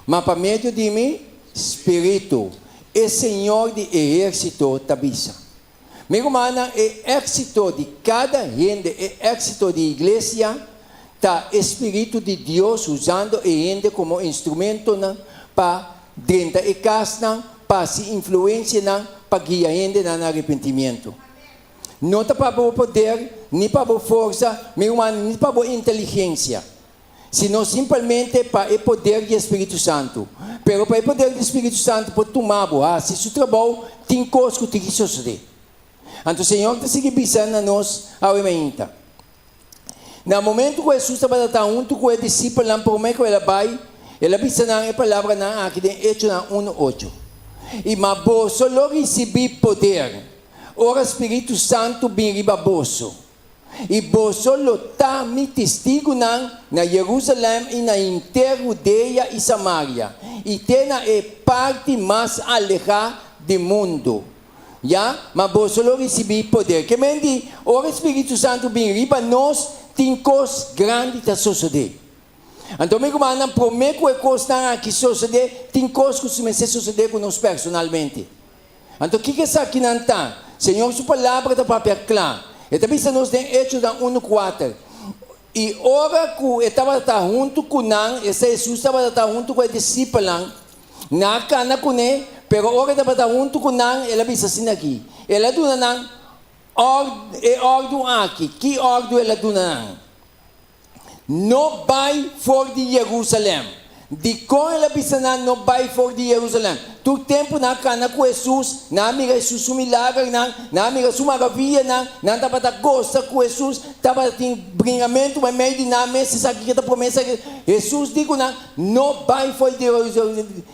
ma pa medio di mi Spiritu, e Señor di ehérsito ta bisa. Mi rumannan, e éksito di kada hende, e éksito di iglesia, ta e Spiritu di Dios usando e hende komo instrumentonan pa drenta e kasnan, pa hasi influensianan, pa guia hendenan na arepentimiento. No ta pa bo poder, ni pa bo forsa, mi ruman, ni pa bo inteligensia, sino simpelmente pa e poder di e Spiritu Santu. Pero pa e poder di Spiritu Santu por tuma bo hasi su trabou, tin kos ku tin ki sosodé. Anto Señor ta sigui bisa na nos awe mainta. Na momentu ku Hesus tabata ta huntu ku e disipelnan promé ku el a bai, el a bisa nan e palabranan aki den Echonan unu ocho, I ma boso lo risibí poder ora Spiritu Santu bin riba boso, i boso lo ta mi testigunan na Jerusalèm i na henter Hudea i Samaria, i te na e parti mas alehá di mundu. Ya, ma boso lo risibí poder. Ke men di, ora e Spiritu Santu bin riba nos, tin kos grandi ta sosodé. Anto mi rumannan, promé ku e kosnan aki sosodé, tin kos ku mester sosodé ku nos personalmente. Anto kiko esakinan ta? Señor su Palabra ta papia kla. E ta bisa nos den Echonan unu kuater, I ora ku e tabata ta huntu ku nan, esta Hesus tabata ta huntu ku e disipelnan, Nan a kana kuné, pero ora e tabata huntu ku nan, el a bisa asina aki, El a duna nan e òrdu aki. Ki òrdu el a duna nan? No bai for di Jerusalèm. Dikon el a bisa nan no bai for di Jerusalèm? Tur tempu nan a kana ku Hesus, nan a mira Hesus su milagernan, nan a mira su maravianan, nan tabata gosa ku Hesus, tabatin bringamentu meimei di nan mes, esaki ke ta promé, esaki. Hesus di ku nan, No bai for di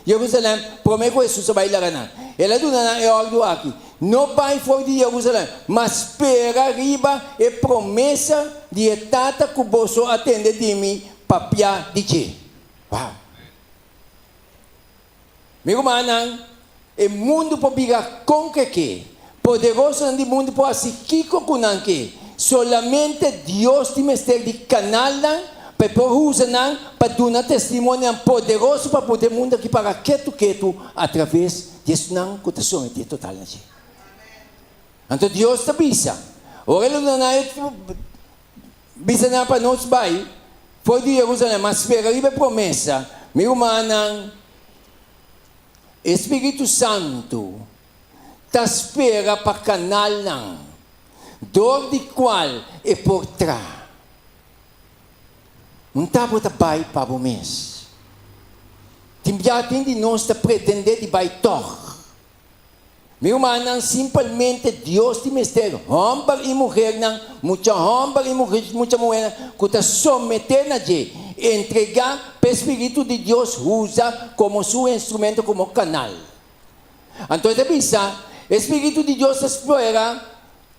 Jerusalèm promé ku Hesus a bai laga nan. El a duna nan e òrdu aki, No bai for di Jerusalèm, ma spera riba e promesa di e Tata ku boso a tende di mi. papiá di dje. Wow! Mi rumannan, e mundu por bira kon ke ke, poderosonan di mundu por hasi kiko ku nan ke, solamente Dios tin mester di kanalnan pa e por usa nan pa duna testimonionan poderoso pa put e mundu aki para ketu ketu atraves di esnan ku ta someté total na dje. Anto Dios ta bisa, ora el a duna nan e bisa nan pa nos bai for di Jerusalem, ma spera riba e promesa, mi rumannan, e Spiritu Santu ta spera pa kanalnan dor di kual e por traha. Un ta bo ta bai pa bo mes. Tin bia tin di nos ta pretendé di bai tòg. Mi rumannan, simpelmente Dios tin mester hòmber i muhernan, mucha hòmber i mucha muhernan ku ta someté na dje, entregá pa e spiritu di Dios usa komo su instrumento, komo kanal. Anto e ta bisa, e spiritu di Dios ta spera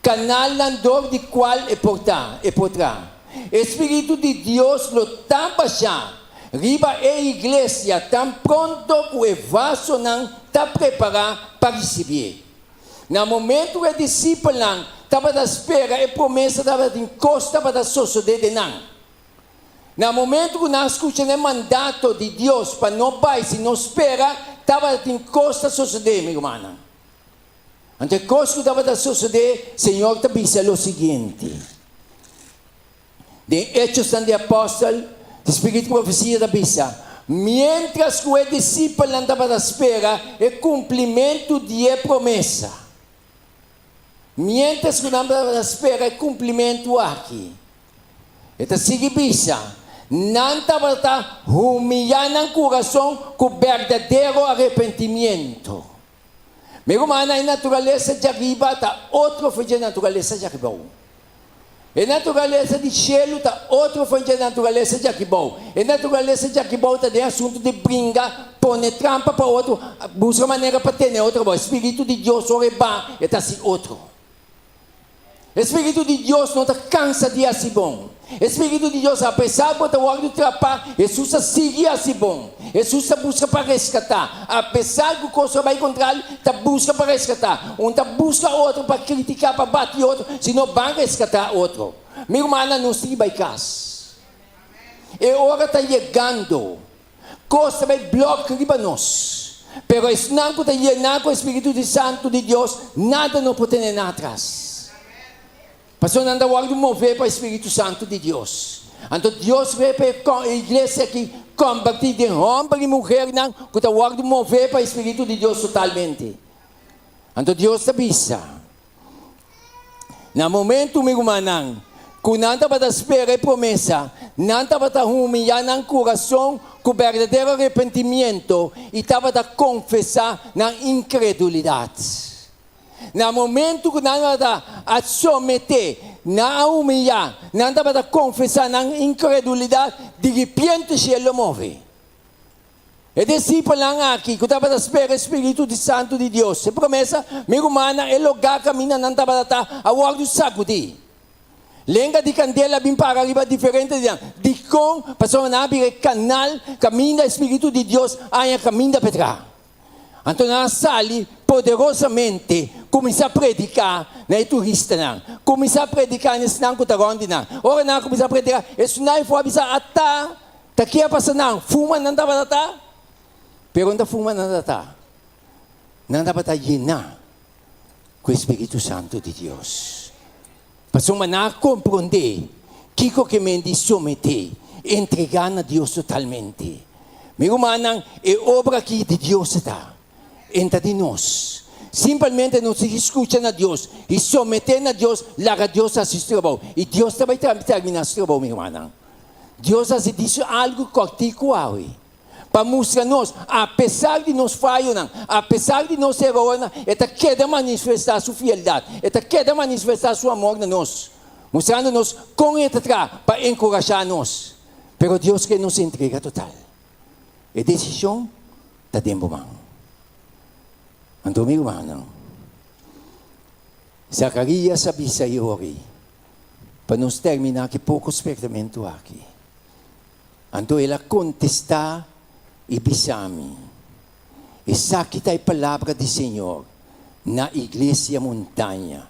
kanalnan dor di kual e por ta, e por tra. E spiritu di Dios lo ta bashá riba e iglesia tan pronto ku e vasonan ta prepará pa risibié. Na momentu ku e disipelnan tabata spera e promesa tabatin kos tabata sosodé den nan. Na momentu ku nan a skucha na e mandato di Dios pa no bai sino spera, tabatin kos ta sosodé, mi rumannan. Anto e kos ku tabata sosodé, Señor ta bisa lo siguiente, Den Hechosnan di Apòstel, di spiritu profesia ta bisa, Miéntras ku e disipelnan tabata spera e kumplimentu di e promesa, miéntras ku nan tabata spera e kumplimentu aki, e ta sigui bisa, nan tabata humiyá nan kurason ku berdadero arepentimiento. Mi rumannan, e naturalesa djariba ta otro for dje naturalesa djaribou. E naturalesa di shelu ta otro for dje naturalesa djakibou. E naturalesa djakibou ta den asuntu di bringa, pone trampa pa otro, buska manera pa tene otro abou. E spiritu di Dios ora e ba, e ta hasi otro. E Spiritu di Dios no ta kansa di hasi bon. E Spiritu di Dios, apesar bo ta wòrdu trapá, Hesus ta sigui hasi bon. Hesus ta buska pa reskatá. Apesar ku kos a bai kontra el, ta buska pa reskatá. Un ta buska otro pa kritiká, pa bati otro, sino ban reskatá otro. Mi rumannan, nos tin bai kas. E ora ta yegando. Kos ta bai blòk riba nos. Pero esnan ku ta yená ku e Spiritu di Santu di Dios, nada no por tene nan atras. Pasobra nan ta wòrdu mové pa e Spiritu Santu di Dios. Anto Dios ve pa e iglesia aki kòmbertí den hòmber i muhernan ku ta wòrdu mové pa e Spiritu di Dios totalmente. Anto Dios ta bisa. Na momentu, mi rumannan, ku nan tabata spera e promesa, nan tabata humiyá nan kurason ku berdadero arepentimiento i tabata konfesá nan inkredulidat. Na momentu ku nan tabata a someté, nan a humiyá, nan tabata konfesá nan inkredulidat, diripiente shelu a move. E disipelnan aki ku tabata spera e spiritu di santu di Dios, e promesa, Mi rumannan, e lugá kaminda nan tabata ta a wòrdu sakudí. Lenga di kandela a bin para riba diferente di nan. Dikon? Pasobra nan a bira e kanal kaminda e spiritu di Dios a haña kaminda pa e traha. Anto nan a sali poderosamente kuminsá prediká na e turistanan, kuminsá prediká na esnan ku ta rònt di nan. Ora nan a kuminsá prediká, esnan ei for a bisa, Ata! Ta ke a pasa nan? Fuma nan tabata ta? Pero no ta fuma nan tabata. Nan tabata yená ku e Spiritu Santu di Dios. Pasobra nan a komprondé kiko ke men di someté, entregá na Dios totalmente. Mi rumannan, e obra aki di Dios e ta. E ta di nos. Simpelmente nos tin ki skucha na Dios i someté na Dios, laga Dios hasi su trabou. I Dios ta bai terminá su trabou, mi rumannan. Dios a hasi diso algu kòrtiku awe, pa mustra nos, apesar di nos fayonan, apesar di nos erornan, E ta keda manifestá Su fieldat, E ta keda manifestá Su amor na nos, mustrando nos kon E ta traha pa enkurashá nos. Pero Dios ke nos entrega total. E desishon ta den bo man. Anto mi rumannan, Zakarias a bisa e ora ei, Pa nos terminá ki poko spertamentu aki. Anto el a kontestá i bisa mi, Esaki ta e palabra di Señor na Iglesia Montaña,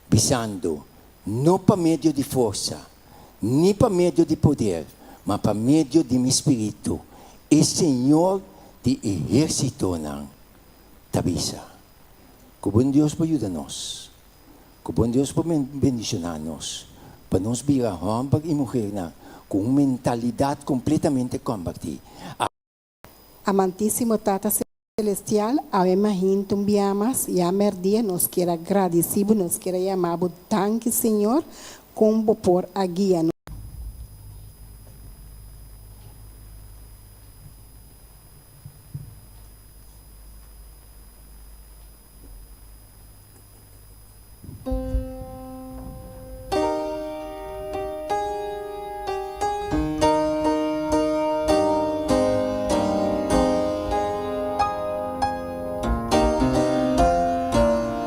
bisando, No pa medio di forsa, ni pa medio di poder, ma pa medio di mi spiritu, e Señor di ehérsitonan ta bisa. Ku bon Dios por yuda nos. Ku bon Dios por bendishoná nos pa nos bira hòmber i muhernan ku un mentalidat kompletamente kòmbertí. Amantísimo Tata Selestial, awe mahinta un bia mas, ya mèrdia nos kier a gradisí bo, nos kier a yama bo danki Señor kon bo por a guia nos.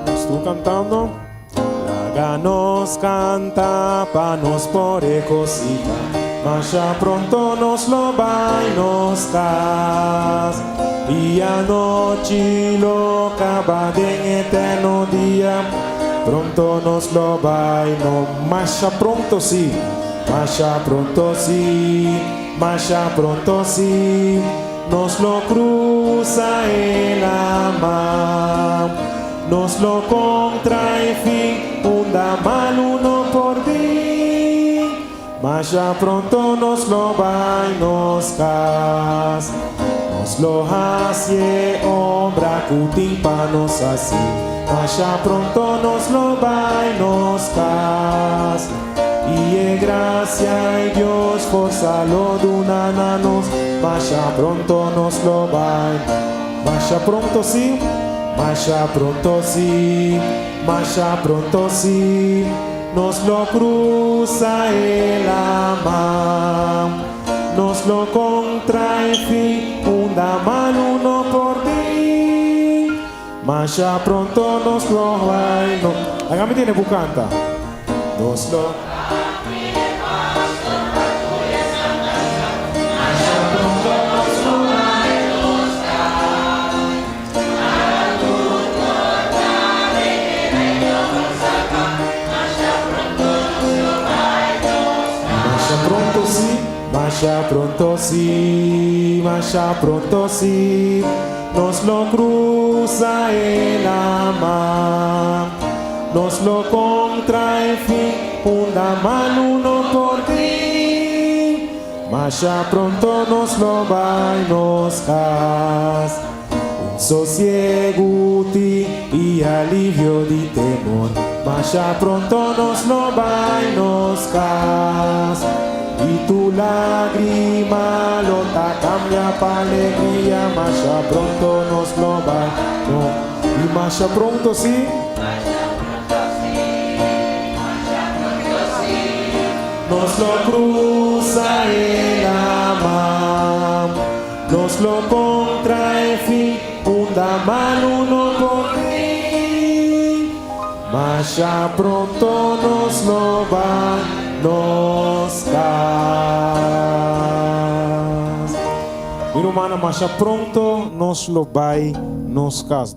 Nos tur cantando. Laga nos canta pa nos por regocija, Masha pronto nos lo bai nos cas. I anochi lo caba den eterno dia, Pronto nos lo bai no masha pronto si, masha pronto si, masha pronto si, Nos lo cruza e lama, nos lo contra e fin, unda malu no por bin. Masha pronto nos lo bai nos cas, nos lo haci e obra cu tin pa nos haci. Masha pronto nos lo bai nos cas, y e gracia y Dios forsa lo duna na nos. Masha pronto nos lo bai, masha pronto si, masha pronto si, masha pronto si. Nos lo cruza e lama, nos lo contra e fin, unda malu no por bin. Masha pronto nos lo bai no. Laga mi tene bu canta. Nos lo. Masha pronto si, masha pronto si, masha pronto si, nos lo cruza e lama, nos lo contra e fin, unda malu no por bin. Masha pronto nos lo bai nos cas. Un sosiegu tin i alivio di temor. Masha pronto nos lo bai nos cas. I tur lagrima lo ta cambia pa alegria. Masha pronto nos lo bai no. I masha pronto si. Nos lo cruza e lama, nos lo contra e fin, unda malu no por bin. Masha pronto nos lo bai nos cas. Mi rumannan, masha pronto nos lo bai nos cas.